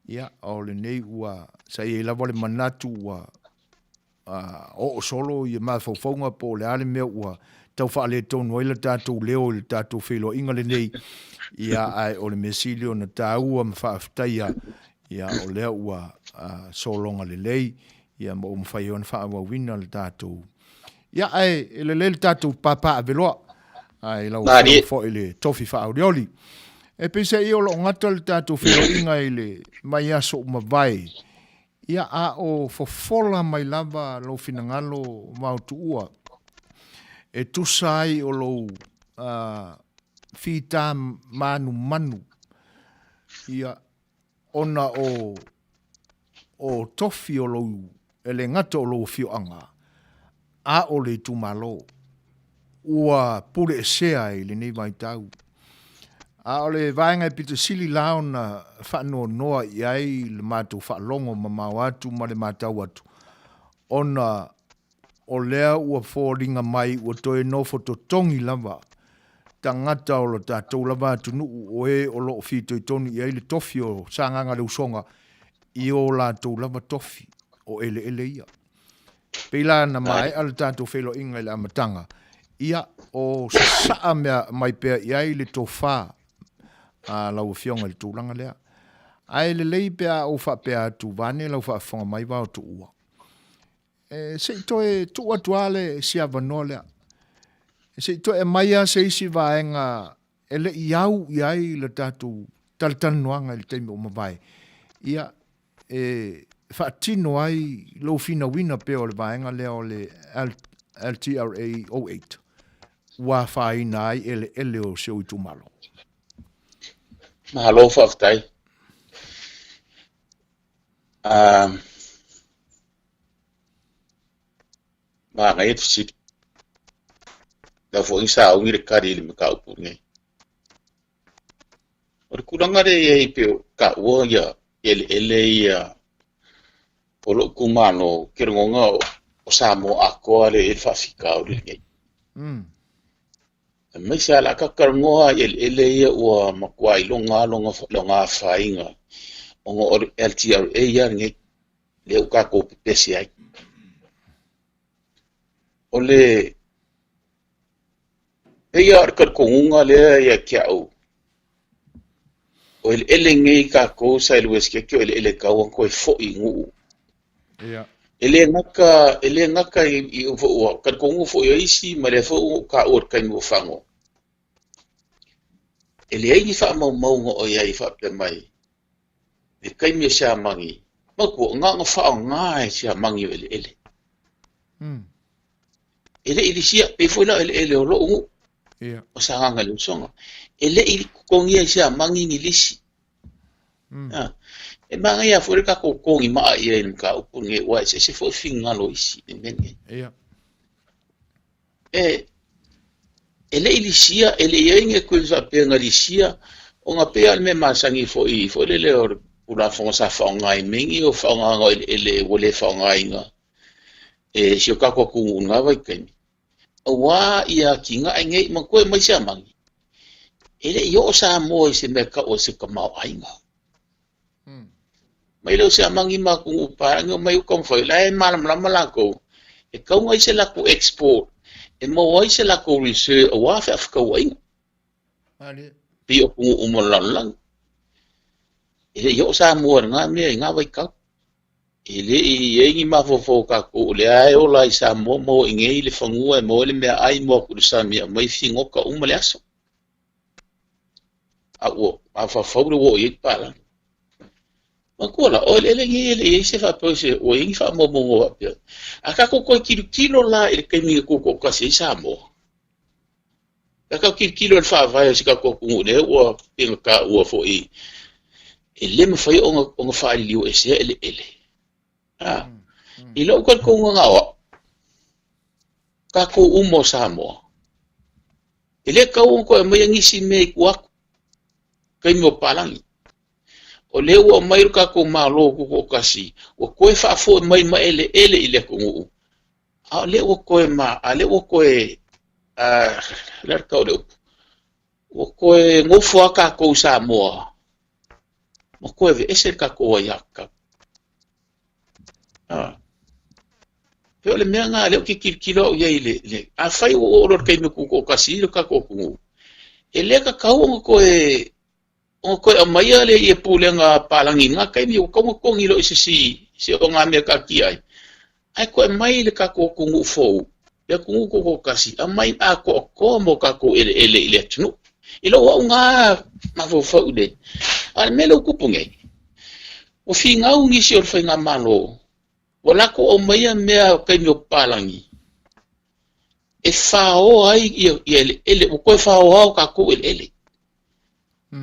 ia, o lenei ua, sa i ai lava le manatu ua oo solo ia mafaufauga po o le a le mea ua tau faaletonu ai le tatou leo i le tatou feiloaiga lenei, ia, ae o le mea sili ona taua ma faafetaia, ia, o lea ua sologa lelei, ia, ma ua mafai ona faaauauina le tatou, ia, ae e lelei le tatou papaaveloa, ae lau Afioga foi i le tofi faaolioli. E peiseai o lo o gata le tatou feiloaiga i le mai aso ua mavae, Ia, a o fofola mai lava lou finagalo vaotuua e tusa ai o lou fita manumanu ia ona o o tofi o lou e le gata o lou afioaga a o le itumalo ua puleesea ai i lenei vaitau. A o le vaega e pito sili la ona faanoanoa i ai le matou faalogo mamao atu ma le matau atu, ona o lea ua foliga mai ua toe nofo totogi lava tagata o lo tatou lava atunuu o e o lo o fitoitonu i ai le tofi o Sagaga le Usoga i o latou lava tofi o eleele ia. Pei la na maea le tatou feiloaiga i le amataga, ia, o sasaa mea mai pea i ai le tofa a lau Afioga i le tulaga lea. Ae lelei pe a ou faapea atu vaeane lau faafofoga mai vao tuua. E, se i toe tuu atu lava le si avanoa lea. Se i toe aumai lava se isi vaega e le i au i ai le tatou talatalanoaga i le taimi ua mavae, ia, e faatino ai lou finauina pea o le vaega lea o le LTRA 08 ua afaina ai eleele o si ou itumalo. Malo faafetai. Manaia le fesili. Lau foi ni sauni le tali i le mataupu lenei. O le tulaga lea e i ai pei o taua ia eleele ia o lou itumalo, ou te lagona o Samoa atoa lea e i ai le faafitauli lenei. Aemaise lava o le a tatou talanoa i eleele ia ua matua iloga lava lona afaina ona o le LTRA lava lenei lea ua tatou pepesi ai. O le pei lava o le talitonuga lea ia te au, o eleele nei tatou sa i le Uesetete o eleele e tatau ona toe foi i nuu. E le gata, e le gata i, i ua talitonu foi o isi ma lea foi ua ou taua i le taimi ua fano, e leai ni faamaumauga o i ai faapea mai le taimi o Siamani, manatua, na ona faaaoga e Siamani o eleele. E le i lisia, pei foi la o eleele o lou nuu, o Sagaga le Usoga. E le i totogia e Siamani ni lisi. E manaia foi le tatou togi maa i ai i le mataupu lenei, aua e eseese foi finagalo o isi i le mea lenei. E le i lisia, e le i i ai ni agreement faapea na lisia, ona pei lava o le mea masani foi, foi lele o le Tulafono sa faaaoga i mea nei o faaaogaina o eleele ua le faaaogaina e si o tatou atunuu i lena vaitaimi, aua ia atinae nei, manatua e aumai Siamani, e le i oo Samoa i se mea e tau o se tamaoaiga. Mai lea o Siamani ma atunuu papalagi omai ua taumafai, o la e malamalama latou, e tatau ona i ai se latou export e maua ai se latou reserve aua feafetauaiga. Pei o atunuu uma o le lalolagi. E le i oo Samoa i lena mea i na vaitau. E le i i ai ni mafaufau o tatou o lea e ola ai Samoa maua i nei le fanua e maua ai le meaai mo atu i le sami e aumai figota uma le aso. A ua mafaufau le ua oo i ai papalagi. Manatua la, o eleele nei e le i ai se faapea se ua i ai ni faamaumauga faapea. A tatou toe tilotilo la i le taimi na tutoatasi ai Samoa, a tatou tilotilo i le faavae o si tatou atunuu lea ua pei ona taua foi e le mafai ona faaliliu esea eleele. I lou talitonuga na o au, tatou uma o Samoa, e le tatau ona toe aumaia nisi mea i tua atu, taimi o papalagi. O lea ua aumai lo tatou Malo Tutoatasi, ua toe faafoi mai ma eleele i le atunuu, a o lea ua toe ma, a lea ua toe, a, le a le tau o le upu, ua toe nofo lava tatou i Samoa, ma toe aveese le tatou aiatatau. Pei o le mea lena lea ou te tilotilo au i ai i le, le afai ua oo loa i le taimi tutoatasi i le tatou atunuu, e le tatau ona toe ona toe aumaia le ia pulega palagi i lena taimi, ua tatau ona togi loa i se isi se ogamea taatia ai, ae toe aumai le tatou atunuu fou, le atunuu tutoatasi, aumai atoatoa mo tatou eleele i le atunuu. I lou au na mafaufau i le, a o le mea lea ua tupu nei, ua finau nisi o le faigamalo, ua latou aumaia mea o taimi o papalagi. E faoa ai ia eleele, ua toe faoa o tatou eleele.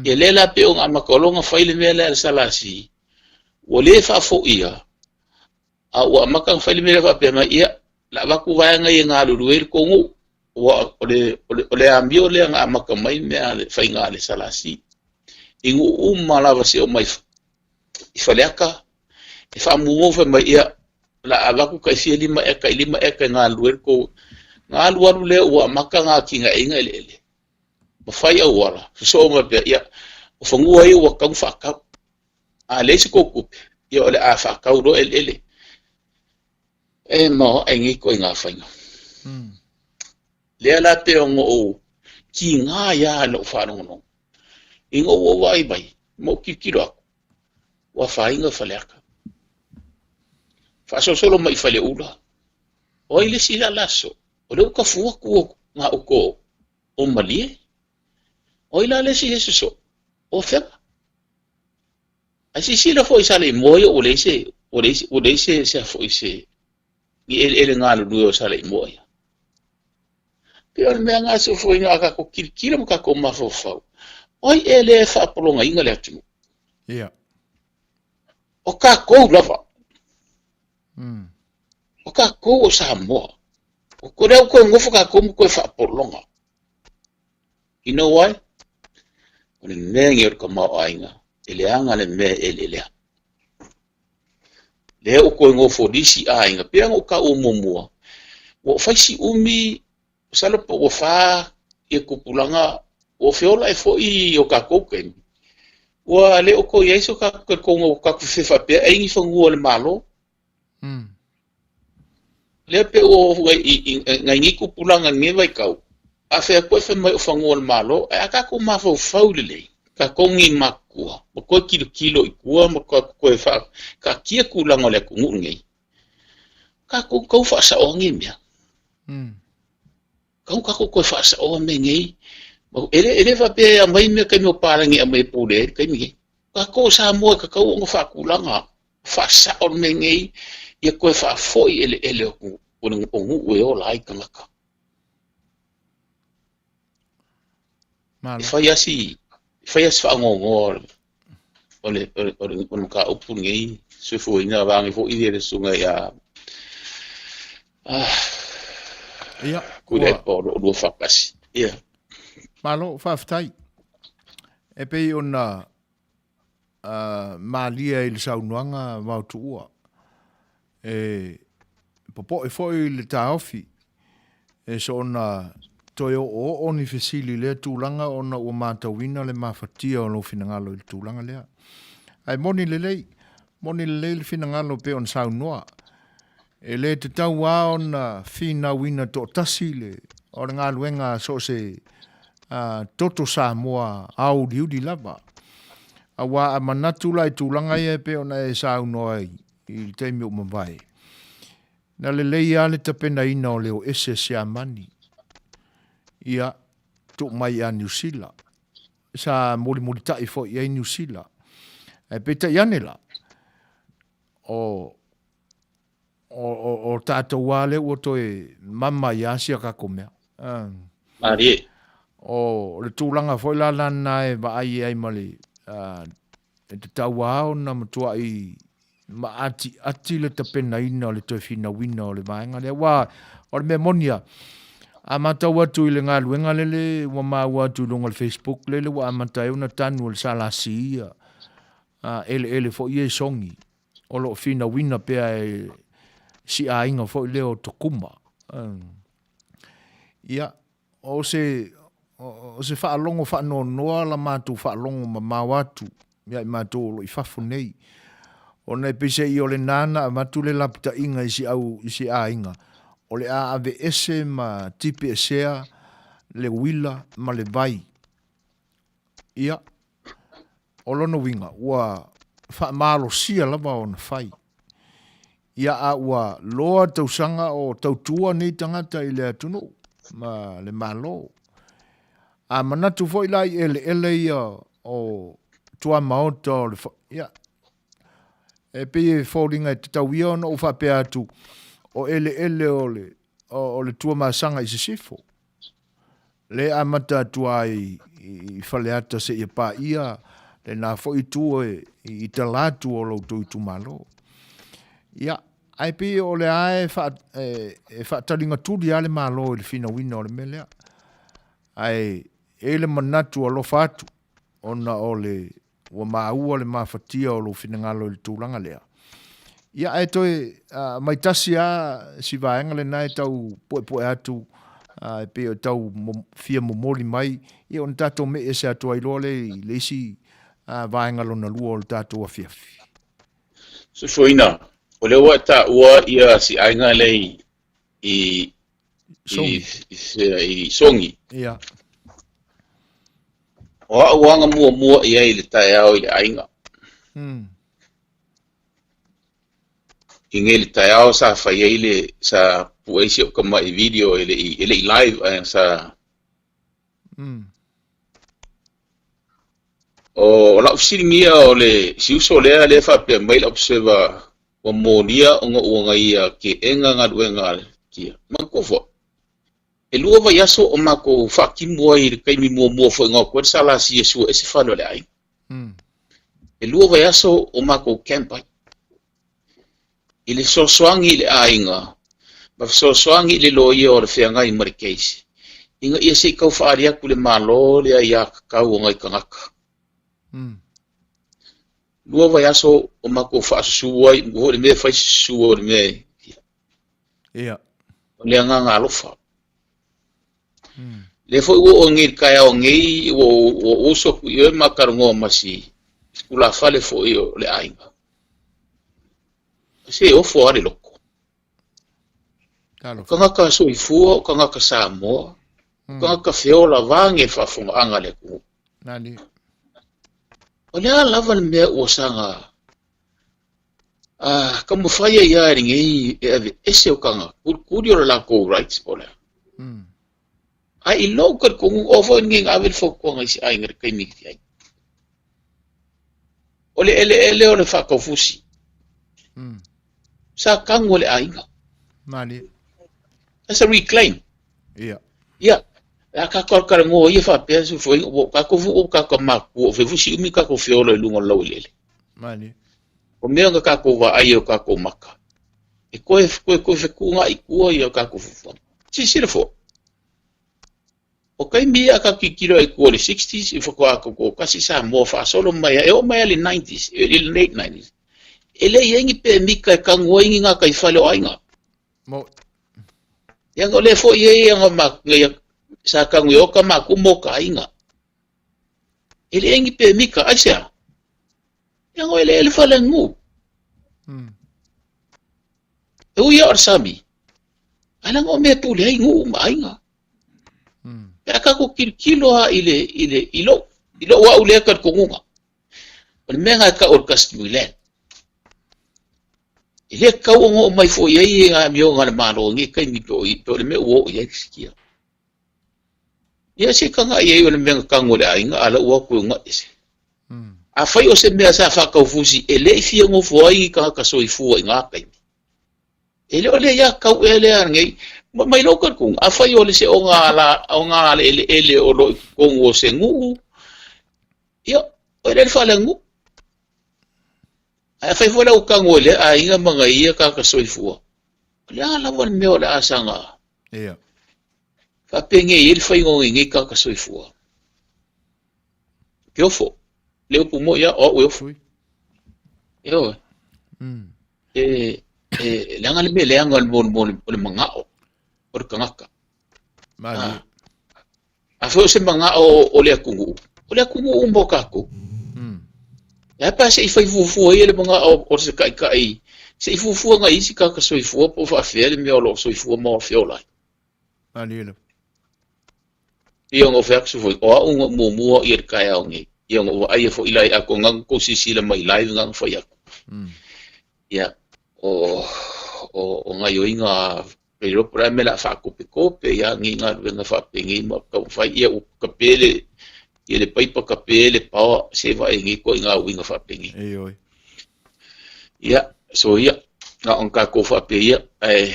Ia lea la pei ona amata loa ona fai le mea lea a le SLC, ua le faafoia, a ua amata ona fai le mea lea faapea mai, ia, o le a avatu vaega ia e galulue ai le tou nuu. Ua, o le, o le, o le amio lea na amata mai mea a le faiga a le SLC. I nuu uma lava seia oo mai i Faleata, e faamumu fai mai, ia, o le a avatu tai fia 5 eka i 5 eka e galulue ai le tou. Na alu alu lea ua amata ona atinaeina eleele ma fai auala, sosoo mai pea, ia, o fanua ia ua tatau ona faatau. A leai se tou tupe, ia o le a faatau loa eleele. E maoae nei ituaiga faiga. Lea la pei ona ou kiga ai lava i lau faalogologo, ina ua ou vaai mai ma ou tilotilo atu, ua afaina Faleata. Faasolosolo mai i Faleula, o ai le isi la aso? O lea ua tafu atu gauta o Malie. O ai la le isi e sosoo? O Afega. Ae silasila foi i Saleimoa ia ua leai se, ua leai, ua leai se, se a foi se, ni eleele galulue o Saleimoa ia. Pei o le mea lena soifuaina a tatou tilotilo ma tatou mafaufau, o ai ea lea e faapologaina le atunuu? Ia. O tatou lava. O tatou o Samoa. O lea ua toe nofo tatou ma toe faapologa. You know why? O le mea lenei o le tamaoaiga, e leaga le mea e eleelea. Lea ua toe nofo nisi aiga, pei ona ou taua muamua, ua fai si umi, masalo po ua fa ia tupulaga, ua feola ai foi i o tatou taimi, ua le o toe i ai so tatou talitonuga ua tatou fefe faapea ai ni fanua o le Malo. Lea pei ua oo i nai nei tupulaga i lenei vaitau, a fai atu e fai mai o fanua o le Malo, ae a tatou mafaufau lelei, tatou nei matutua, ma toe tilotilo i tua ma toe faataatia tulaga o le atunuu lenei, tatou tau faasaoa nei mea. Tau tatou toe faasaoa mea nei. E le, e le faapea e aumai mea taimi o palagi e aumai e pule ai le taimi nei. Tatou o Samoa e tatau ona faatulaga, faasao le mea nei, ia toe faafoi eleele o nuu e ola ai tagata. Malo. E fai lava si, e fai lava si faanoanoa o le, o le, o le, o le mataupu lenei, soifuaina vaeane foi le susuga ia ah, Ia, Tuilaepa o lo o lua faatasi. Ia. Malo, faafetai. E pei ona malie ai i le saunoaga Vaotuua, e popoe foi le taofi e soona toe oooo ni fesili i lea tulaga ona ua matauina le mafatia o lou finagalo i le tulaga lea. Ae moni lelei, moni lelei le finagalo pei ona saunoa. E le tatau lava ona finauina toatasi le o le galuega a so o se toto Samoa aoliuli lava. Aua a manatu la i tulaga ia e pei ona e saunoa ai i le taimi ua mavae, na lelei lava le tapenaina o le o ese a Siamani, ia, tuu mai ia Niu Sila. Sa mulimulitai foi i ai Niu Sila. Ae peitai ane la, o o, o, o tatou lava lea ua toe mama ai lava si a tatou mea. Malie. O le tulaga foi la lana e vaai ai ma le e tatau lava ona matuai maatiati le tapenaina o le toe finauina o le vaega lea. Aua o le mea moni lava, a matau atu i le galuega lele ua maua atu i luga o le Facebook lele ua amata ai ona tanu e le SLC ia eleele foi ia i Sogi. O lo o finauina pea e si aiga foi lea o Tokuma. Ia, o se, o se faalogo faanoanoa la matou faalogo mamao atu ia i matou o lo o i fafo nei. Ona e peiseai o lena na avatu le lapataiga i si au, i si aiga, o le a aveese ma tipiesea le uila ma le vai. Ia, o lona uiga, ua faamalosia lava ona fai. Ia, a ua loa tausaga o tautua nei tagata i le atunuu ma le Malo. A manatu foi la i eleele ia o tuamaota o le, ia, e pei e foliga e tatau ia ona ou faapea atu, o eleele o le. o le Tuamasaga i Sisifo, lea e amata atu ai i Faleata seia paia lena foi itu i tala atu o lo outou itumalo. Ia, ae pei o lea e, fa, e, e faataligatuli lava le Malo i le finauina o le mea lea. Ae e i le manatu alofa atu ona o le ua maua le mafatia o lou finagalo i le tulaga lea. Ia, ae toe uh, mai tasi lava si vaega lena e tau puepue atu uh, e pei o tau mo, fia momoli mai, ia ona tatou me'i ese atu ai loa lea i le isi uh, vaega lona lua o le tatou afiafi. Soifuaina, o lea ua e taua ia si aiga lea i, i Sogi. I, i Sogi. Ia. O au aga muamua i ai i le taeao i le aiga. I nei le taeao sa fai ai le, sa pue ai si ou tama'i video e le i, e le i live ae sa O lau fesiligia o le si uso lea lea faapea mai le observer ua molia ona ua gaia keʻena galuega a le kia. Manatua foi, e lua vaiaso o matou faatimu ai i le taimi muamua foi na o atu ai le SLC e sue ese fale o le aiga. E lua vaiaso o matou camp ai. I le fesoasoani i le aiga ma fesoasoani i le loia o le feagai ma le case, ina ia se i tau faaali atu i le Malo le aiatatau o nai tagata. Lua vaiaso o matou faasusu ai, ua foi le mea e fai susu o le mea e... Ia. O le agaga alofa. Lea foi ua oo nei i le taeao nei, ua ou uso atu i oe ma talanoa ma si tulafale foi o le aiga. Se ofo lava le loto. O tagata soifua, o tagata Samoa, o tagata feola vaeane le faafofogaaga a le atunuu. Nani. O le a lava le mea ua saga ah, taumafai ai lava e lenei e aveese o tagata, kulikuli o le latou rights po o le a. Ae i lou talitonuga, o foi lenei na ave le fautuaga i se aiga i le taimi i ai. O le eleele o le faataufusi. Sa tanu e le aiga. Malie. That's a reclaim. Ia. Ia. A tatou talanoa ia faapea se foi, o tatou foi o tatou matua, o fai foi umi tatou feola i luga o le laueleele. Malie. O mea na tatou vaai e o tatou maka, e toe, toe, toe fetuunai i tua ia o tatou fuafuaga. Silasila foi, o taimi ia a tatou tilotilo ai i tua i le sixties, i faatoa toatasi Samoa faasolo mai ai, e oo mai lava i le nineties, i le late nineties, e le i ai ni pemita e tanu ai ni gataifale o aiga. Mo. Ia, o lea foi e i ai ma, ia, sa tanu e oka matou mo ka aiga. E leai ni pemita, aisea? Ia, o eleele faaleaganuu. E ui lava o le sami, ae leaga o mea e pule ai nuu ma aiga. Pe a tatou tilotilo lava i le, i le, i lou, i lou au lea talitonuga, o le mea lena e tau o le customary land. E le tatau ona oo mai foi i ai ngā amioga a le Malo i nei taimi pe o le mea ua oo i ai le sikia. Ia se tagai i ai o le mea na tanu e le aiga a la ua o atu e una'i ese. Afai o se mea sa faataufusi e le i fia nofo ai ni tagata soifua i ngā taimi, e le o le ia tau ea lea nei, mai lou talitonuga, afai o le se o ngā la, o ngā eleele o lo o i totonu o se nuu, ia, o eleele faaleaganuu. Ae afai foi la ua tanu e lea aiga ma nai ia tagata soifua, o le a lava le mea o le a saga Ia. Faapenei ai le faiga o nei tagata soifua. Ke ofo. Le upu moi ia, o au e ofo. Ioe. E, e, leaga le mea leaga o le mo, o le manao o le tagata. Malie. Afai o se manao o le atunuu, o le atunuu uma o tatou. E a pe a se i fai fuafua ia le manao o se taitai, se i fuafua nai isi tagata soifua po o faafefea le mea o lo o soifua ma feola ai. Malie lava. Ia ona ou fai atu foi, o au na muamua ia le taeao nei. Ia ona ou vaaia foi la ia atonu na tou silasila mai live na na fai atu. Ia, o, o, o gaioiga E iloa po o le a le mea o le a faatopetope ia nei galuega faapenei ma taumafai ia ua tape le ia le paipa tape le paoa se vaai nei ituaiga uiga faapenei. Ioe. Ia, so ia, na ona tatou faapea ia, ae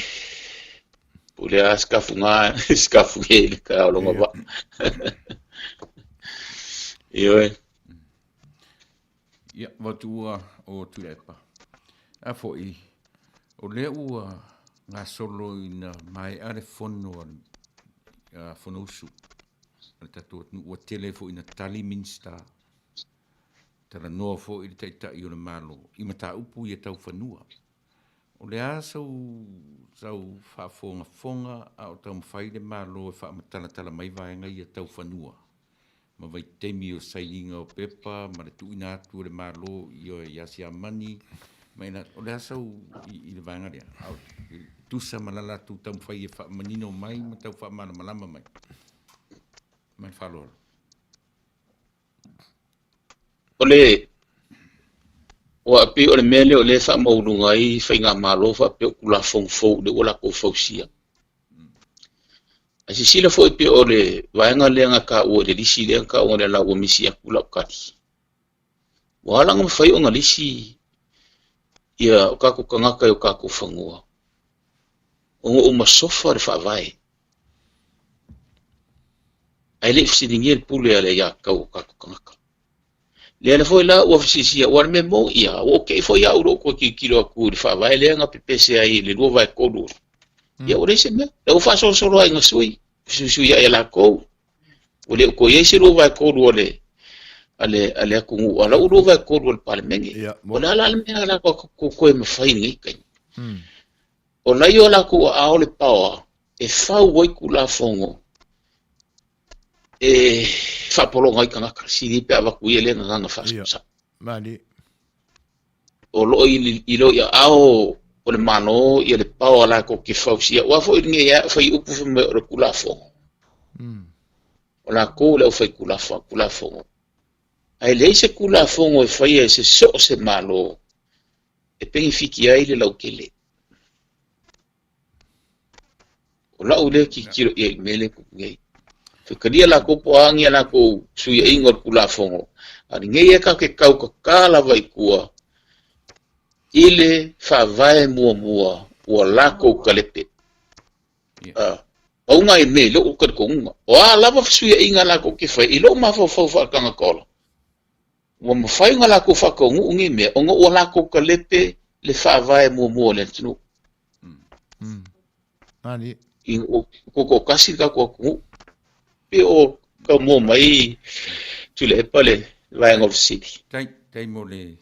O le a sikafuga sikafuge i le taeao o lona vaa. Ioe. Ia, vatua o Tuilaepa. A foi, o lea ua gasolo ina maea le fono a le Fonousu a le tatou atunuu, ua tele foi ina tali Minisita, talanoa foi le Taitai o le Malo i mataupu ia tau fanua. O le a sau sau faafogafoga a o taumafai le Malo e faamatalatala mai vaega ia tau fanua ma vaitaimi o sainiga o pepa ma le tuuina atu e le Malo ia Siamani ma ina, o le a sau i le vaega lea? A o tusa ma la latou taumafai e faamanino mai ma tau faamalamalama mai. Ma le faaaloalo. O le ua pei o le mea lea o lea e faamaualuga ai faigamalo faapea o Tulafono fou lea ua latou fausia. Ae silasila foi pei o le vaega lea na taua i le lisi lea na taua lea la ua misi atu lau tali. Ua ala ona mafai ona lisi ia o tatou tagata i o tatou fanua ona ua masofa le faavae. Ae le i fesiligia le pule a le aiatatau o tatou tagata. Lea la foi la ua fesilisili aua o le mea moni ia, ua ou tei foi au i lou toe tilotilo atu i le faavae lea na pepese ai i le 2/3. Ia ua leai se mea. La ua faasolosolo ai na sui, fesuisuiai e latou. Ua le o toe i ai se 2/3 a le a le a le atunuu, a la ua 2/3 a le Palemene. O le a la le mea la tatou toe mafai i lenei taimi? O la i o latou aao le paoa e fau ai Tulafono e faapologa ai tagata, sili pe avatu ia lea gagana faasaosao. O lo o i lo i aao o le Malo ia le paoa latou te fausia. Aua foi lenei a fai upu fai mai o le Tulafono. O latou le aufai Tulafono. Ae leai se Tulafono e faia e se so o se Malo e penefiti ai le lautele. O lau lea tilotilo i ai i le mea lea e tupu nei. Faitalia latou po o a ni a latou suiaiga o le Tulafono, a o lenei e tatou te tautata lava i tua i le faavae muamua ua latou talepe. Pau nai mea i lou talitonuga, o a lava fesuiaiga latou te fai i lou mafaufau faatagata ola, Ua mafai ona latou faataunuu nei mea ona ua latou talepe le faavae muamua o le atunuu. Ina ua toatasi le tatou atunuu. Pe o taumua mai Tuilaepa le vaega o le fesili. Tai, tai mo le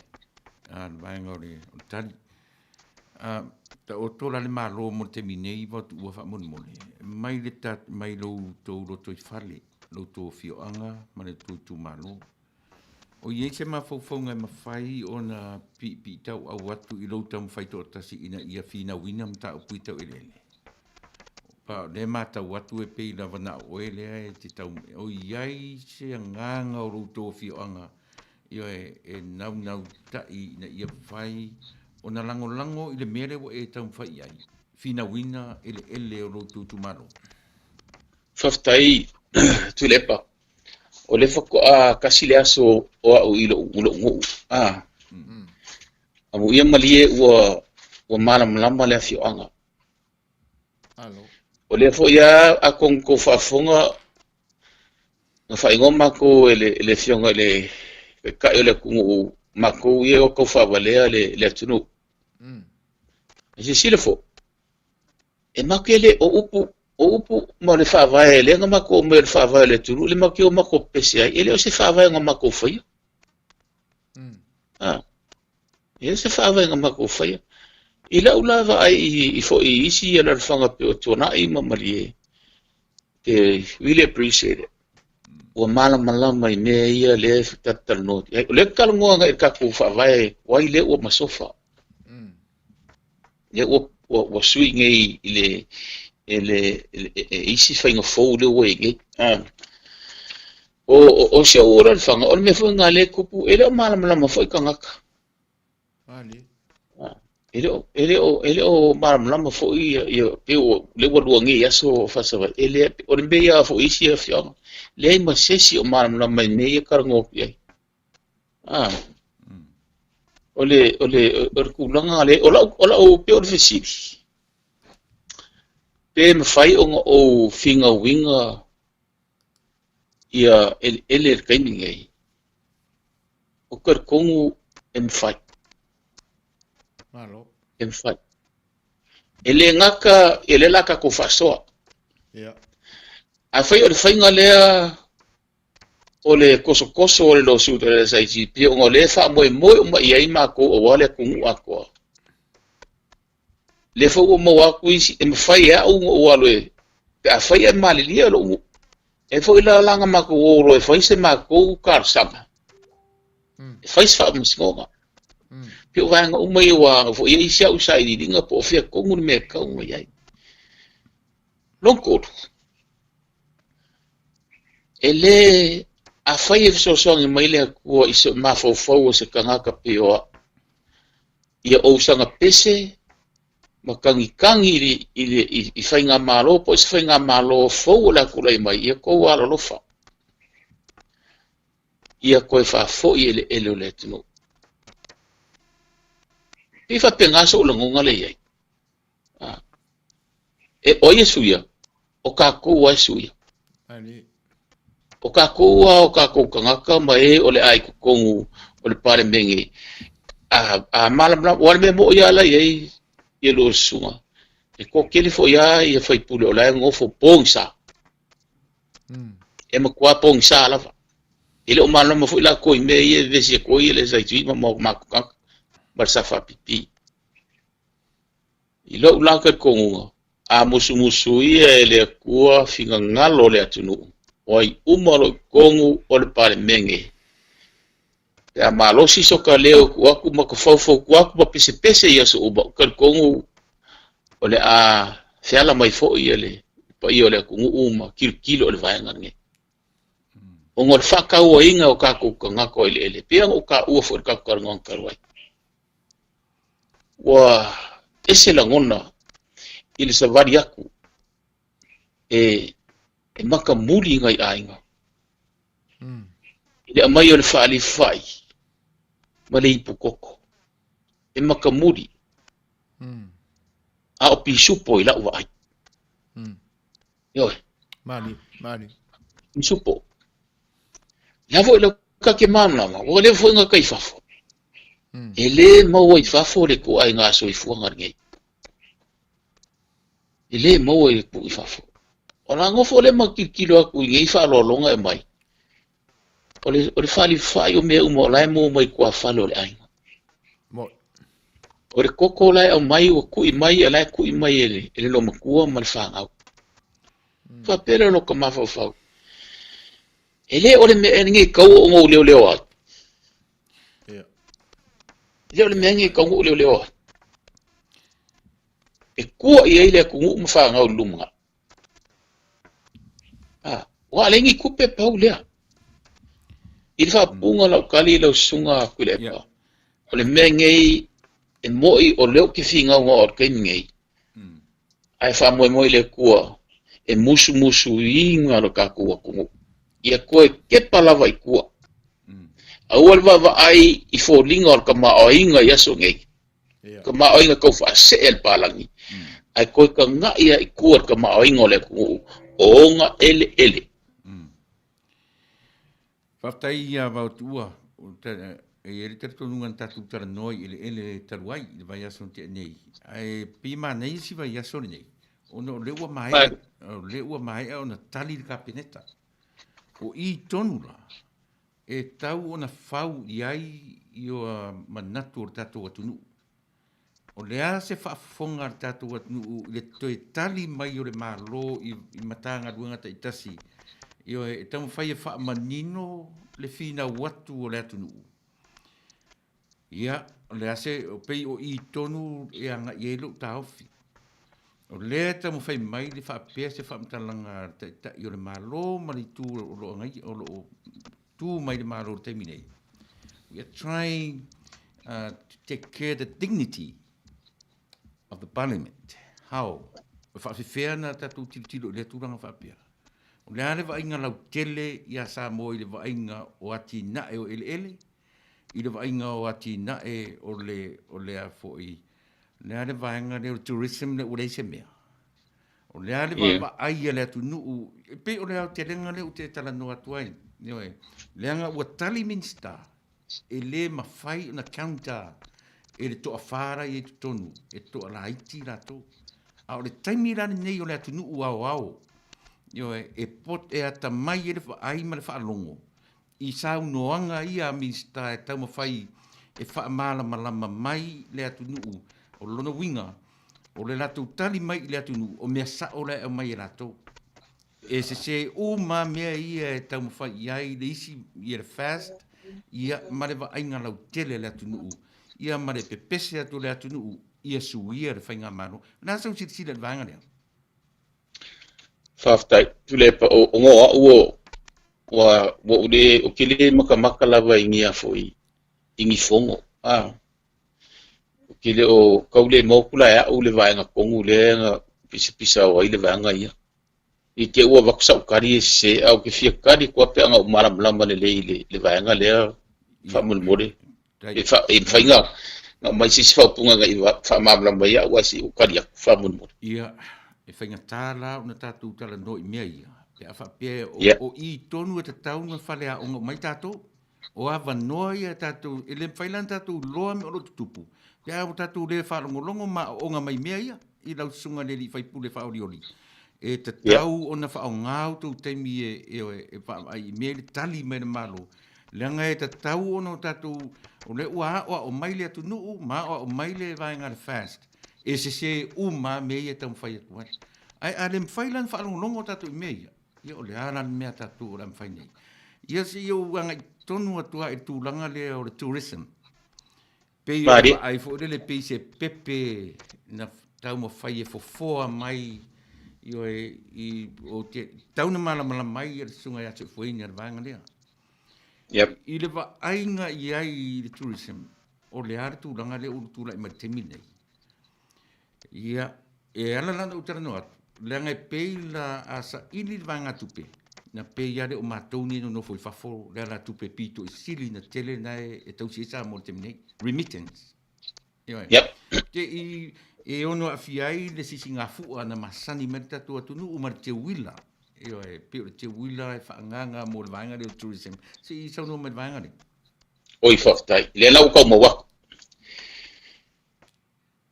vaega o le tali. Taoto la le Malo mo le taimi nei vao tuua faamolemole mai le mai lo outou lotoifale, lo outou afioaga ma le tou itumalo. O i ai se mafaufauga e mafai ona piipiitauau atu i lou taumafai toatasi ina ia finauina mataupu i tau eleele? Pa o lea e matau atu e pei lava na o oe lea e te tau... O i ai se agaga o lo outou afioaga ioe e naunautai ina ia mafai ona lagolago i le mea lea ua e taumafai i ai, finauina eleele o lo outou itumalo? Faafetai Tuilaepa. O lea faatoa tasi le aso o au i lou, lou nuu. Ah. Amuia malie ua, ua malamalama le afioaga. Alo. O lea foi a atonu tou faafofoga na faaigoa matou e le, le afioga i le Taitai o le atunuu, matou ia o tau faavalea le, le atunuu. Silasila foi, E matou te le, o upu, o upu ma le faavae lea na matou aumai o le faavae o le atunuu, le matou te o matou pepese ai, e le o se faavae na matou faia. Ah, e le o se faavae na matou faia. I lau la vaai i, i foi i isi alaalafaga pei o Tuanai ma Malie, te really appreciate it. Ua malamalama i mea ia lea e talatalanoa atu i ai. O lea e talanoa agai i le tatou faavae tuai lea ua masofa. Lea ua, ua, ua sui nei i le, e le, e, e isi faiga fou lea ua i ai nei. Ah. O, o, o si au alaalafaga, o le mea foi lena lea e tupu, e le o malamalama foi tagata. Ah. E le o, e le o, e le o malamalama foi ia, ia pei ua, lea ua lua nei aso o faasavaii. E le, o le mea ia foi isi afioaga, leai ma se isi o malamalama i mea ia talanoa atu i ai. Ah. O le, o le, o le tulaga lea, o lau, o lau, pei o le fesili. Pe mafai ona ou finauina ia eleele i le taimi lenei? Ou te talitonu e mafai. Malo. E mafai. E le gata ia lea o le a tatou faasoa. Ia. Afai o le faiga lea o le tosotoso o le lawsuit a le SIGP ona o lea e faamoemoe uma i ai matou aua le atunuu atoa, lea foi ua maua atu isi, e mafai e au ona ou alu e, pe afai ae malilie lou nuu, e foi la la na matou o loa e fai se matou talosaga, e fai se faamasinoga. Pei o vaega uma ia ua ano foi i ai isi au sailiiliga po o fea tonu le mea e tatau ona i ai. Lona tolu, e le, afai e fesoasoani mai le Atua i se mafaufau o se tagata pei o au, ia ou saga pese ma tagitagi i le, i le, i, i faigamalo po o se faigamalo fou o le a tulai mai, ia tou alolofa, ia toe faafoi eleele o le atunuu. Pei faapena sou lagona lea i ai. Ah. E o ai e suia? O tatou lava e suia. O tatou lava o tatou tagata ma e o le a i totonu o le Palemene. A, a malamalama, aua o le mea moni lava la e i ai ia lua susuga, e toatele foi lava ia sui usufono o la e nofo pogisa. E matua pogisa lava. E le o malamalama foi latou i mea ia e vevesi atu ai le SIG ma matou tagata ma le SFPP. I lou la talitonuga, a musumusuia e le Atua finagalo o le atunuu, o ai uma o lo o i totonu o le Palemene, pe a malosi so ta leo e tuu atu ma ta faufautua atu ma pesepese i aso uma, ou te talitonu o le a feala mai foi le paia o le atunuu ma tilotilo i le vaega lenei. Ona o le faatauaina o tatou tagata o eleele, pei ona ou taua foi i le tatou talanoaga talu ai. Ua ese lagona i le savali atu e, e makamuli i nai aiga. I le aumai o le faalifai ma le ipu koko, e makamuli. A o pisupo i lau vaai. Ioe. Mali, mali. Pisupo. Le a foi lau ta ke malamalama, ua leva foi ona kai fafo. E le maua i fafo le ituaiga soifuaga lenei. E le maua i le tuu i fafo. Ona nofo lea ma tilotilo atu i nei faaaloaloga e aumai, o le, o le falifai o mea uma o la e maua mai tuafale o le aiga. O le koko la e aumai ua tui mai, a la e tui mai e le, e le loomatua ma le fanau. Faapea lea o lota mafaufau. E le o le mea ea lenei e tatau ona ou leoleo ai. Ia. E le o le mea lenei e tatau ona ou leoleo ai. E tua i ai le atunuu ma fanau i le lumanai. Ah, aua a leai ni tupe pau lea. I le faaupuga o lau tali i lau susuga Tuilaepa, Yeah. o le mea nei e moni o lea ou te finau o le taimi nei, Ae faamoemoe i le Atua e musumusuina lo tatou atunuu, ia toe tepa lava i tua. Aua le vaavaai i foliga o le tamaoaiga i aso nei, tamaoaiga tau faasee a le palagi, ae toe tagai lava i tua i le tamaoaiga o le atunuu o ona eleele. Faafetai ia Vaotuua, e i ai le talitonuga na tatou talanoa i eleele talu ai i le vaiaso na tea nei, ae pei e manaia si vaiaso lenei, ona o lea ua maea, o lea ua maea ona tali le Kapeneta. O i tonu la, e tau ona fau i ai ia manatu o le tatou atunuu. O le a se faafofoga a le tatou atunuu i le toe tali mai o le Malo i Matagaluega taitasi, ioe, e taumafai e faamanino le finau atu o le atunuu? Ia, o le a se, pei o i tonu e agai ai lou taofi. O lea e taumafai mai le faapea se faamatalaga a le Taitai o le Malo ma le itu o lo o agaia, o lo o tu mai le Malo i le taimi nei, we are trying to take care the dignity of the Parliament. How? E faafefea ona tatou tilotilo i lea tulaga faapea? O le a le vaaiga lautele ia Samoa i le vaaiga o atinae o eleele, i le vaaiga o atinae o le, o le a foi, le a le vaega lea o le tourism lea ua leai se mea. O le a le vaavaai a le atunuu, e pei o le aotelega lea ou te talanoa atu ai, ioe, leaga ua tali Minisita, e le mafai ona counter e le toafa la e i ai i totonu, e toalaiti latou. A o le taimi la lenei o le atunuu aoao, ioe, e, pot, e atamai ai le vaai ma le faalogo i saunoaga ia a Minisita e taumafai e faamalamalama mai le atunuu. O lona uiga, o le latou tali mai i le atunuu, o mea sao la e aumai e latou. E sese uma mea ia e taumafai i ai le isi, ia le FAST, ia ma le vaaiga lautele a le atunuu, ia ma le pepese atu o le atunuu, ia suia le faigamalo. O le a sau silasila i le vaega lea? Faafetai. Tuilaepa, o ngo au o ua ua ou le ou te le makamaka lava i ni foi i ni fono. Ah. Ou te le o tau le maua atu la e au le vaega tonu lea na pisapisa o ai le vaega ia. I te ua avatu sau tali e sese, ae ou te fia tali atu lava pe a na ou malamalama lelei i le, le vaega lea faamolemole. E, fa, e mafai na, na aumai se isi faaupuga ina ia faamalamalama ai au ae se i ou tali atu faamolemole. Ia, e faigata la ona tatou talanoa i mea ia, pe a faapea o, o i tonu e tatau ona faleaoga uma ai tatou. O avanoa ia tatou, e le mafai la ona tatou iloa mea o lo o tutupu, pe a ua tatou le faalogologo ma aooga mai mea ia i lau susuga i le alii faipule faaolioli. E tatau ona faaaoga outou taimi e, e, e vaavaai i mea i le tali mai le Malo, leaga e tatau ona o tatou, o lea ua aoao mai le atunuu ma aoao mai le vaega a le FAST, e sese uma lava mea ia e taumafai atu ai. Ae a le mafai la ona faalogologo tatou i mea ia, Ia o le a la le mea a tatou o le a mafai nei? Ia se i ou agai tonu atu lava i le tulaga lea o le tourism. Pei o le vaai foi lele pei se pepe na taumafai e fofoa mai ioe i o te tau na malamalama ai le susuga ia Soifuaina i le vaega lea. Yep. I le vaaiga i ai i le tourism, o le a le tulaga lea ua tulai mai i le taimi lenei? Ia, e ala la ona ou talanoa atu, leaga e pei la a saili le vaegatupe, na pei lava lea o matou nei e nonofo i fafo le alatupe pito i sili na tele na e tausi ai Samoa i le taimi nei, remittance. Ioe. Yep. Te i, e ono aafia ai le sisigafua na masani mai le tatou atunuu ma le teuila. Ioe, pei o le teuila e faaagaaga mo le vaega lea o le tourism. Se i saunoa mai i le vaega lea. Oi, faafetai. Lea la ua tau maua atu.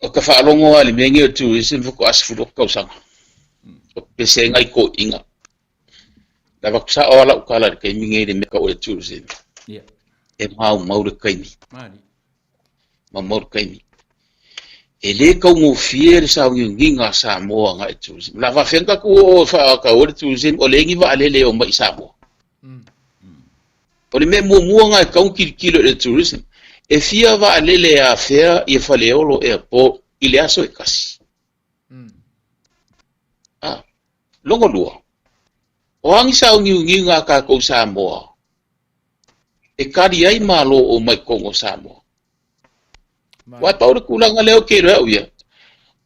O ka faalogo lava i le mea lenei o le tourism faatoa 18 tausaga. O pesega i toeaiina. Na avatu sao lava lau tala i le taimi nei i le mea tau o le tourism. E maumau le taimi. Maumau le taimi. E le taugofie le sauniuniga a Samoa agai i le tourism. O le a faafefea ona tatou oo e faatau ai le tourism o leai ni vaalele e omai i Samoa. O le mea muamua lena e tatau ona tilotilo i le tourism, e fia vaalele e afea ia Faleolo Airport i le aso e tasi. Ah, lona lua, o a ni sauniuniga a tatou Samoa e tali ai Malo o omai i totonu o Samoa? Aua e pau le tulaga lea ou te iloa e au ia,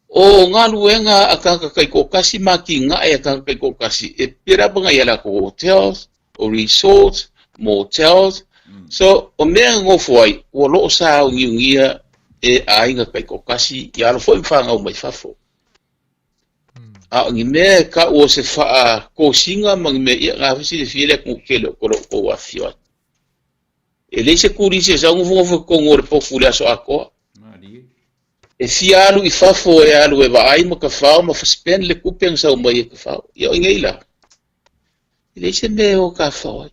o galuega a tagata taitoatasi ma atinae a tagata taitoatasi e pei lava ona i ai latou hotels, o resorts, motels. So, o mea e nofo ai, ua loo sauniunia e aiga taitoatasi ia alo foi ma fanau mai fafo. A o ni mea e tau o se faatosina ma ni mea, ia na foi silafia le atunuu tele o lo o outou afifio atu. E leai se turisi e sau nofonofo i totonu o le potu i le aso atoa. E fia alu i fafo e alu e vaai ma tafao ma spend le tupe na sau mai e tafao. Ia o i nei la, e leai se mea e o tafao ai.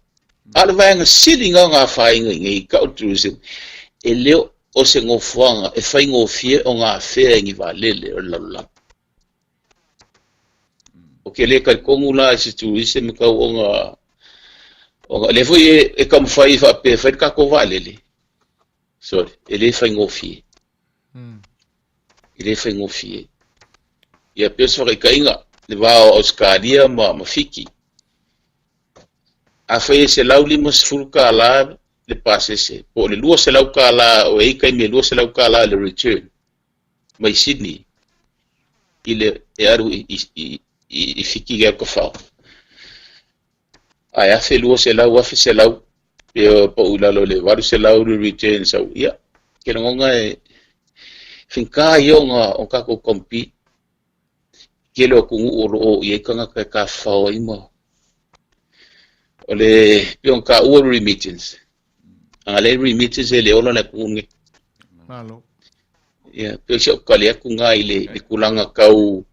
A o le vaega sili na o na afaina i nei tau tourism, e le o se nofoaga e faigofie ona afea e ni vaalele o le lalolagi. Ou te le talitonu la i se tourism e tau ona ona lea foi e, e taumafai e faapea e fai le tatou vaalele. Sorry, e le faigofie. E le faigofie. Ia pei o se faataitaiga, le va o Ausetalia ma, ma Fiti. Afai e $150 le pasese, po o le $200 o e i ai taimi e $200 le return. mai Sydney i le e alu i, i, i, i, i Fiti i Alkafao. Ae 1200, 1100, pe pau i lalo le 800 le return sau. Ia, ke lagona e faigata ia ona o tatou compete. tele o atunuu o lo o o i ai tagata e tafafao ai ma o le pei ona taua le remittance. A leai remittance e le ola le atunuu lenei. Malo. Ia, pei o si au tali atu lena i le tulaga tau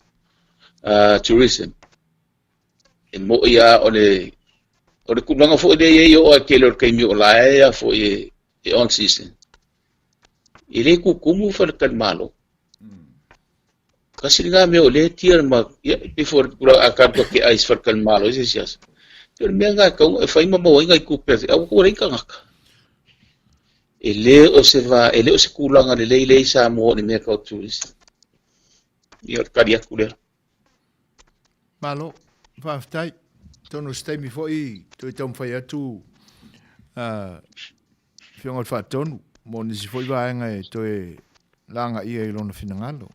tourism. E mo'i lava o le o le tulaga foi lea e i ai oo lava i le tele o le taimi o la e a foi e on season. E le tutumu faletalimalo. Tasi lena mea o lea e tia le ma, ia, e pei foi o le tulaga a tatou te ai i se faletalimalo i se isi aso. Pei o le mea lena e tatau ona e fai ma maua ai nai tupe a ua leai ni tagata. E le o se va, e le o se tulaga lelei lea i Samoa o le mea tau tourism. Ia o le tali atu lea. Malo, faafetai. Atonu o se taimi foi toe taumafai atu Afioga i le Faatonu mo nisi foi vaega e toe lagaia i lona finagalo.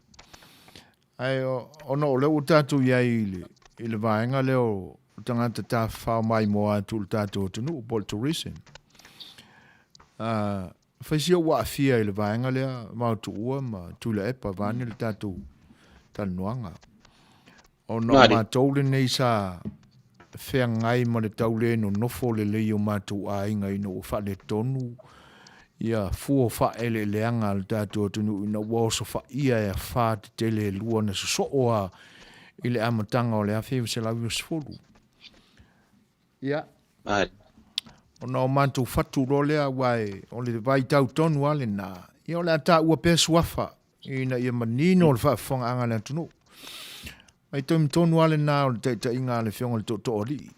Ae ona o lea ua tatou i ai i le vaega lea o tagata tafafao maimoa atu i le tatou atunuu po o le tourism. Fai sia ua aafia i le vaega lea Vaotuua ma Tuilaepa vaeane le tatou talanoaga. Ona o matou lenei sa feagai ma le tau le nonofo lelei o matou aiga ina ua faaletonu ia fua o faaeleeleaga a le tatou atunuu ina ua osofaia e afa tetele e lua na sosoo lava i le amataga o le 1990. Ia, ona o matou fatu loa lea aua o le vaitau tonu lava lena, ia o le a taua pea suafa ina ia manino le faafofogaaga a le atunuu. Vaitaimi tonu lava lena o le taitaiga a le Afioga i le Tootooalii.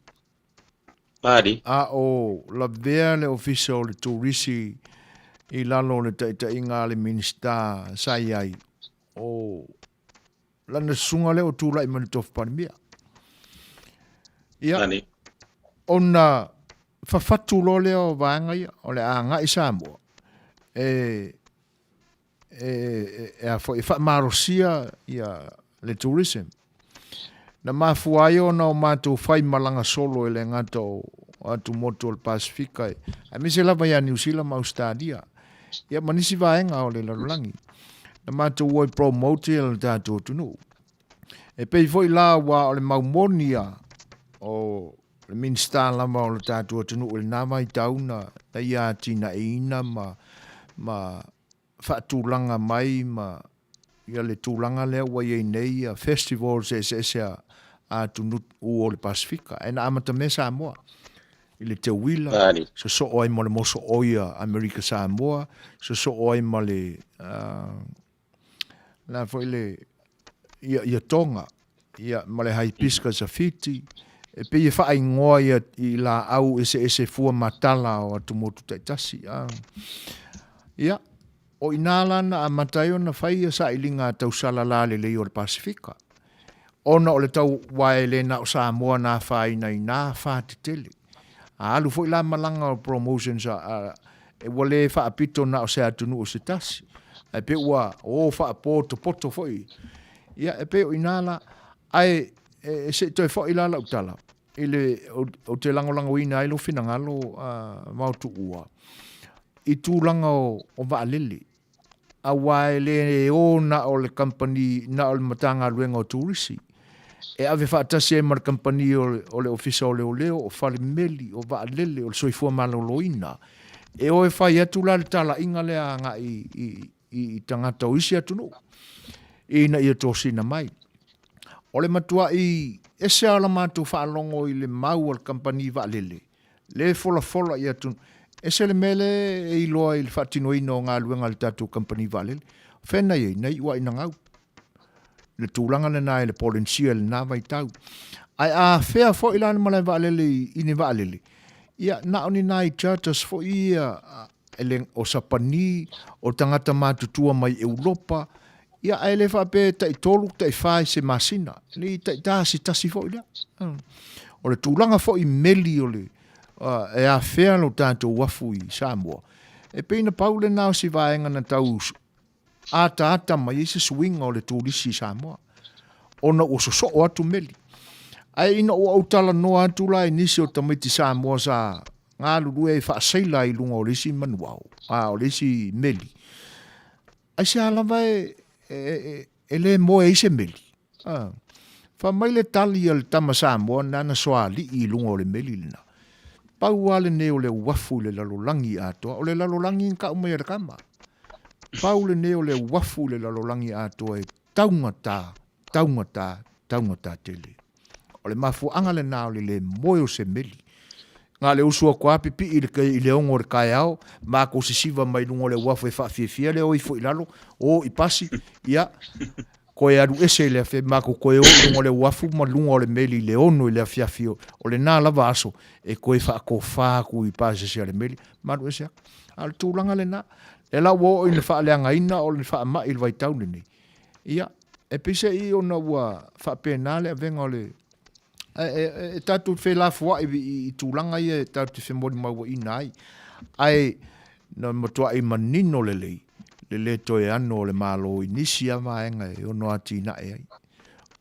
Pali. A o lavea le Ofisa o le Turisi i lalo o le taitaiga a le Minisita sa i ai, o lana susuga lea ua tulai mai le Tofi Palemia. Ia, ona fafatu loa lea o vaega ia, o le a agai Samoa e e a foi, e faamalosia ia le tourism. Na mafua ai ona o matou fai malaga solo e le gata o atumotu o le Pasefika, aemaise lava ia Niu Sila ma Ausetalia, ia ma nisi vaega o le lalolagi. Na matou o e promote ia le tatou atunuu. E pei foi la aua o le mau moni ia o le Minisita lava o le tatou atunuu i lena vaitau na ia atinaeina ma faatulaga mai ma ia le tulaga lea ua i ai nei ia festivals eseese a atunuu o le Pasefika. Ae na amatamea Samoa i le teuila, sosoo ai ma le mosooi a Amerika Samoa, sosoo ai ma le la foi le ia, ia Tonga, ia ma le hibiscus a Fiti, e pei e faaigoa ia i laau eseese fua matala o atumotu taitasi. Ia, o ina la na amata ai ona fai ia sailiga a tausala lalelei o le Pasefika, ona o le tau aua e le na o Samoa na afaina i na afa tetele. A alu foi la malaga o promotions a, a, ua le faapito na o se atunuu se tasi, ae pei ua o faapotopoto foi. Ia, e pei o ina la, ae e, se i toe foi la lau tala, i le, ou te lagolagoina ai lou finagalo Vaotuua, i tulaga o vaalele, aua e le o na o le kamupani, na o le Matagaluega o Turisi, e ave faatasi ai ma le kamupani o le Ofisa o Leoleo, o falemeli, o vaalele, o le soifua maloloina. E o e fai atu la le talaiga lea agai i tagata o isi atunuu ina ia tosina mai. O le matuai ese lava o la matou faalogo i le mau a le kamupani vaalele, le e folafola i atunuu. Ese le mea lea e iloa i le faatinoina o galuega a le tatou kamupani vaalele. O fea na i ai? Na iu lava ina gau. Le tulaga lena i le Polenisia i lena vaitau. Ae a afea foi la le malae vaalele i ni vaalele, ia na o ni nai charters foi ia e le, o Sapani, o tagata matutua mai Europa, ia ae le faapea e taitolu, taifa i se masina, e le taitasi tasi foi lea. O le tulaga foi meli o le, e afea lo tatou uafu i Samoa, e pei na pau lena o si vaega na tau ataata mai ai se suiga o le turisi i Samoa, ona ua sosoo atu meli. Ae ina ua ou talanoa atu la i nisi o tamaiti Samoa sa galulue ai faaseila i luga o le isi manuao, a o le isi meli, aisea lava e le moe ai se meli? Fai mai le tali a le tama Samoa nana soalii i luga o le meli lena. Pau lava lenei o le uafu i le lalolagi atoa, o le lalolagi na tau mai e le kama. Pau lenei o le uafu i le lalolagi atoa e taugata, taugata, taugata tele. O le mafuaaga lena o le le moe o se meli. Na le usu atu lava pipii i le, i le 6 o le taeao, matou sisiva mai luga o le uafu e faafiafia le o ifo i lalo, o i pasi, ia, toe alu ese i le afiafi, matou toe o i luga o le uafu ma luga o le meli i le 6 i le afiafi o lena lava aso e toe faatofa atu i pasese a le meli, ma alu ese atu. A o le tulaga lena, lea la ua oo ina faaleagaina o le faamai i le vaitau lenei, ia, e peiseai ona ua faapena le avega o le e tatou te felafoai i tulaga ia e tatou te femolimauaina ai, ae na matuai manino lelei le lē toe ano o le Malo i nisi lava vaega e ono atinae ai,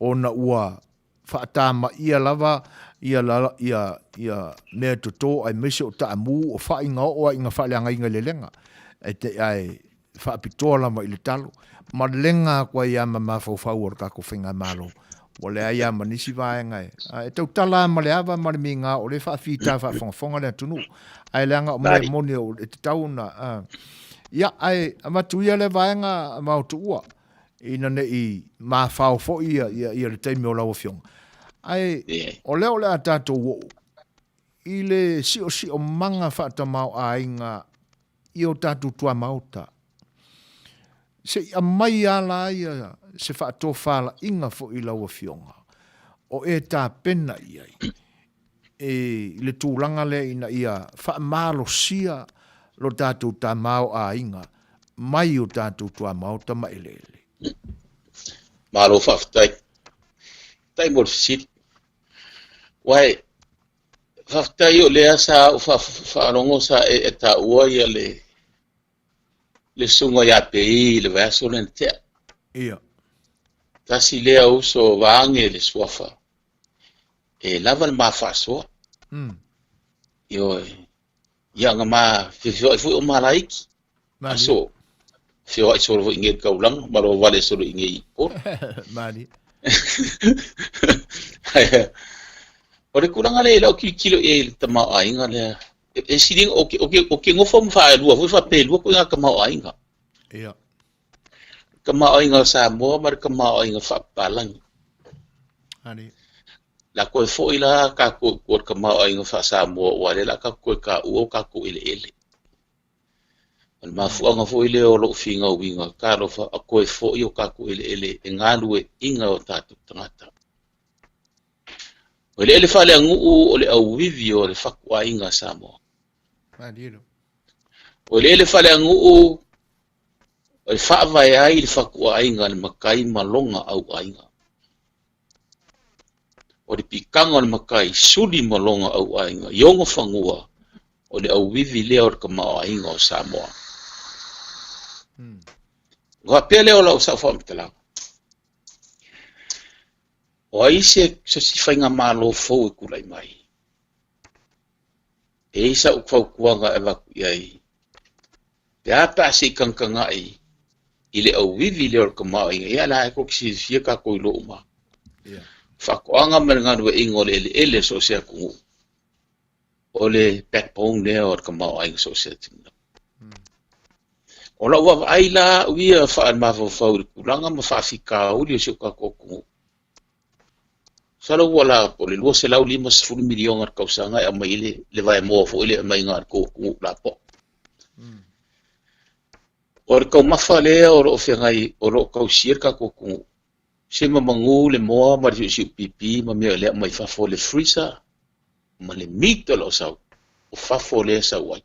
ona ua faatamaia lava ia ia ia mea toto aemaise o taamu o fai na oo lava ina faaleagaina i le lega, ae te ae faapitoa lava i le talo, ma lega atu ai lava ma mafaufau o le tatou faigamalo, ua leai lava ma nisi vaega e, e tautala lava ma le ava ma le migao o lea e faafita faafogafoga le atunuu, ae leaga o mea moni e tatau ona, ia, ae avatu ia lea vaega Vaotuua, ina ne i mafao foi ia le taimi o lau Afioga. Ae o lea o le a tatou oo i le siosiomaga faatamaoaiga i o tatou tuamaota. Se i aumai lava la ia se faatofalaiga foi i lau Afioga o e tapena i ai i le tulaga lea ina ia faamalosia lo tatou tamaoaiga mai o tatou tuamaota ma eleele. Malo faafetai. Faafetai mo le fesili. Uae, Faafetai o lea sa ou faalogo sa e taua ia le le susuga ia Pei i le vaiaso lea na tea. Ia. Tasi lea uso vaage le suafa e lava le ma faasoa. Ioe. Ia na ma feoai foi o malaiki. Aso. Feoai solo foi i nei taulaga ma lo vale solo i nei Upolu. Malie. O le tulaga lea i lau tilotilo i ai i le tamaoaiga lea, e sili o ke, o ke, o ke nofo ma faalua foi faapelua koe ngā tamaoaiga. Ia. Tamaoaiga o Samoa ma le tamaoaiga faapapalagi. Ali. La koe foi la kākou i tua o le tamaoaiga faa-Samoa ua lea la kākou toe taua o kākou eleele. O le mafuaaga foi lea o lou finauina, talofa a toe foi o tatou eleele e galueaiina o tatou tagata. O eleele faaleaganuu o le auivi o le fatuaiga a Samoa. O eleele faaleaganuu e faavae ai le fatuaiga a le matai ma lona auaiga. O le pitaga o le matai suli ma lona auaiga i ona fanua, o le auivi lea o le tamaoaiga o Samoa. Ona faapea lea o lau sau faamatalaga, o ai se se faigamalo fou e tulai mai? E i ai sau fautuaga e avatu i ai, pe a pe a se i tagatagai i le auivi lea o le tamaoaiga, ia la e tou te silafia tatou iloa uma. Yeah. Faatoaga ma le galueaiina o le eleele o so o se atunuu, o le backbone lea o le tamaoaiga so o se atunuu. O lau vaavaai la au ia faamafaufau i le tulaga ma faafitauli o si o tatou atunuu, Masalo ua la po o le $250 miliona i le tausaga e aumai ai le, le vaemoa foi lea e aumai i le tou atunuu lapoa. O le taumafa lea o lo o feagai, o lo o tausia le tatou atunuu, se mamanu le moa ma le siusiu pipi ma mea o lea aumai fafo, le freezer ma le meat o lo o sau, o fafo lea e sau ai.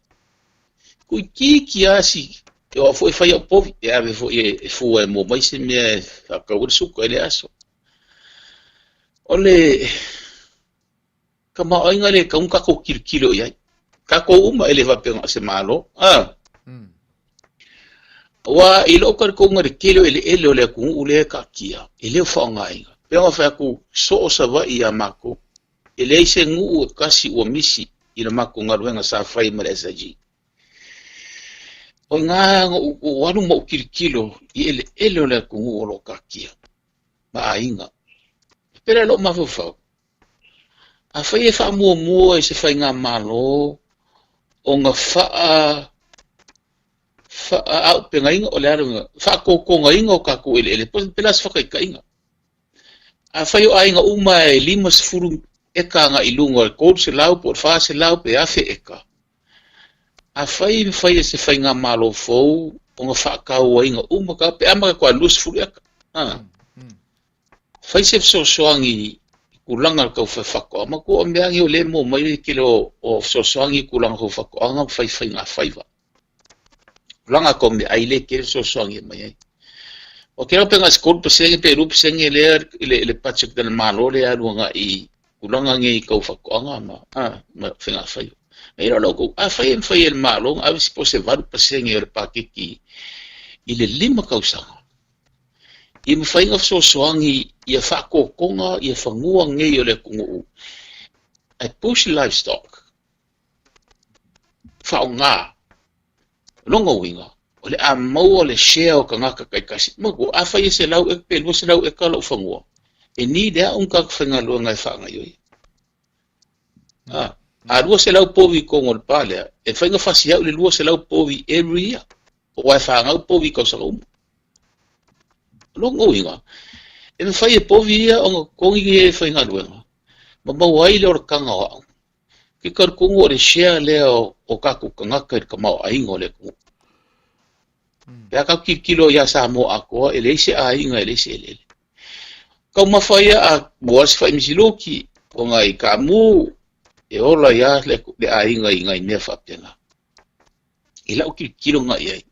Tuuitiiti lava si, o au foi e fai au povi, e ave foi e fua e maua mai se mea e faatau ai le suka i le aso. O le tamaoaiga lea e tatau ona tatou tilotilo i ai. Tatou uma e le faapea na o se Malo. Aua i lou talitonuga i le tele o eleele o le atunuu lea e taatia, e le o faaaogaina. E pei ona fai atu, soo Savaii ia matou. E leai se nuu e tasi ua misi i le matou galuega sa fai ma le SIG. O i ina na ou alu ma ou tilotilo i eleele o le atunuu o lo o taatia ma aiga. Pele lou mafaufau, afai e faamuamua i se faigamalo ona faa faaaupegaina o le a le uiga, faatotogaina o tatou eleele, pe o le a se faataitaiga. Afai o aiga uma e 50 eka agai i luga o le 300 po o le 400 pe 1000 eka, afai e mafai e se faigamalo fou ona faatauaina uma pe amata atu lava i le 20 eka, Fai se fesoasoani i tulaga tau faatoaga. Manatua o mea nei o lea e maua mai le tele o fesoasoani i tulaga tau faatoaga ma fai faiga faiva. Tulaga tau meaai lea e tele fesoasoani e aumai ai. Ou te iloa pe na o se 3% pe 2% lea le budget a le Malo lea e alu agai i tulaga nei tau faatoaga ma ma faiga faiva. E iloa lau tou, afai e mafai e le Malo ona ave se po o se 8% o le paketi i le 5 tausaga, Ia mafai ona fesoasoani ia faatotoga ia fanua nei o le atunuu ae push livestock, faaaoga. O lona uiga, o le a maua le share o tagata taitasi. Manatua, afai e 100 eka pe 200 eka lou fanua, e need e au ni tagata faigaluega e faagaoioi. A 200 povi i totonu o le pa lea, e mafai ona fasi au i le 200 povi every year, aua e fanau povi i tausaga uma. O lona uiga, e mafai e povi ia ona totogi e faigaluega ma maua ai le olataga o au. Ke talitonu o le share lea o tatou tagata i le tamaoaiga o le atunuu. Pe a tatou tilotilo ia Samoa atoa, e leai se aiga e leai se eleele. Taumafa ia a maua se faimisiluki o nai kaamu e ola ai lava le aiga i nai mea faapena. I lau tilotilo na i ai,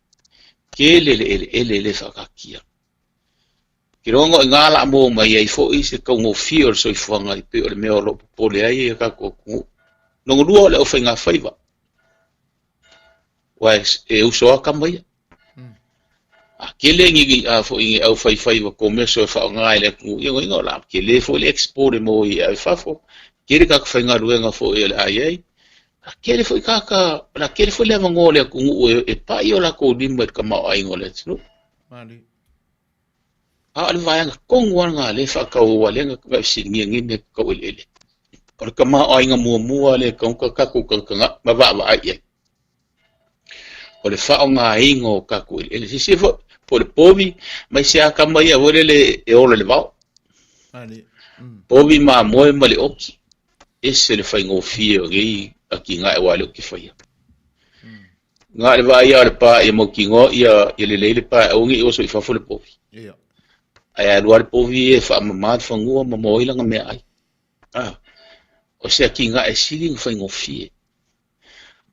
tele le eleele le faataatia. Ou te iloa o i ina o le a maua mai ai foi se taugofie o le soifuaga e pei o le mea o lo o popole ai le tatou atunuu. Lona lua o le aufaigafaiva, aua e uso lava tama ia. A tele ni a foi ni aufaifaiva komeso e faaaoga e le atunuu, ia lona uiga o le a tele foi le export e maua ai e ave i fafo, tele tagata faigaluega foi o le a i ai, a tele foi tagata, o le a tele foi le avanoa o le atunuu e pai o latou lima i le tamaoaiga o le atunuu. A o le vaega tonu lava lena lea e faatau ai lea na fesiligia nei mea tau eleele. O le tamaoaiga muamua lea e tatau ona tatou tagatagai ma vaavaai i ai. O le faaaogaina o tatou eleele. Silasila foi, po o le povi, ma i se tama ia foi lele e ola i le vao. Povi mamoe ma le oki. Ese le faigofie o nei atinae aua o lea ou te faia. Na o le vaai lava o le pa ia mautinoa ia lelei le pa e aua ne i oso i fafo le povi. Ae alu lava le povi e faamama le fanua ma maua ai lana meaai. O se atinae sili ona faigofie.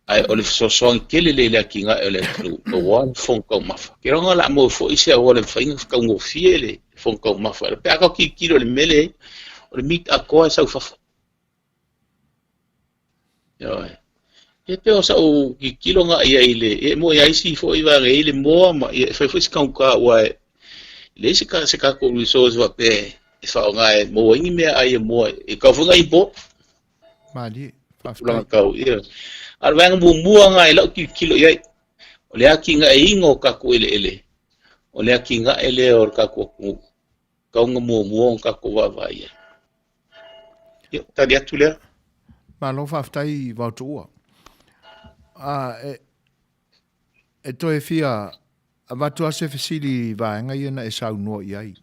Ae o le fesoasoani tele lea i le atinae o le atunuu aua le fofoga taumafa. Ou te iloa o le a maua foi se auala e mafai ona taugofie le fofoga taumafa. Pe a tatou tilotilo i le mea lea, o le meat atoa e sau i fafo. Ioe. E pei o sa'u tilotilo na i ai i le, e moni a isi foi vaega e i ai le moa ma ia e fai foi se taugata aua e leai se se tatou resource faapea e faaaoga e maua ai ni meaai e moa e tatau foi ona import. Malie, faafetai. Tulaga tau, ia. A o le vaega muamua lena i lau tilotilo i ai, o le atinaeina o tatou eleele, o le atinae lea o le tatou atunuu. Tatau ona muamua ona tatou vaavaai i ai. Ia, tali atu lea. Malo faafetai Vaotuua. A, e, e toe fia avatu lava se fesili i vaega ia na e saunoa i ai.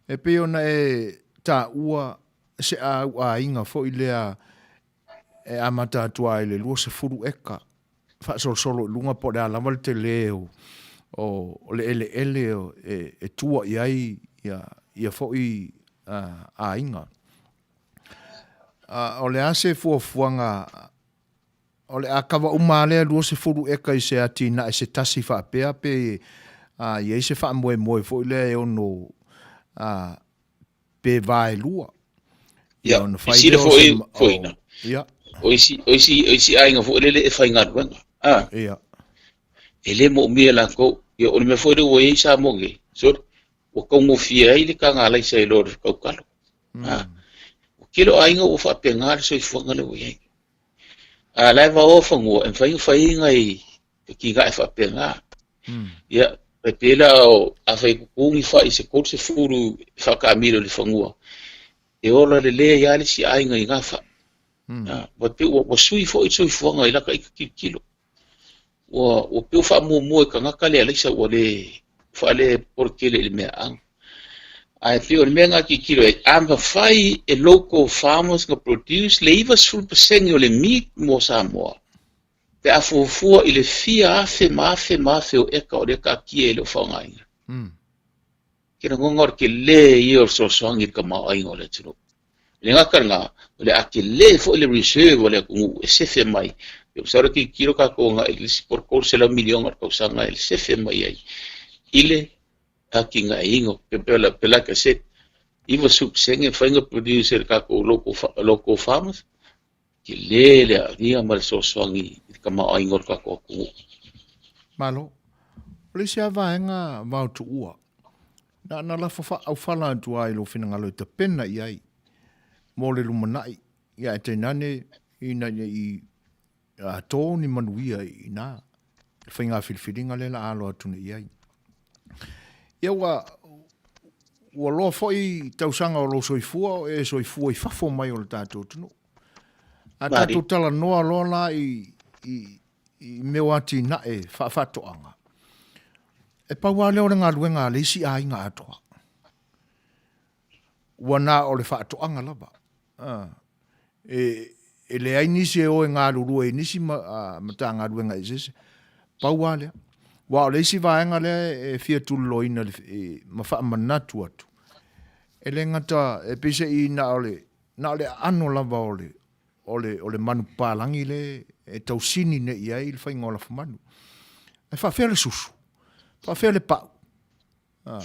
E pei ona e taua se auaiga foi lea e amata atu lava i le 20 eka faasolosolo i luga po o le a lava le tele o, o, o le eleele e, e tua i ai ia, ia foi uh, aiga. Uh, o le a se fuafuaga o le a kava uma lea 20 eka i se atinae se tasi faapea pe uh, i ai se faamoemoe foi lea e ono uh, pe vaelua. Ia, ona fai lea o se... Foi, ia. O isi, o isi, o isi aiga foi lele e faigaluega. Ah. Ia. E le moomia e latou. Ia, o le mea foi lea ua i ai Samoa nei. Sorry. Ua taugofie ai le taga alaisa i lo le tautalo. Ah. O tele o aiga ua faapena le soifuaga lea ua i ai. A la e vaoa fanua, e mafai ona fai ai nai atinae faapena. Ia, e pei la o, afai e tutu ni fai i se 30 e faataamilo i le fanua, E ola lelei ai lava le isi aiga i gafa. Ua pei ua sui foi le soifuaga i laka ita tilotilo. Ua ua pei ua faamuamua i tagata le alaisa ua le faale polo tele i le meaaga. Ae pei o le mea lena e tilotilo i ai, a mafai e local farmers na produce le 90% o le meat mo Samoa, pe a fuafua i le fia afe ma afe ma afe o eka o lea e taatia e le o faaaogaina. Ke lagona o le tele ia o le fesoasoani i le tamaoaiga o le atunuu. E le gata i lena, o le a tele foi le reserve a le atunuu e sefe mai. E masalo e tilotilo tatou agai i le isi po o le $300 miliona o le tausaga e sefe mai ai i le atinaeina. Pe like I said, 90% e mafai ona produce e le tatou local farmers, tele le aafia ma le fesoasoani i le tamaoaiga o le tatou atunuu. Malo. O le isi lava vaega vaotuua, na ona lafo faaufala atu lava i lou finagalo e tapena i ai mo le lumanai, ia ae tainane ina ne i ato ni manuia i ina i le faiga filifiliga lea la alo atu nei i ai. Ia ua ua loa foi tausaga o lou soifua o e soifua i fafo mai o le tatou atunuu. A tatou talanoa loa la i, i, i mea o atinae faafaatoaga, e pau lava lea o le galuega a le isi aiga atoa. Ua na o le faatoaga lava. A, e, e leai nisi e o e galulue i nisi ma, a, Matagaluega eseese. Pau lava lea. Aua o le isi vaega lea e fia tuliloaina e, ma faamanatu atu, e le gata, e pei se i na o le, na o le aano lava o le, o le, o le manu papalagi le e tausini nei i ai le faiga o lafumanu. Ae faafefea le susu? Faafefea le pau? A,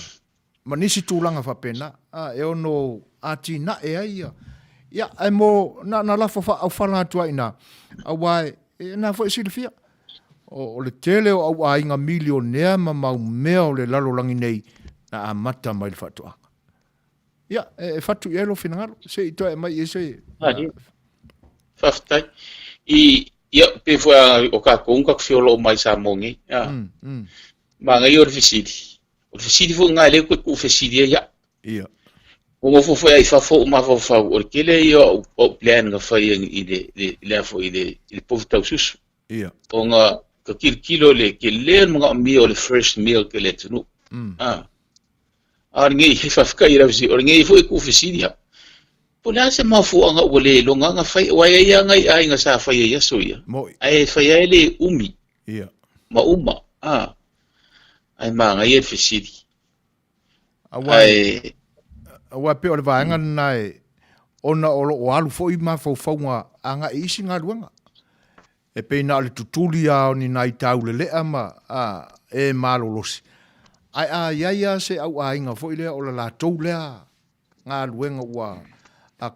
ma nisi tulaga faapena, a, e ono atinae ai ia. Ia, ae mo, na, na lafo faaaufala atu ai i ina, aua e, e na foi e silafia, o, o le tele o au aiga milionea ma mau mea o le lalolagi nei, na amata mai le faatoaga. Ia, e, e fatu i ai lou finagalo, se i toe aumai i ai se... Faafetai. I, ia, pei foi a, o tatou na tatou feola uma ai i Samoa nei. A. Manaia o le fesili. O le fesili foi lena e le toe tuufesili ai au. Ia. Ua nofo foi ai i fafo ou mafaufau, o le tele ia o au plan na fai i le, le, le a foi, i le, i le povi taususu. Ia. Ona ka tilotilo i le tele o le manaomia o le fresh milk e le atunuu. A. A o lenei, faafetai i lau fesili, o lenei foi e tuufesili au. Po o le a se mafuaaga ua le iloga ona fai, aua e i ai lava nai aiga sa fai ai i aso ia, Moi. ae fai ai le umi. Ia. Ma uma, a. Ae manaia le fesili. Aua, Ae aua e pei o le vaega lena e, ona o lo o alu foi mafaufauga agai i isi galuega. E pei na o le tutuli lava o ni nai taulelea ma a, e malolosi. Ae a i ai lava se auaiga foi lea o le latou lea galuega ua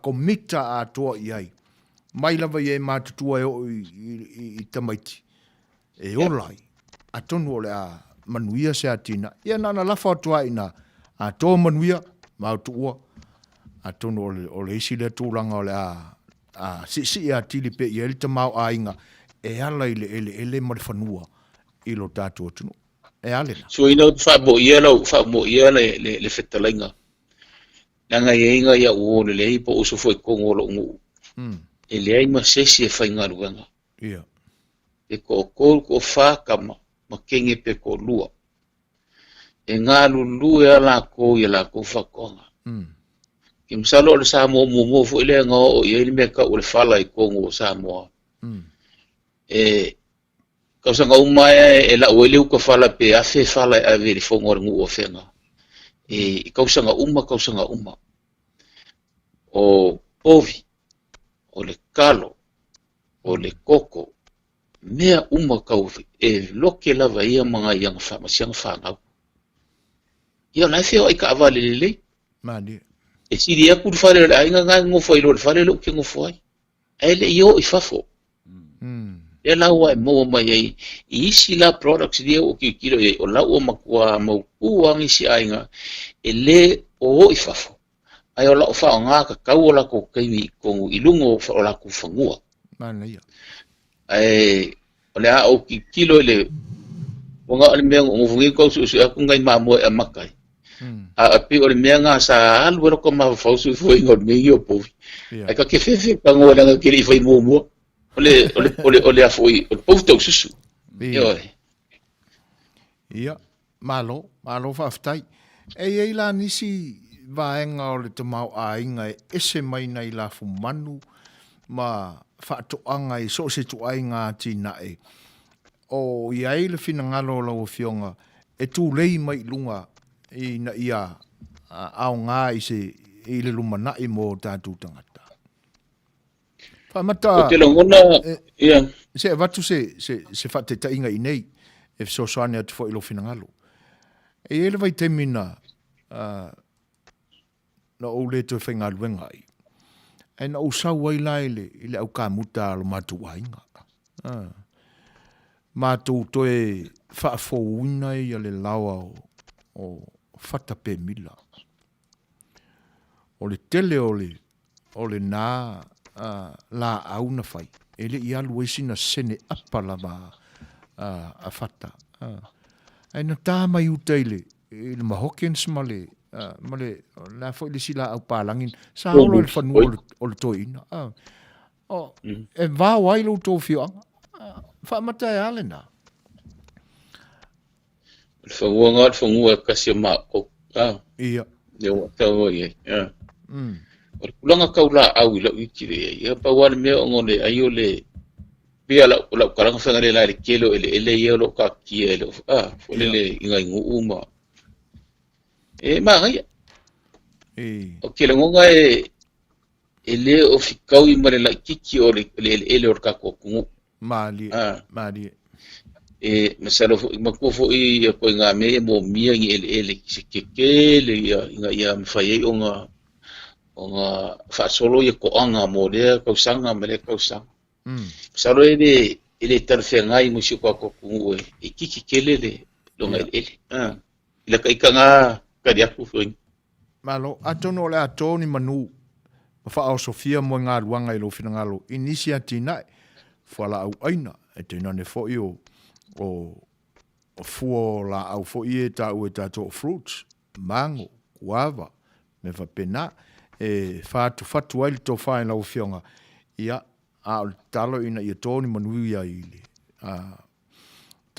komita atoa i ai, mai lava i e matutua e oo i tamaiti e ola ai, atonu o le a manuia se atinae. Ia na ona lafo atu lava i ina, atoa manuia ma tuua, atonu o le isi lea tulaga o le a siisii atili pea i ai le tamaoaiga e ala i le eleele ma le fanua i lo tatou atunuu. E a lena? Suaina ou te faamoia lau faamoia le le le fetalaiga. Leaga e i ai nai au uo lelei po o uso foi i totonu o lou nuu. E leai ma se isi e faigaluega. Ia. Pe toatolu, toafa tama ma teine pe toalua. E galulue lava latou i a latou faatoaga. Ke masalo o le Samoa muamua foi lea na oo i ai le mea tau o le fala i totonu o Samoa. E Tausaga uma e lau ai le uta fala pe afe fala e ave i le fono a le nuu o Afega. I tausaga uma tausaga uma. O povi, o le kalo, o le koko, mea uma tau e loke lava ia ma nai ana ma si ana fanau. Ia o la e feoai taavale lelei. Malie. E sili atu le fale o le aiga na e nofo ai loa i le fale lea ou te nofo ai. Ae le i oo i fafo. Lea la ua e maua mai ai i isi la products ia ua tilotilo i ai, o la ua matua mautu lava nisi aiga e le o i fafo, ae o lau faaaoga tatau o latou taimi i totonu i luga o latou fanua. Manaia. Ae o le a ou tilotilo i le ua na o le mea na ou nofo nei tau suesue atu nai mamoe e amata ai. A e pei o le mea lena sa alu ai lota mafaufau soifuaina o le mea lenei o povi. Ae ta te fefe tago leaga e te le i fai muamua. O le, o le, o le, o le a foi, o le povi taususu. Ioe. Ia, malo, malo faafetai. E i ai la nisi vaega o le tamaoaiga e ese mai nai lafumanu ma faatoaga i so o se ituaiga atinae o i ai le finagalo o lau Afioga e tulei mai i luga ina ia aoga i se i le lumanai mo o tatou tagata. Faamata. Ou te lagona, ia. Se avatu se se se faataitaiga i nei e fesoasoani atu foi i lou finagalo. E i ai le vaitaimi na na ou le toe faigaluega ai. Ae na ou sau ai la i le, i le aukamuta a lo matou aiga. Ah. Matou toe faafouina ia le laoa o, o fata pemila. O le tele o le, o lena uh, laau na fai, e le i alu ai sina sene apa lava a, a fata. Uh. Ae na tā mai uta i le, i le Mahokins ma le, uh, ma le, la foi le isi laau palagi, sa olo i le fanua o le, o le toeaina. Uh, o, mm. E vao ai lo outou afioaga. Uh, faamata e a lena? O le fanua nga o le fanua e kasi o makou. Ah. Ia. Ia ua tau ai ai. Ah. O le tulaga tau laau i lau iti le ai. Ia pau lava le mea ona o le ai o le pei lava o lau talaga faigalela i le tele o eleele ia o lo o taatia i le ah, foi lele i nai nuu ma e manaia. Ou te lagona e e le o fikaui ma le laitiiti o le eleele o le tatou atunuu. Malie, malie. E masalo foi, matua foi ia koe ngā mea ia mōmia i ni eleele ki se tetele ia ina ia mawhai ai ona ona faasolo ia toaga mo lea tausaga ma lea tausaga. Masalo e le e le talafeagai mo si o tatou atunuu e e itiiti tele le lona eleele. I laka ika tali atu foi. Malo, atonu o le a tō ni manu ma faaosofia moegaluaga i lou finagalo i nisi atinae, fualaau aina, e tainane foi o, o, o fua o laau foi ia e taua e tatou o fruits, mango, guava, mea faapena, e whātuwhatu ai le tofa i lau afioga, ia, a o le tatalo ina ia tō ni manu ia i le, a,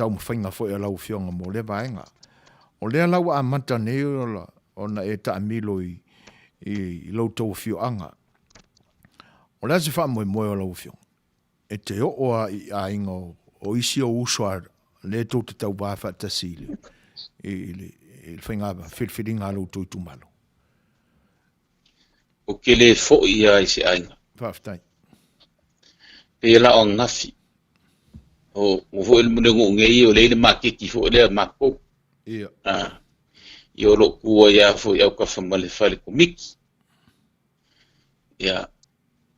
taumafaiga foi a lau Afioga mo lea vaega. O lea la ua amata nei ona e taamilo i, i, i lo outou afioaga. O le a se faamoemoe o lau Afioga? E te oo a i aiga o, o isi o uso a lea tou te tauvā faatasi i le, i, i le, i le faiga filifiliga a lo outou itumalo. Ou te le foi lava i se aiga. Faafetai. Pei la o ananafi. O, ua foi le nuu nei o lea i le maketi foi lea matou. Ia. Ah. Ia o lo o tu ai lava foi autafa ma le fale komiti. Ia,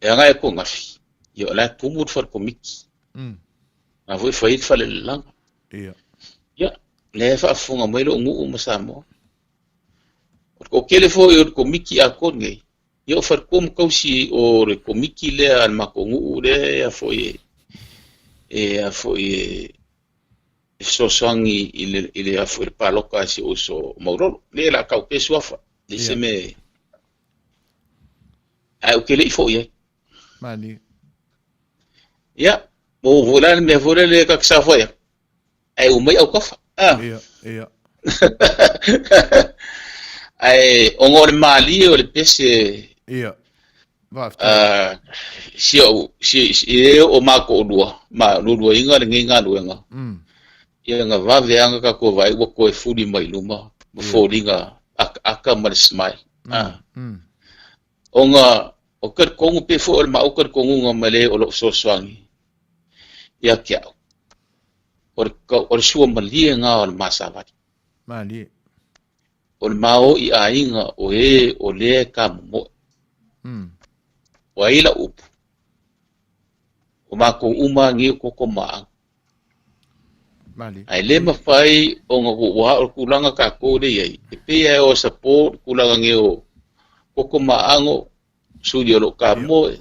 e agai atu ananafi, ia o la e tumu le fale komiti. Na foi fai le fale lalaga. Ia. Ia, lea e faafofoga mai lou nuu ma Samoa. O le toatele foi o le komiti atoa lenei, ia o faletua ma tausi o le komiti lea a le matou nuu lea e foi e a foi e fesoasoani i le i le a foi le palota a si ou uso o Maulolo. Lea o le a tau pea suafa, leai se mea e ae ou te le i foi ai. Malie. Ia, ua oo foi la le mea foi lele ta te saofai atu, ae umai autafa. Ah. Ia, ia. Ae ona o le malie o le pese. Ia. Faafetai. Si au si si e o matou lua ma lualuaina lenei galuega. Ia na vave lava na tatou vaai ua toe fuli mai luma ma foliga akaaka ma le smile. Ah. Ona o talitonu pei foi o le maʻu talitonuga ma le o loʻu fesoasoani ia te au, o le, o le sua malie lena o le ma savali. Malie. O le ma o i aiga o e o lea e kamomoe. O ai lau upu? O makou uma nei o koko ma agu. Malie. Ae le mafai ona ua o le tulaga tatou lea e i ai, e pei lava e o support le tulaga nei o koko ma ago, suli o lou kamoe,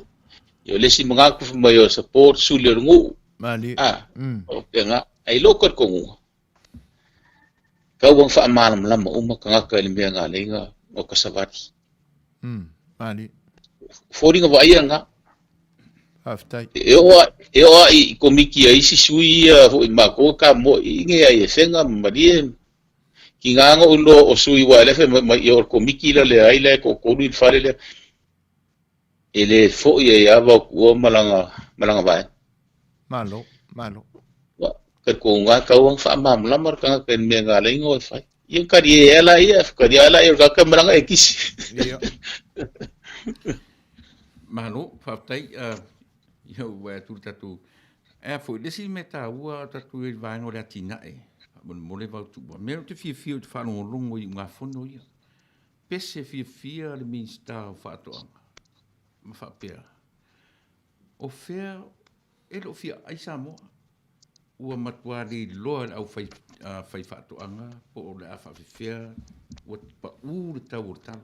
ia o le isi manatu fai mai o support suli o le nuu. Malie. Ah, o faapena. Ae i lou talitonuga, Tau ona faamalamalama uma tagata i le mea na alai na o savali. Mali. Foliga vaaia lena. Faafetai. E oo e oo i komiti a isi sui ia foi matou ka mo i nge ai e fenga ma malie. Ki ngā ngo ulo o sui wa le fe ma i o komiti la le ai le ko kolu i fale le. E le foi e ava o kua malanga malanga vai. Malo, malo. Wa ka ko ngā kau ang whaamamlama ka ngā ka mea ngā leingo e whai. Ia kari e ala ia, kari ala ia ka ka maranga e kisi. Ia. Malo, faafetai, ia ua atu le tatou, ea foi, le isi mea taua o tatou i le vaega o le atinae, faamolemole vau tuua. Mea ou te fiafia ou te faalogologo i ugafono ia. Pese fiafia le Minisita o Faatoaga ma faapea, o fea e le o fia ai Samoa? Ua matua le iloa e le aufai faifaatoaga po o le a faafefea ua pau le tau o le talo.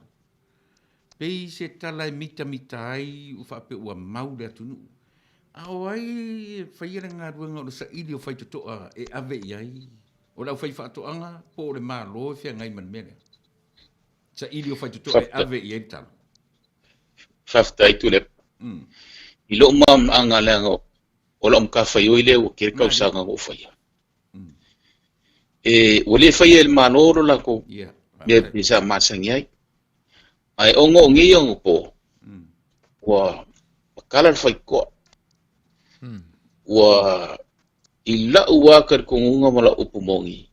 Pei se tala e mitamita ai ua faapea ua mau le atunuu. A o ai e faia le galuega o le saili o faitotoa e ave i ai? O le aufaifaatoaga po o le Malo e feagai ma le mea lea? Saili o faitotoa e ave i ai le talo. Faafetai Tuilaepa. I lou maamaaga leaga o lau matafaioi lea ua tele tausaga na ou faia. E, ua le faia e le Malo lo latou mea pei sa masani ai. Ae ona o nei anapo, ua kala le faitotoa. Ua i lau lava talitonuga ma lau upu moni,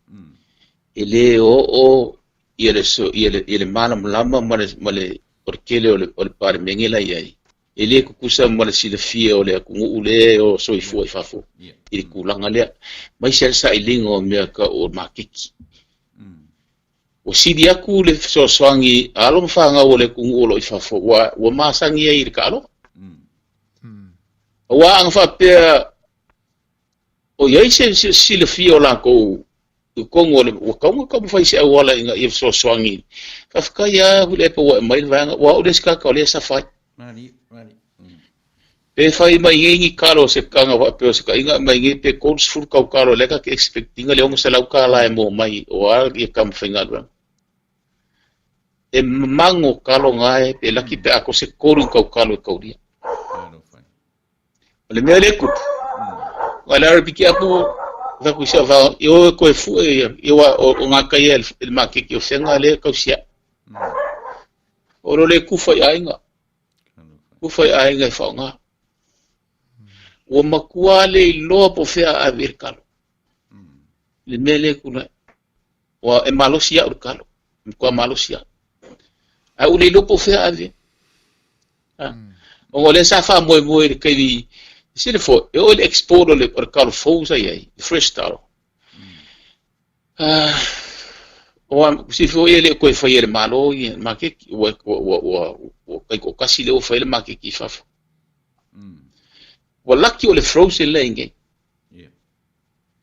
e le oo ia le, ia le, ia le malamalama ma le, ma le, o le tele o le, o le Palemene la i ai, e le tutusa ma le silafia o le atunuu lea e o soifua i fafo i le tulaga lea, aemaise lava le sailiga o mea tau o le maketi. Ua sili atu le fesoasoani a alo ma fanau o le atunuu o lo o i fafo, ua, ua masani ai i le taaloga. Aua ana faapea o i ai se silafia o latou i totonu o le, ua tatau ona taumafai se auala ina ia fesoasoani. Faafetai lava Tuilaepa ua e aumai le vaega, aua o au le isi tagata o lea e safa ai. Pe fai mai nei ni talo o se taga faapea o se taiga aumai nei pe 30 tau talo lea ta te expect ina le $600 e maua mai o a ia tama faigaluega. E mago talo na e pe laki pe a se 3 tau talo e taulia. O le mea lea e tupu, o le arapiki atu ka ku sia va i o koe fue ia i wa o ngā kai e le makeki o whenga le kausia. O lo le kufa i aiga. Kufa i aiga e whaonga. Ua makua le iloa po whea a le kalo. Le mea le kula. Ua e malosi au le kalo. Matua malosi au. Ae ua le iloa po o fea ave. Ha. Ona o lea sa faamoemoe i le taimi, sile foi, e oo i le export o le, o le kalo fou sa i ai, le fresh talo. Ah, o a, si foi e le o toe faia e le Malo i le maketi, ua, ua, ua, ua, ua taitoatasi lea ua fai le maketi i fafo. Ua laki o le frozen lea i nei.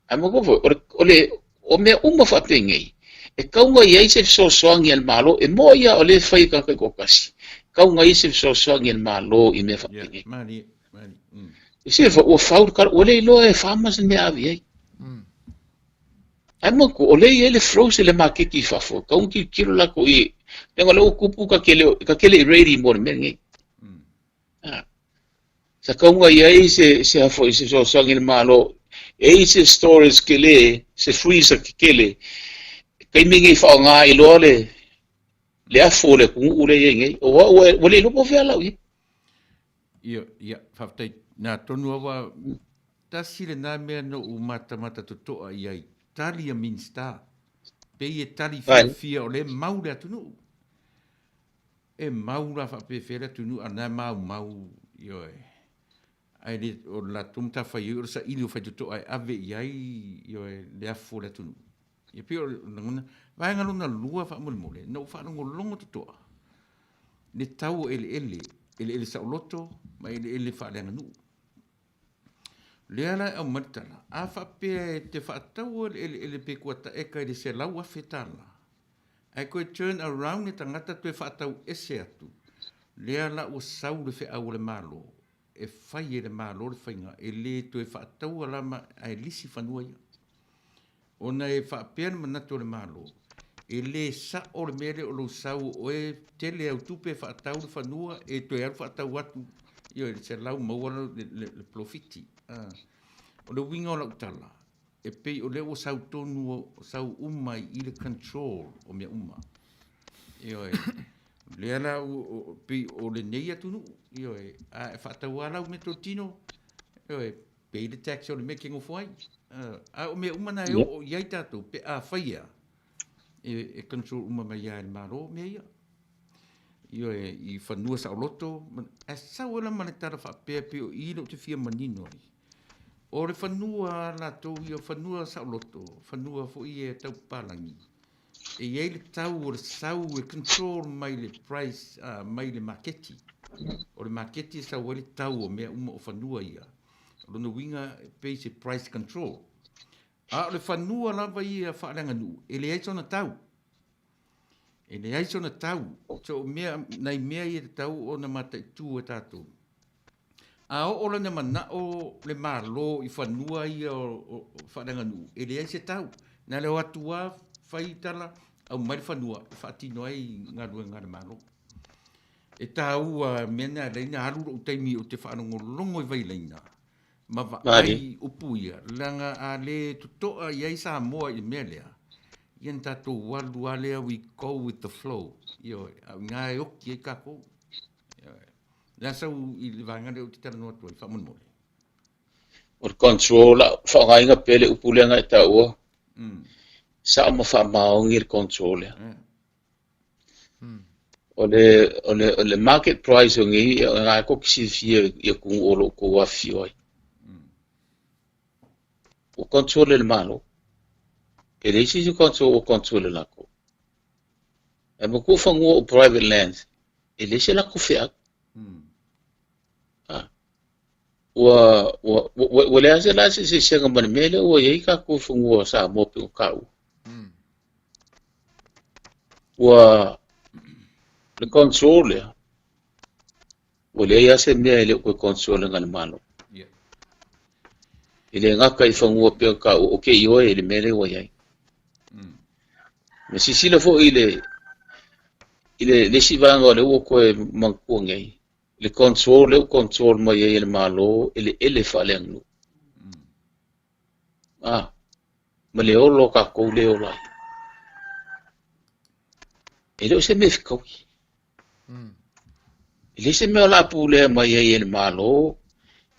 Ae manatua foi, o le, o le, o mea uma faapenei, e tatau ona i ai se fesoasoani a le Malo, e moni lava o lea e fai e tagata taitoatasi, e tatau ona i ai se fesoasoani a le Malo i mea faapenei. E silafia foi, ua fau le talo, ua le iloa e farmers le mea e ave i ai. Ae manatua, o lea e i ai le frozen le maketi i fafo, e tatau ona tilotilo latou i ai, leaga o lea ua tupu ta te le, ta te le i ready mo le mea lenei. Sa tatau ona i ai se, se a foi, se fesoasoani a le Malo, e i ai se storage tele, se freezer tetele, taimi nei faaaoga ai loa le, le afu o le atunuu lea e i ai nei. Aua ua, ua le iloa po o fea lau i ai. Ia, ia, faafetai. Na tonu lava, tasi lena mea na ou matamata totoa i ai, tali a Minisita. Pei e tali fiafia o lea e mau le atunuu. E mau la faapefea le atunuu a na e maumau, ioe. Ae le, o le latou matafaioi o le saili o faitotoa e ave i ai, ioe, le afu o le atunuu. Ia pei o le lagona. Vaega lona lua faamolemole, na ou faalogologo totoa le tau o eleele, eleele saoloto ma eleele faaleaganuu. Lea la e aumai le tala, a faapea e te faataua le eleele pe kuata eka i le $100,000, ae toe turn around le tagata toe faatau ese atu, lea la ua sau le feau a le Malo, e fai e le Malo le faiga, e le toe faataua la ma, ae lisi fanua ia. Ona e faapea le manatu o le Malo, e lē sa'o le mea lea o lou sau o oe tele au tupe e faatau le fanua e toe alu faatau atu, ioe, i le $100 maua le polofiti. O le uiga o lau tala, e pei o lea ua sau tonu, sau uma i i le control o mea uma. Ioe, o lea la ua pei o lenei atunuu, ioe, a e faatau lava lau meatotino, ioe, pay le tax o le mea e te nofo ai. A o mea uma na e oo i ai tatou pe a faia e control uma mai lava e le Malo mea ia. Ioe, i fanua saoloto, ae sau ai la ma le tala faapea pei o i lea ou te fia manino ai. O le fanua a latou ia, o fanua saoloto, fanua foi ia tau papalagi, e i ai le tau o le sau e control mai le price mai le maketi. O le maketi e sau ai le tau o mea uma o fanua ia. O lona uiga e pei se price control. A o le fanua lava ia faaleaganuu, e leai sona tau. E leai sona tau. So o mea, nai mea ia e tatau ona mataitu e tatou. A oo lana manao le Malo i fanua ia o faaleaganuu, e leai se tau. Na o le o atu lava fai tala, aumai le fanua e faatino ai galuega a le Malo. E taua mea na e ala ai ona alu lou taimi ou te faalogologo i vailaina ma vaai upu ia, leaga a le totoa i ai Samoa i le mea lea, ia ona tatou alu lava lea we go with the flow, ioe, a o i ina e oki ai tatou. Ioe. Le a sau i le vaega lea ou te talanoa atu ai, faamolemole. O le control, la faaaogaina pea le upu lea na e taua, sao ma faamaoni le control lea. O le, o le, o le market price o nei, o lena e tou te silafia i atunuu o lo o outou afifio ai. Ua control e le Malo. E leai se isi control ua control e latou. Ae manatua fanua o private lands, e leai se latou feau. Ah. Ua, ua, ua, ua leai se la se eseesega ma le mea lea ua i ai tatou fanua o Samoa pei ona taua. Ua, le control lea, Ua leai lava se mea e le o toe control ina le Malo. E le gata i fanua pei ona taua, ou te ioe i le mea lea ua i ai. Ma silasila foi i le i le le isi vaega o lea ua toe manatua nei, le control lea ua control mai ai e le Malo eleele faaleaganuu. Ah, ma le ola o tatou lea e ola ai. E le o se mea fetaui. E leai se mea o le a pulea mai ai e le Malo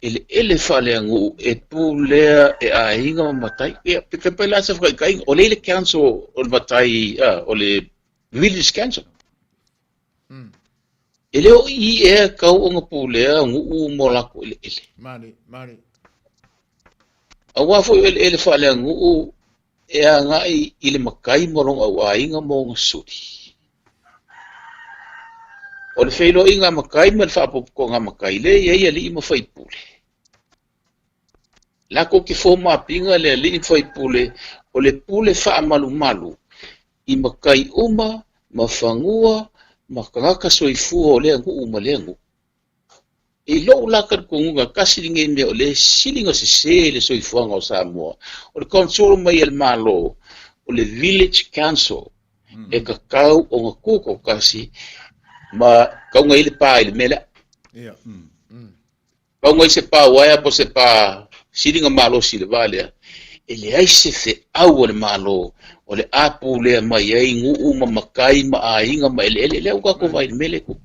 eleele faaleaganuu e pulea e aiga ma matai. Ia, pe pai la se whakaitaiga, o lea i le council o le matai, o le village council. E le o i ea tau ona pulea nuu mo latou eleele. Mali, mali. Aua foi o eleele faaleaganuu e agai i le matai ma lona auaiga ma ona suli. O le feiloaiga a matai ma le faapotopotoga a matai, lea e i ai alii ma faipule. Latou te form-up-ina le alii ma faipule o le pule faamalumalu i matai uma ma fanua ma tagata soifua o lea nuu ma lea nuu. I lou la talitonuga, tasi lenei mea o lea e sili ona sese i le soifuaga o Samoa, o le control mai e le Malo, o le Village Council e tatau ona tutoatasi ma tatau ona i ai le pa i le mea lea. Tatau ona i ai se pa uaea po o se pa sili ona malosi i le va lea. E leai se feau a le Malo o le a pulea mai ai nuu ma matai ma aiga ma eleele. Lea ua tatou vaai i le mea lea e tupu.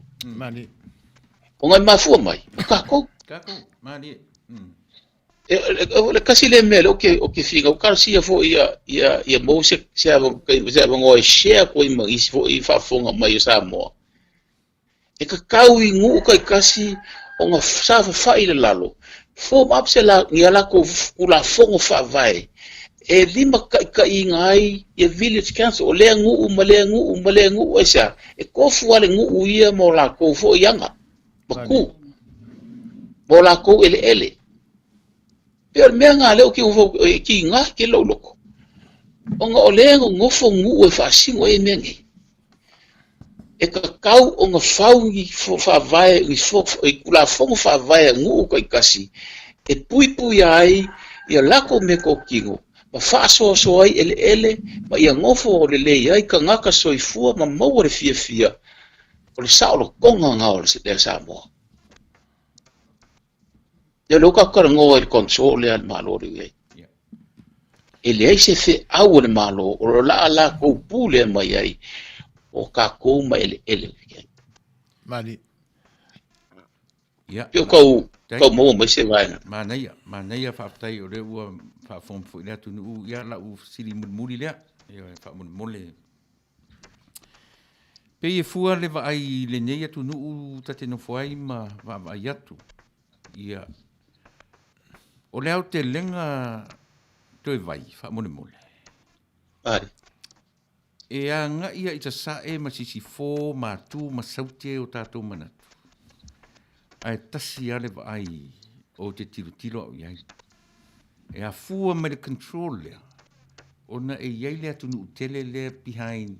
Ona e mafua mai, o tatou. Tatou, malie. O le tasi lea mea lea ou te finau, talosia foi ia, ia, ia maua se, se avanoa e share atu ai ma nisi foi faafofoga mai o Samoa. E tatau i nuu taitasi ona saofafai i le lalo, form up se la, ni a latou Tulafono Faavae e limataitaiina ai ia Village Council, o lea nuu ma lea nuu ma lea nuu, aisea? E tofu lava le nuu ia ma o latou foi aga ma tu ma o latou eleele. Pei o le mea lena lea ou te e kiga tele lou loto, ona o lea e nonofo nuu e faasino ai mea nei. E tatau ona fau ni faavae, ni Tulafono Faavae a nuu taitasi e puipuia ai ia latou meatotino ma faasoasoa ai eleele ma ia gofo lelei ai tagata soifua ma maua le fiafia o le saolotoga lena o le Samoa. Ia o lea ua tatou talanoa i le control lea a le Malo lea ua i ai. E leai se feau a le Malo o lo o laa latou pule mai ai o tatou ma eleele. Mali. Ia. Pe o tau, tau maua mai se vaega. Manaia, manaia faafetai o lea ua faafofoga foi le atunuu. Ia lau fesili mulimuli lea, ia faamolemole. Pei e fua le vaai i lenei atunuu ta te nofo ai ma vaavaai atu. Ia, o le aotelega toe vai faamolemole. Ai. E agaʻi a i Sasae ma Sisifo ma Atu ma Saute o tatou manatu, ae tasi lava le vaai ou te tilotilo au i ai. E afua mai le control lea, ona e i ai le atunuu tele lea behind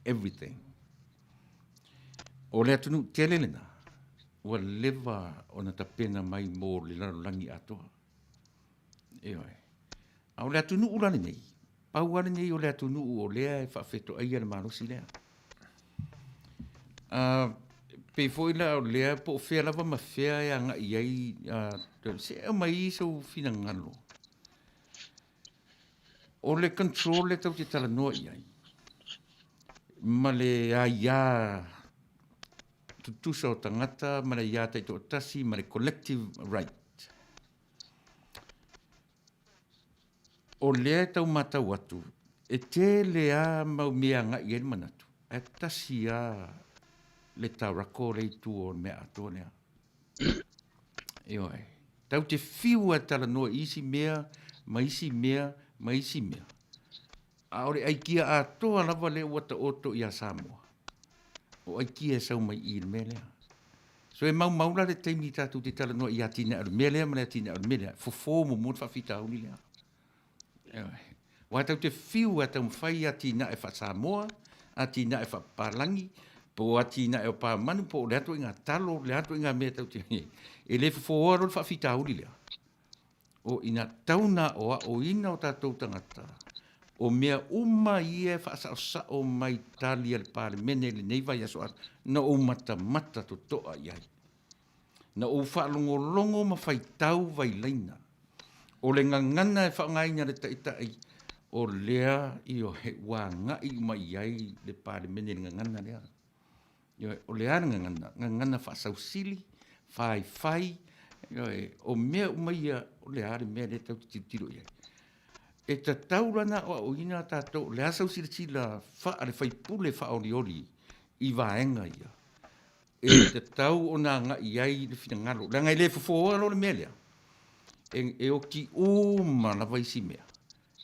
everything. O le atunuu tele lena, ua leva ona tapena mai mo le lalolagi atoa. Ioe. A o le atunuu la lenei, pau lava lenei o le atunuu o lea e faafetoaia le malosi lea. Uh, pei foi la o lea po o fea lava ma fea e agai ai uh, se aumai i sou finagalo. O le control le tau te talanoa i ai ma le aia tutusa o tagata ma le aia taitoatasi ma le collective right. O lea e tau matau atu, e tele lava mau mea e agai i ai le manatu, ae tasi lava le taurako lea i tua o le mea atoa lea. Ioe. Tatou te fiu lava e talanoa i isi mea ma isi mea ma isi mea, a o le aikia atoa lava lea ua taoto ia Samoa, o aikia e sau mai i i le mea lea. So e maumau la le taimi tatou te talanoa i atinae o le mea lea ma le atinae o le mea lea, fofo muamua le faafitauli lea. Ioe. Aua tatou te fiu e taumafai atinae faa-Samoa, atinae faapapalagi, po o atinae o pamanu, po o le a ituaiga talo, le a ituaiga mea tatou te... E le fofoa loa le faafitauli lea. O ina tau na aoaoina o tatou tagata, o mea uma ia e faasaosao mai tali a le Palemene i lenei vaiaso atoa, na ou matamata totoa i ai. Na ou faalogologo ma faitau vailaina. O le gagana e faaaogaina e le Taitai, o lea ioe, ua agai uma i ai le Palemene i le gagana lea. Ioe, o le a le gagana? Gagana faasausili, faifai, ioe, o mea uma ia, o le a le mea lea tatou te tilotilo i ai? E tatau la ona aoaoina tatou, o le a sau silasila faale-faipule faaolioli i vaega ia, e tatau ona agai i ai le finagalo, leaga e le fofoa loa le mea lea, e oti uma lava isi mea,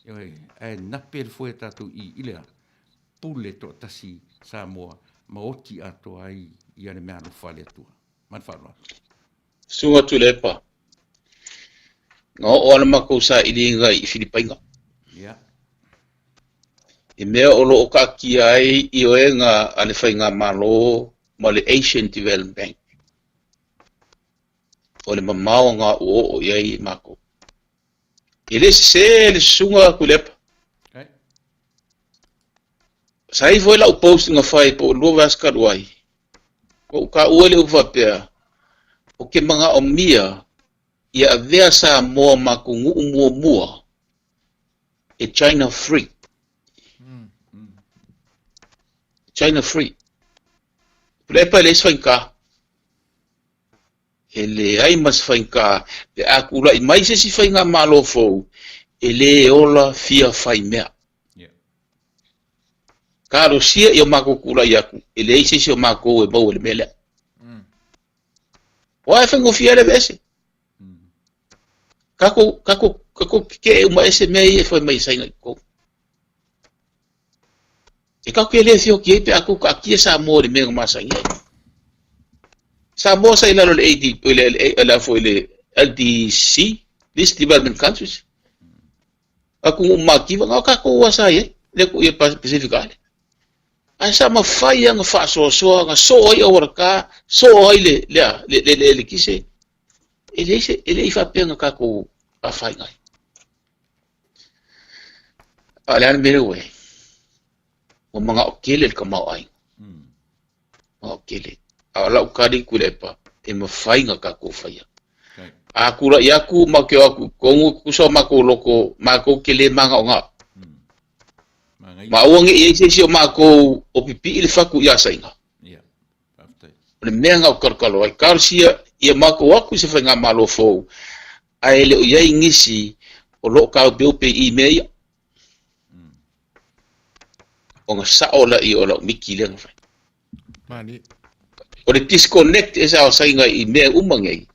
ioe, ae nape le foe a tatou i i le a? Pule toatasi Samoa ma oti atoa ai ia le meaalofa a le Atua. Ma le faaaloalo. Susuga Tuilaepa, na oo lava le matou sailiga i Filipaina. Yeah. I mea o lo o taatia ai ioega a le Faigamalo ma le Asian Development Bank. O le mamao lena ua oo i ai matou. E le sese le susuga Tuilaepa. Okay. Sa i foi lau post na fai po o lua vaiaso talu ai. Ua ou taua le upu faapea, ou te manaomia ia avea Samoa ma atunuu muamua e China free. China free. Tuilaepa e leai se faigata. E leai ma se faigata pe a tulai mai se isi faigamalo fou e le ola fia fai mea. Talosia i o matou tulai atu, e leai se isi o matou e maua i le mea lea. Aua e faigofie le aveese. Tatou, tatou, tatou tetee uma ese mea ia e fai mai e Saina i totonu. E tatou te le feoti ai pe a tou taatia Samoa i le mea na masani ai. Samoa sa i lalo i le AD, i le, le, le, foi le LDC, Least Development Countries. Atunuu matitiva, na o tatou lava sa i ai, le atu i Pacific Island. Ae sa mafai lava ona faasoasoa, ona soo ai auala ta, soo ai le, le, le, le, le eletise. E leai se, e le i faapea na tatou afaina ai. A o le a le mea lea ua i ai? Ua magao tele le tamaoaiga. Magao tele. A o lau tali Tuilaepa, e mafai ona tatou faia. A tulai atu matou te o atu i totonu, tusa o matou loto, matou te le magaogao. Ma aua ne i i ai se isi o matou o pipii le fatu ia Saina. O le mea na ou talotalo ai, talosia ia matou o atu i se faigamalo fou, ae le o i ai nisi o lo o taopeope i mea ia. Ona sao lea o lau miti lea na fai. Mani. O le disconnect e sa o Saina i mea uma nei.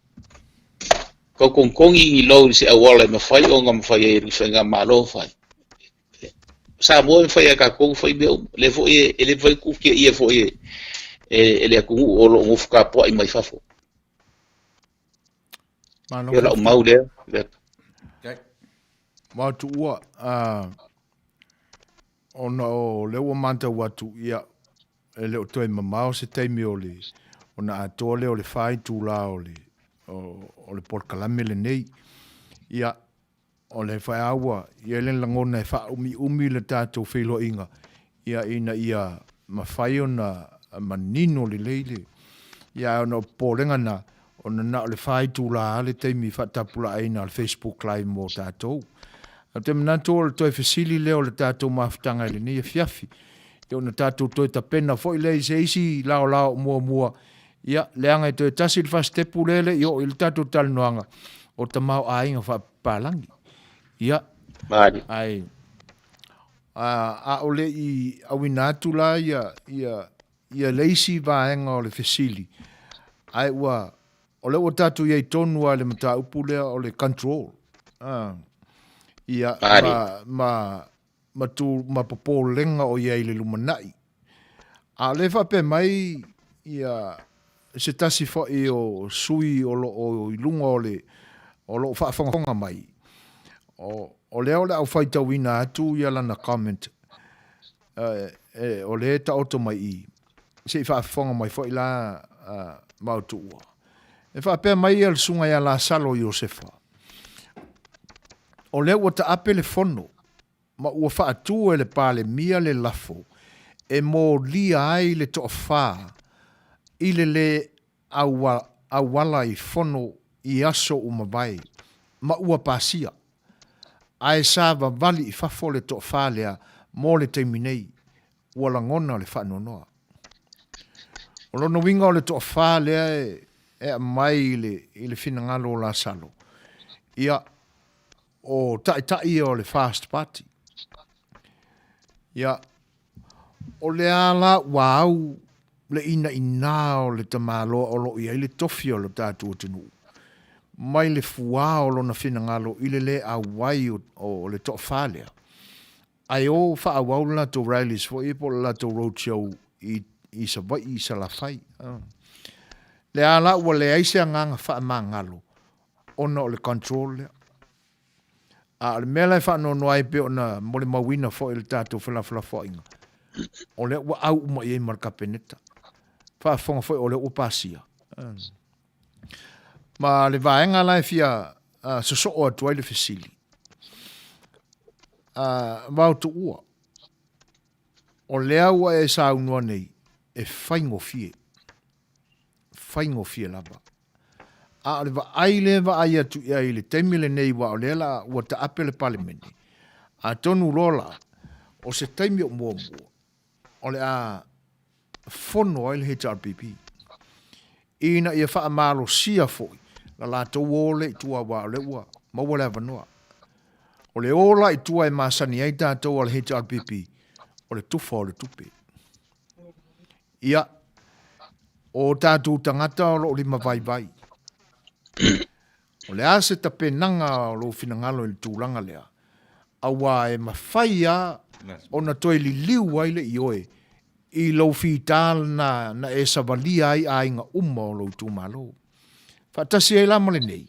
Tau togitogi ni loan i se auala e mafai ona mafai ai e le faigamalo fai. Samoa e mafai e tatou ona fai mea uma. Lea foi e le mafai ona tuutiaia foi e le atunuu o lo o nofo tapuai mai fafo. Malo. Ia lau mau lea. Ma tuua, ona o lea ua matau atu, ia, e le o toe mamao se taimi o le, ona atoa lea o le 4 itula o le, o le polokalame lenei. Ia, O le faeao ua i ai le lagona e faaumiumi le tatou feiloaiga ia ina ia mafai ona manino lelei le ia ae ona o popolega na ona na o le fa itula lava le taimi faatapulaaina o le Facebook live mo tatou. Ou te manatu o le toe fesili lea o le tatou mafutaga i lenei afiafi ia ona tatou toe tapena foi lea i se isi laolao muamua ia leaga e toe tasi le fasitepu lea e le i oo i le tatou talanoaga o tamaoaiga faapapalagi. Ia, Malie. ae a, a o le i auina atu la ia, ia, ia le isi vaega o le fesili, ae ua, o lea ua tatou i ai tonu lava i le mataupu lea o le control. A, ia, Malie. ma, ma, ma, tu, ma popolega o i ai i le lumanai. A o lea e faapea mai ia se tasi foi o sui o lo o i luga o le o lo o faafogafoga mai, o, o lea o le a ou faitauina atu ia lana comment, e, o lea e taoto mai i, se i faafofoga mai foi la Maotuua. E faapea mai ia le susuga ia Lasalo Iosefa, o lea ua taape le fono ma ua faatu e le Palemia le lafo e molia ai le toafa i le lē auala i fono i aso ua mavae, ma ua pasia. Ae sa vavali i fafo le toafa lea mo le taimi nei, ua lagona le faanoanoa. O lona uiga o le toafa lea e aumai i le finagalo o Lasalo, ia, o taitai ia o le First Party. Ia, o lea la ua au le inaina o le tamaloa o lo o i ai le tofi o lo tatou atunuu, mai le fuā o lona finagalo i le lē auai o le toafa lea, ae o faaauau le latou rallies foi po o le latou road show i Savaii i Salafai. Lea la ua leai se agaga faamagalo ona o le control lea. A o le mea la e faanoanoa ai pei ona molimauina foi i le tatou felafolafoaiga, o lea ua au uma i ai ma le Kapeneta. Faafofoga foi o lea ua pasia. Ma le vaega la e fia sosoo atu ai le fesili, Vaotuua, o lea ua e saunoa nei, e faigofie, faigofie lava. A o le vaai lea e vaai atu i ai i le taimi lenei aua o lea la ua taape le Palemene, atonu loa la o se taimi o muamua o le a fono ai le HRPP ina ia faamalosia foi la latou o lea i tua aua o lea ua maua le avanoa. O le o la i tua e masani ai tatou a le HRPP, o le tufa o le tupe. Ia, o tatou tagata o lo o limavaivai. O le a se tapenaga o lou finagalo i le tulaga lea, aua e mafai lava ona toe liliu ai le ioe i lou fita lena na e savalia ai aiga uma o lou itumalo. Faatasi ai la ma lenei,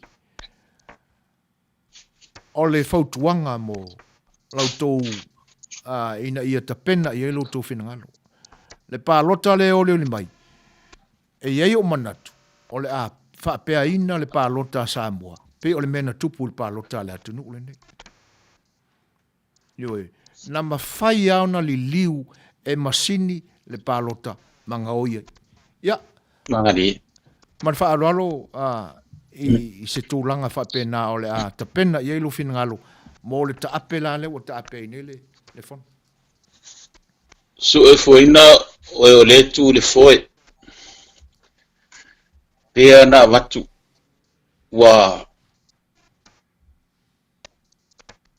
O le fautuaga mo la outou ina ia tapena i ai lo outou finagalo. Le palota lea e olioli mai, e i ai ou manatu, o le a faapeaina le palota a Samoa, pei o le mea na tupu i le palota a le atunuu lenei. Ioe. Na mafai lava ona liliu e masini le palota ma gaoi ai. Ia. Malie. Ma le faaaloalo i se tulaga faapena o le a tapena i ai lou finagalo mo le taape la lea ua taape ai nei le Fono. Suefuaina oe o lea tu i le foe, pea na avatu ua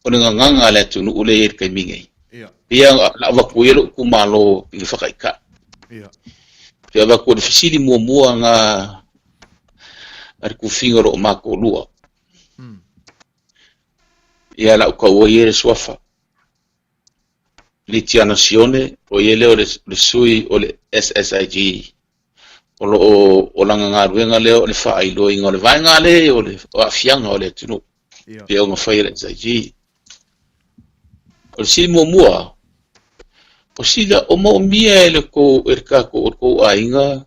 o le gagaga a le atunuu lea e i ai i le taimi nei. Pei lava na avatu ai lou itumalo i le faataitai. Pei avatu o le fesili muamua na a le tufiga o lo o ma toalua. Ia lau taua ia le suafa. Litiana Sione, o ia lea o le sui o le SSIG. O lo o o lana galuega lea o le faailoaina o le vaega lea o le aafiaga o le atunuu. Pei ona fai e le SIG. O le sili muamua, o sila o moomia e le kou e le tatou o le kou aiga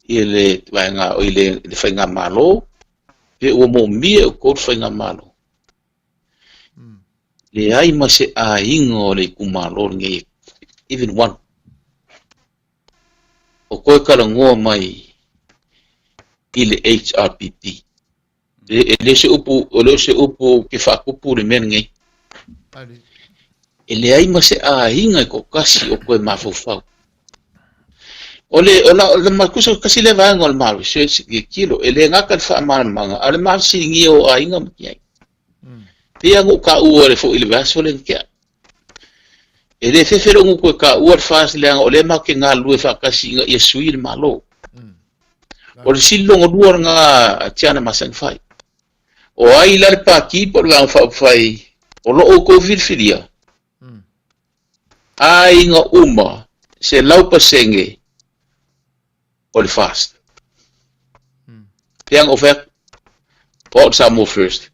i le vaega o i le, le faigamalo pe ua moomia e outou le faigamalo. Leai ma se aiga o le itumalo lenei, even one. O koe talanoa mai i le HRPP. E le o se upu, e le o se upu ke faatupu le mea lenei. E leai ma se aiga e toatasi o toe mafaufau. O le, o la, o le matusa kasi le vaega o le ma research i kilo, e le gata le faamalamalamaga, a o le mafesiligia o aiga ma tiai. Pei lava ona ou taua le foi i le vaiaso lea na tea. E le fefe lou gutu e taua le FAST leaga o lea matou te galulue faatasi ina ia sui le Malo. O le sili lona lua lena a Tiana Masani-Fai. O ai la le Pati po o le Vaega Faaupufai o lo o outou filifilia? Aiga uma 100% o le FAST. Pei ona ou fai atu, o au le Samoa First.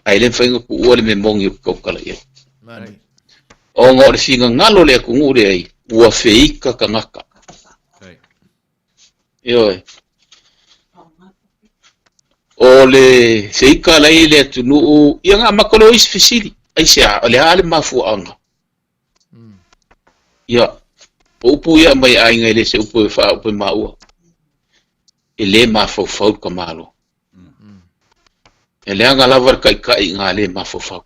Ae le mafai ona tuua le mea moni ou te tautala i ai. Ona o le finagalo o le atunuu lea ua feika tagata. Ioe. O le feika la i le atunuu, ia na amata loa isi fesili. Aisea, o le a le mafuaaga? Ia, o upu ia mai aiga e le se upu e faaupu e maua. E le mafaufau le tamalo. E leaga lava le taitai ina le mafaufau.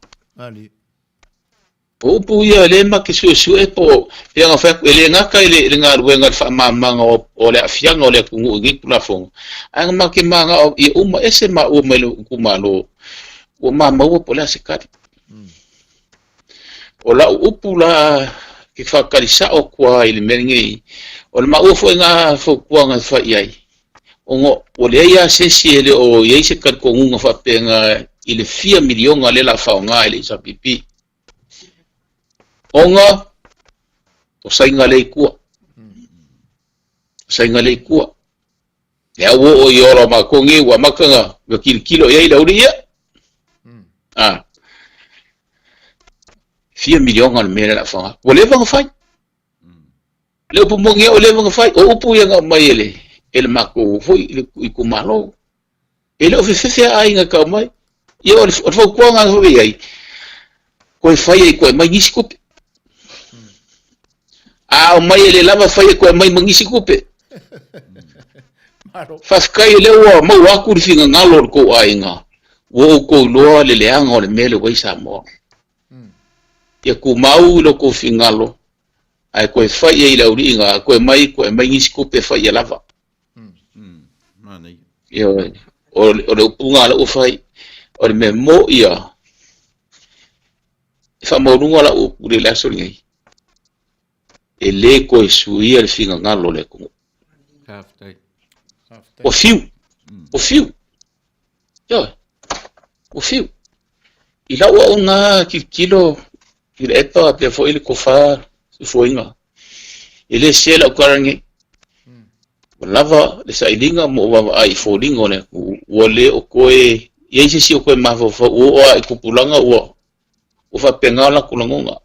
O upu ia e le ma te suesue po o pei ona fai atu, e le gata i le galuega i le faamamaga o le aafiaga o le atunuu i nei Tulafono, ae na ma te manao ia uma ese maua mai le itumalo ua mamaua po o le a se tali. O lau upu la ke faatali sao atu lava i le mea lenei, o le maua foi na fautuaga e fai i ai, ona ua leai lava se isi e le o i ai se talitonuga faapena i le fia miliona lea o le a faaaoga e le HRPP. Ona o Saina lea i tua. O Saina lea i tua. Lea ua oo i ola o matou nei ua amata ona tilotilo i ai le aulii ia. A. Fia miliona le mea lea o le a faaaoga. Ua leva ona fai. Le upu moni ua leva ona fai. O upu ia na aumai e le, e le matou foi itumalo. E le o fefefe a aiga e tau mai. Ia o le, o le fautuaga foi i ai, koe fai ai koe mai nisi tupe. A aumai e le lava fai ai koe mai ma nisi tupe. Faafetai o lea ua maua atu le finagalo o le tou aiga, ua outou iloa le leaga o le mea lea ua i Samoa. Ia tumau i lo tou finagalo, ae toe fai ai i le auliiga, koe mai, koe mai nisi tupe fai ia lava. Ioe, o le upuga a la ua fai, o le mea mo ia, e faamaualuga lau upu i le aso lenei, e le toe suia le finagalo o le atunuu. Ua fiu, ua fiu, ioe, ua fiu. I lau au na tilotilo i le epa pea foi le tofa sufuaiga, e le sese lau tala lenei. Ua lava le sailiga ma ou vaavaai i foliga o le atunuu, ua le o toe i ai se isi o toe mafaufau, ua oo lava i tupulaga ua ua faapena o latou lagona.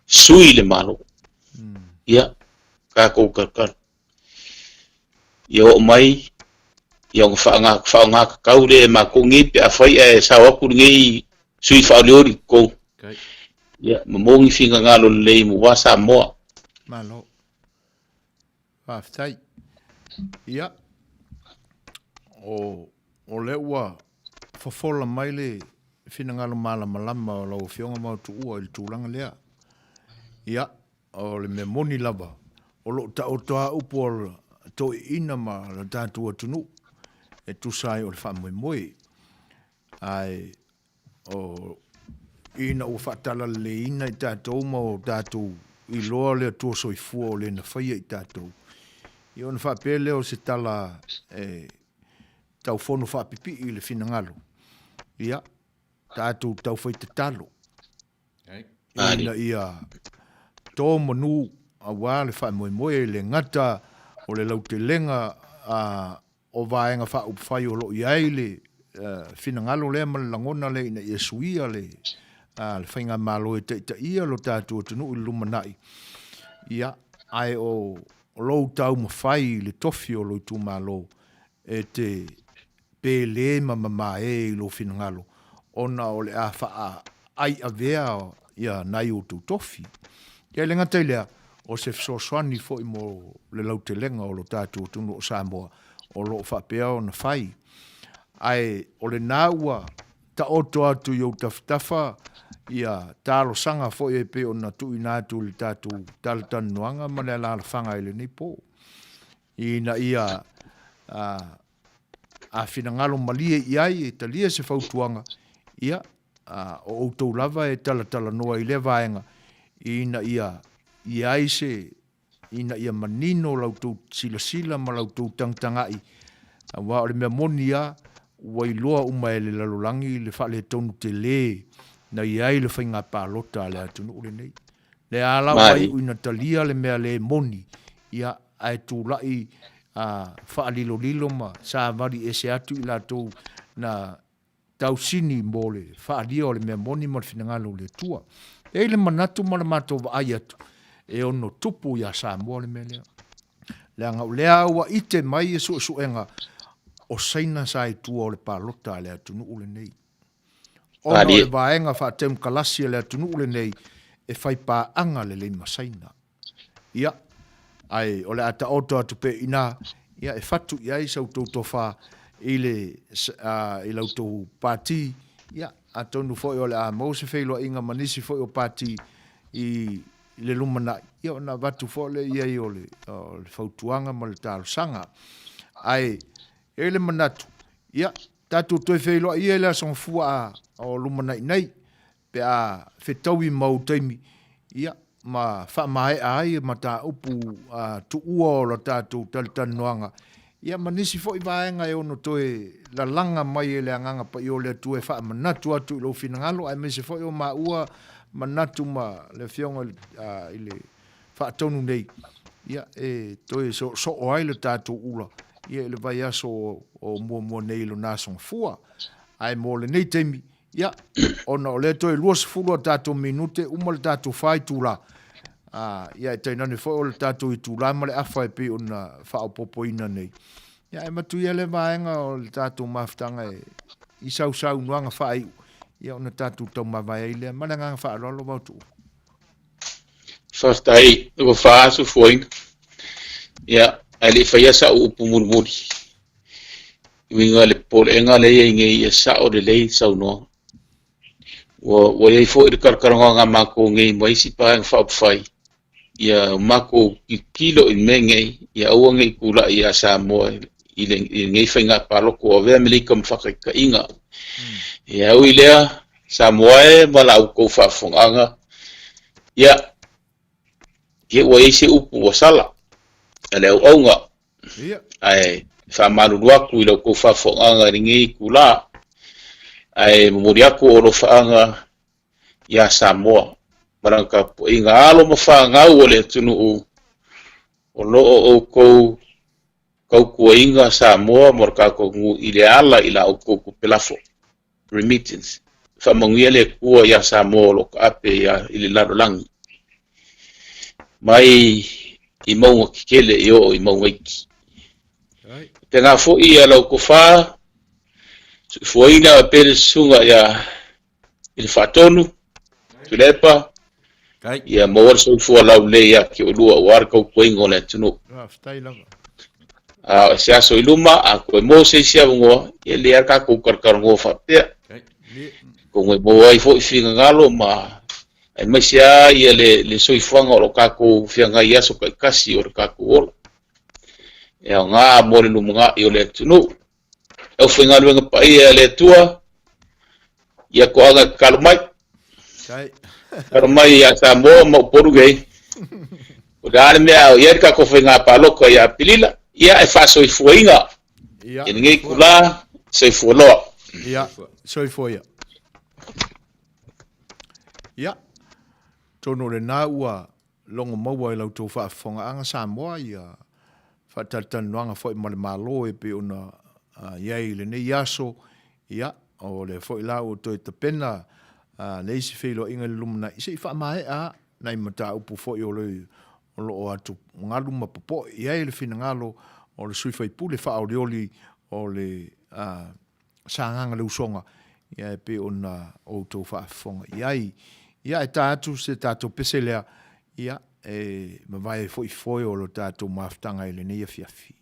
Sui le Malo. Ia, tatou talitalu. Ia oo mai, ia ona faaaoga tatau lea e matou nei pe afai ae sao atu lenei. sui faaolioli i totonu. Ia, ma maua ni finagalo lelei aua Samoa. Malo. Faafetai. Ia, o, o lea ua fofola mai le finagalo malamalama o lau Afioga Maotuua i le tulaga lea. Ia, o le mea moni lava, o lo o taoto lava upu o le toeaiina ma le tatou atunuu e tusa ai o le faamoemoe. Ae o ina ua faatalaleiina i tatou ma o tatou iloa le Atua Soifua o le na faia i tatou, ia ona faapea lea o se tala e tau fono faapipii i le finagalo, ia, tatou taufai tatalo ina ia to manu aua le faamoemoe e le gata o le lautelega a o Vaega Faaupufai o lo o i ai le finagalo lea ma le lagona lea ina ia suia le Faigamalo e taitaia lo tatou atunuu i le lumanai, ia, ae o lou taumafai i le tofi o lou itumalo e te pele ma mamae i lou finagalo ona o le a faaaiavea ia nai outou tofi. Ia e le gata i lea, o se fesoasoani foi mo le lautelega o lo tatou atunuu o Samoa o lo o faapea ona fai. Ae o lena ua taoto atu i ou tafatafa ia talosaga foi e pei ona tuuina atu i le tatou talatalanoaga ma le alaalafaga i lenei po, ina ia a finagalo malie i ai e talia se fautuaga, ia, o outou lava e talatalanoa i lea vaega ina ia i ai se, ina ia manino la outou silasila ma la outou tagatagai, aua o le mea moni lava, ua iloa uma e le lalolagi le faaletonu tele na i ai le faiga palota a le atunuu lenei. Lea la ua iu ina talia le mea le moni, ia, ae tulai faalilolilo ma savali ese atu i latou na tausini mo le faalia o le mea moni ma le finagalo o le Atua. E i ai le manatu ma le matou vaai atu, e ono tupu iā Samoa le mea lea. Leaga o lea ua ite mai suesuega o Saina sa i tua o le palota a le atunuu lenei. Ona o le vaega faatemokalasi a le atunuu lenei e fai paaga lelei ma Saina. Ia, ae o le a taoto atu pea i ina, ia, e fatu i ai sa outou tofa i le, i la outou pati, ia, atonu foi o le a maua se feiloaiga ma nisi foi o pati i le lumanai, ia, ona avatu foi lea i ai o le, o le fautuaga ma le talosaga. Ae, e i ai le manatu, ia, tatou toe feiloai ia i le Aso Gafua o lumanai nei, pe a fetaui mau taimi, ia, ma faamaea ai mataupu tuua o la tatou talatalanoaga, ia, ma nisi foi vaega e ono toe lalaga mai e le Agaga Paia o le Atua e faamanatu atu i lou finagalo, aemaise foi o maua manatu ma le Afioga i le Faatonu nei, ia, e toe soosoo ai le tatou ula, ia, i le vaiaso o muamua nei i lona Aso Gafua. Ae mo lenei taimi, Ia, ona o lea toe 20 a tatou minute uma le tatou fa itula. Ah, ia e tainane foi o le tatou itula ma le afa e pei ona faaopoopoina nei. Ia e matu ia le vaega o le tatou mafutaga e i sau saunoaga faaiu, ia ona tatou taumavae ai lea. Ma le agaga faaaloalo Vaotuua. Faafetai ua faasufuaina. Ia, ae le i faia sau upu mulimuli. I uiga i le popolega lea e i ai nei ia sao lelei le saunoaga. Ua, ua i ai foi le talatalanoaga a matou nei ma isi Vaega Faaupufai, ia matou tilotilo i mea nei, ia aua ne i tulai ia Samoa i lenei faiga palota ua avea Amerika ma faataitaiga. Ia ui lea, Samoa e ma la outou faafofogaaga, ia, ia ua i ai se upu ua sala a le auauna, Ae faamalulu atu i la outou faafofogaaga i lenei itula, ae momoli atu o alofaaga ia Samoa ma lana tapuaiga alo ma fanau a le atunuu o lo o outou tautuaina Samoa ma lo tatou atunuu i le ala i la outou tupe lafo, remittance. Faamanuia le Atua ia Samoa o lo o taape i le lalolagi mai i mauga tetele e oo i mauga iti. Tēnā foi ia lau tofa, soifuaina pea le susuga ia i le Faatonu, Tuilaepa, ia maua le soifua laulelei ia te oulua aua le tautuaina o le atunuu. Faafetai lava. A o se aso i luma, a toe maua se isi avanoa, ia lelei lava le tatou talatalanoa faapea. Atonu e maua ai foi finagalo ma aemaise lava ia le, le soifuaga o lo o tatou feagai i aso taitasi o le tatou ola. E aoga mo le lumanai o le atunuu. Le aufaigaluega paia a le Atua, ia toaga e tatalo mai. Tatalo mai ia Samoa ma Upolu nei. O le a le mea o i ai le tatou faiga palota ia Apilila, ia e faasoifuaina i lenei itula, soifua loa. Ia, soifua ia. Ia, atonu o lena ua logo maua i la outou faafofogaaga Samoa ia faatalatalanoaga foi ma le Malo e pei ona i ai i lenei aso, ia, o lea foi la ua toe tapena le isi feiloaiga i le lumanai se i faamaea nai mataupu foi o lo o atugalu ma popoe i ai le finagalo o le sui faipule faaolioli o le Sagaga le Usoga, ia e pei ona outou faafofoga i ai. Ia e ta atu se tatou pese lea, ia e mavae ai foi foe o lo tatou mafutaga i lenei afiafi.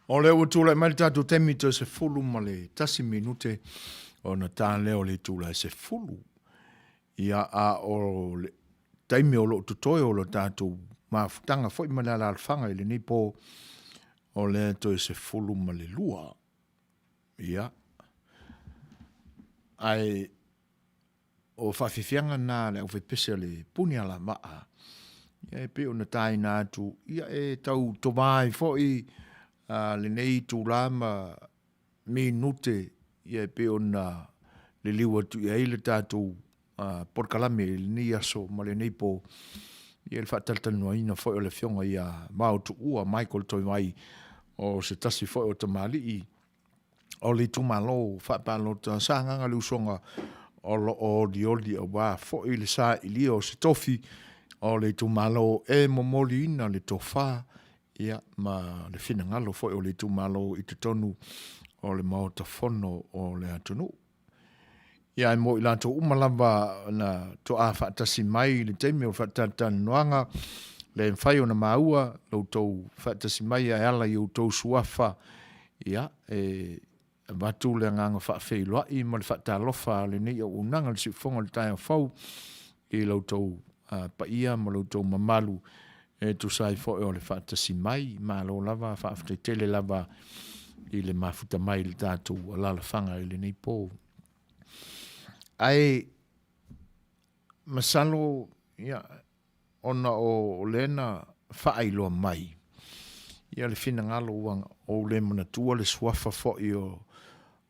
O lea ua tulai mai le tatou taimi toe 11 minute ona ta lea o le itula e 10. Ia, a o le taimi o lo o totoe o le tatou mafutaga foi ma le alaalafaga i lenei po, o lea toe 12. Ia, ae o faafiafiaga na a le aufaipese a le puni alavaa, ia e pei ona taina atu, ia e tau tova ai foi lenei itula ma minute ia e pei ona liliu atu i ai le tatou polokalame i lenei aso ma lenei po, ia le faatalatalanoaina foi o le Afioga ia Vaotuua Michael Toivai, o se tasi foi o tamalii o le itumalo faapalota Sagaga le Usoga o lo o olioli aua foi le sailia o se tofi o le itumalo e momoliina le tofa ia ma le finagalo foi o le itumalo i totonu o le Maota Fono o le atunuu. Ia ae mo i latou uma lava na toa faatasi mai i le taimi o le faatalatalanoaga, le mafai ona maua lo outou faatasi mai e ala i outou suafa, ia, e avatu le agaga faafeiloai ma le faatalofa a lenei auaunaga i le siufofoga o le taeao fou i lo outou paia ma lo outou mamalu e tusa ai foi o le faatasi mai. Malo lava, faafetai tele lava i le mafuta mai i le tatou alaalafaga i lenei po. Ae masalo, ia, ona o lea na faailoa mai ia le finagalo ua ou le manatua le suafa foi o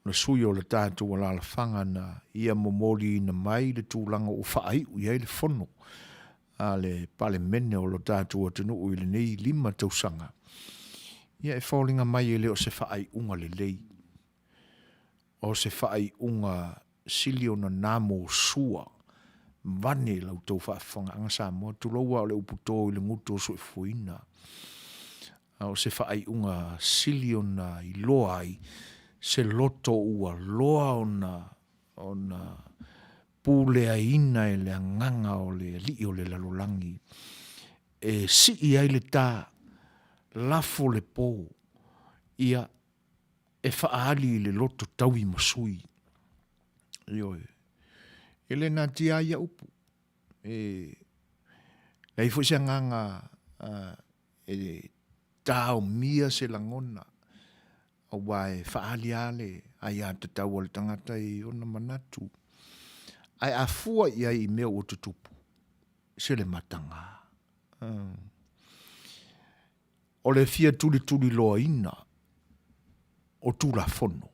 le sui o le tatou alaalafaga na ia momoliina mai le tulaga ua faaiu i ai le fono a le Palemene o lo tatou atunuu i lenei 5 tausaga, ia e foliga mai e le o se faaiuga lelei, o se faaiuga sili ona namosua vane la outou faafofogaaga Samoa, tulou a o le upu to i le gutu o soifuaina, a o se faaiuga sili ona iloa ai se loto ua loa ona puleaina e le agaga o le Alii o le lalolagi, e sii ai le ta, lafo le po, ia e faaali i le loto taui ma sui. Ioe. E le natia ai ia upu. E leai foi se agaga e taomia se lagona, aua e faaali lava le aiatatau a le tagata i ona manatu. Ae a fua i ai i mea ua tutupu, se le mataga. O le fia tulituliloaina o Tulafono,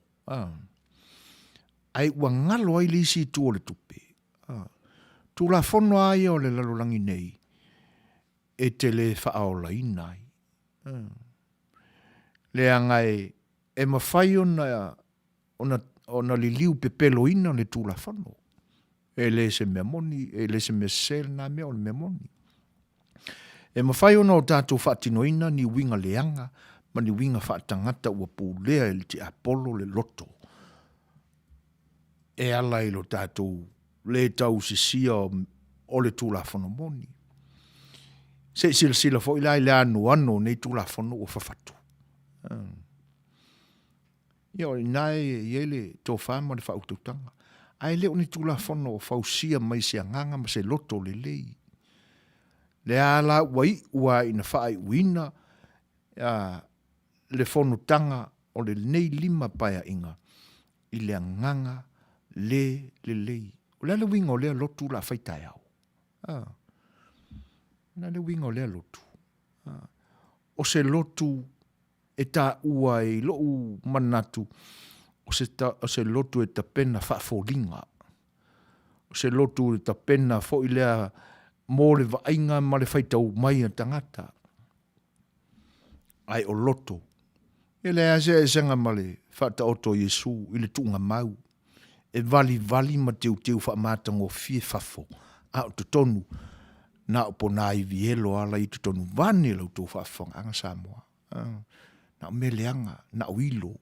ae ua galo ai le isi itu o le tupe. Tulafono lava ia o le lalolagi nei, e te le faaolaina ai. Leaga e mafai ona liliu pepeloina le Tulafono. E le se mea moni, e le se mea sese lena mea, o le mea moni. E mafai ona o tatou faatinoina ni uiga leaga ma ni uiga faatagata ua pulea e le tiapolo le loto e ala i lo tatou le tausisia o le Tulafono moni. Se i silasila foi la i le anoano o nei Tulafono ua fafatu. Ia o i ina e i ai le tofa ma le faautautaga. Ae le o ni Tulafono o fausia mai se agaga ma se loto lelei. Lea la ua iu lava ina faaiuina le fonotaga o lenei 5 paeaiga i le agaga le lelei. O le a le uiga o lea lotu o le a fai taeao? A. O le a le uiga o lea lotu? A. O se lotu e taua ai i lou manatu, o se, ta, o se lotu e tapena faafoliga. O se lotu e tapena foi lea mo le vaaiga ma le faitau mai a tagata. Ae o loto, e leai lava se eseesega ma le faataoto o Iesu i le tuugamau, e valivali ma teuteu faamatagofie fafo, a o totonu, na o ponaivi elo ala i totonu vane la outou faafofogaaga Samoa. Na o mea leaga, na o ilo.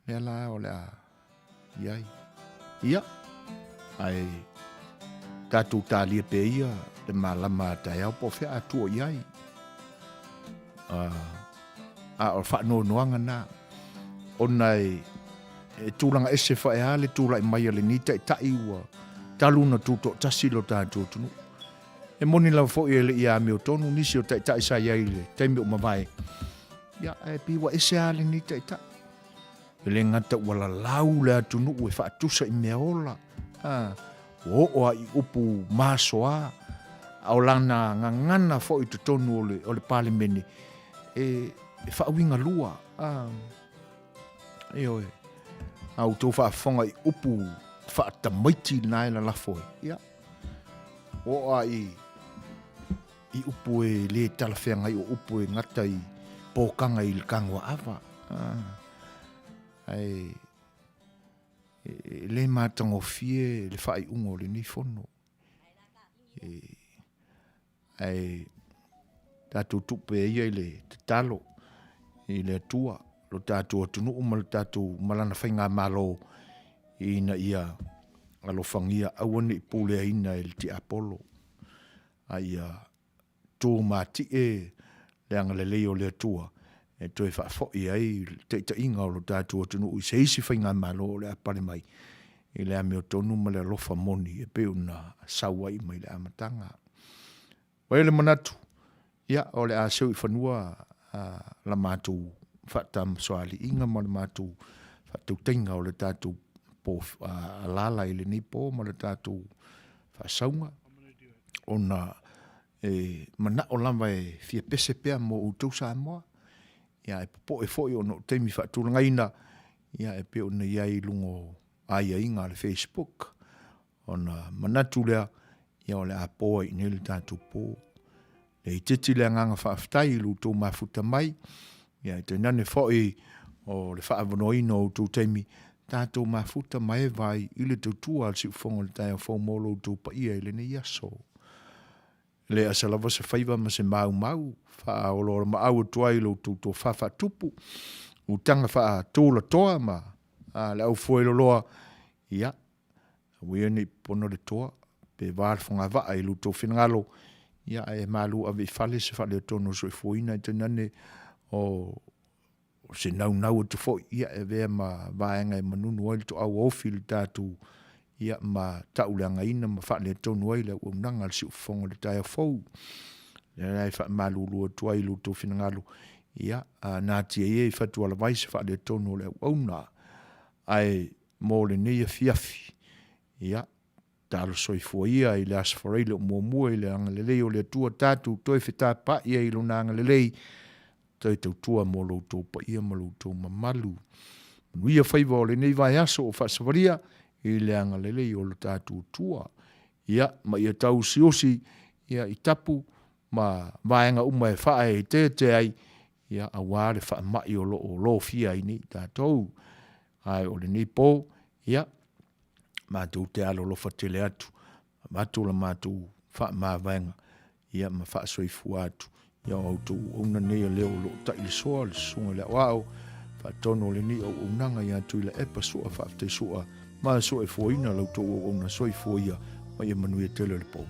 Lea la o le a i ai. Ia, ae tatou talia pea ia le malama a taeao po o fea a tua i ai. A o le faanoanoaga na, ona e, e tulaga ese faeā le tulai mai a lenei taitai ua talu ona tutoatasi lo tatou atunuu. E moni lava foi e le i amiotonu nisi o taitai sa i ai i le taimi o mavae, ia, ae pei ua ese lava lenei taitai. E le gata ua lalau le atunuu e faatusa i mea ola, a, ua oo lava i upu masoa, a o lana gagana foi i totonu o le, o le Palemene, e, e faauigalua, a, ioe. A outou faafofoga i upu faatamaiti na e lalafo ai, ia, ua oo lava i, i upu e le talafeagai o upu e gata i pōkaga i le tagoaava. Ae e le matagofie le faaiuga o lenei fono. E, ae tatou tupe ia i le tatalo i le Atua lo tatou atunuu ma le tatou ma lana faigamalo ina ia alofagia aua ne i puleaina e le tiapolo a ia tumatie le agalelei o le Atua e toe faafoi ai le taitaiga o lo tatou atunuu i se isi faigamalo o le a pale mai i le amiotonu ma le alofa moni e pei ona sau ai mai le amataga. Ua i ai le manatu, ia, o le a seu i fanua la matou faatamasoaliiga ma le matou faatautaiga o le tatou po alaala i lenei po ma le tatou faasauga, ona e manao lava e fia pese pea mo outou Samoa, ia e popoe foi ona o taimi faatulagaina, ia e pei ona i ai i luga o aiaiga a le Facebook, ona manatu lea, ia o le a po ai i inei le tatou po. E itiiti le agaga faafetai i lo outou mafuta mai, ia e tainane foi o le faaavanoaina o outou taimi, tatou mafuta ma eva ai i le tautua a le Siufofoga o le Taeao Fou mo lo outou paia i lenei aso. E le asa lava se faiva ma se maumau, faaoloolomaau atu ai i lo outou tofa faatupu, utaga faatulatoa ma le aufueloloa, ia, Aua ia ne i popono le toa, pe va le fogavaa i lo outou finagalo, ia ae malu ave i fale se faaletonu o le soifuaina, ae tainane o se naunau atu foi, ia e avea ma vaega e manunu ai le toau ofi i le tatou, ia ma tauleagaina ma faaletonu ai le auaunaga a le siufofoga o le taeao fou. Lea la e faamalulu atu ai i lo outou finagalo, ia natia ia i fatualavai se faaletonu o le auauna, ae mo lenei afiafi. Ia, talo soifua ia i le Aso Faraile o muamua i le agalelei o le Atua tatou toe fetapaai ai i Lona agalelei, toe tautua mo lo outou paia ma lo outou mamalu. Manuia faiva o lenei vaiaso o faasavalia i le agalelei o lo tatou Atua. Ia, ma ia tauusiusi ia i tapu ma vaega uma e faaeteete ai, ia, aua le faamai o lo o lofia ai nei tatou. Ae o lenei po, ia, matou te alolofa tele atu, avatu la matou faamavaega, ia, ma faasoifua atu, ia, o a outou auauna nei o lea o lo o tailisoa le Susuga i le Aoao, faatonu o lenei auaunaga ia Tuilaepa Sua Faafetai Sua, ma soifuaina la outou auauna soifua ia, ma ia manuia tele o le po.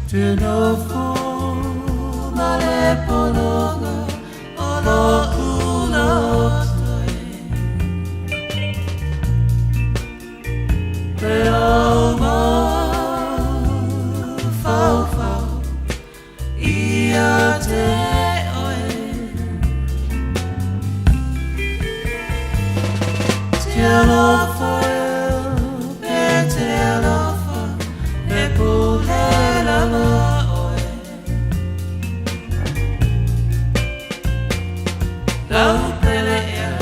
Te nofo ma le pologa o lo'u loto e. Le ou mafaufau ia te oe. Te alofa e, te alofa e pule lava oe. Lau pele ea,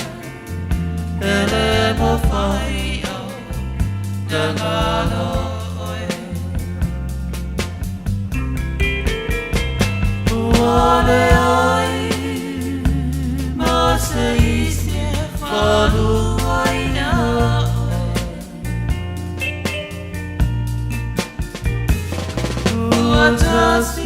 pele mo whai au, na oe. Ua leai ma se isi e faluaina oe. Ua tasi.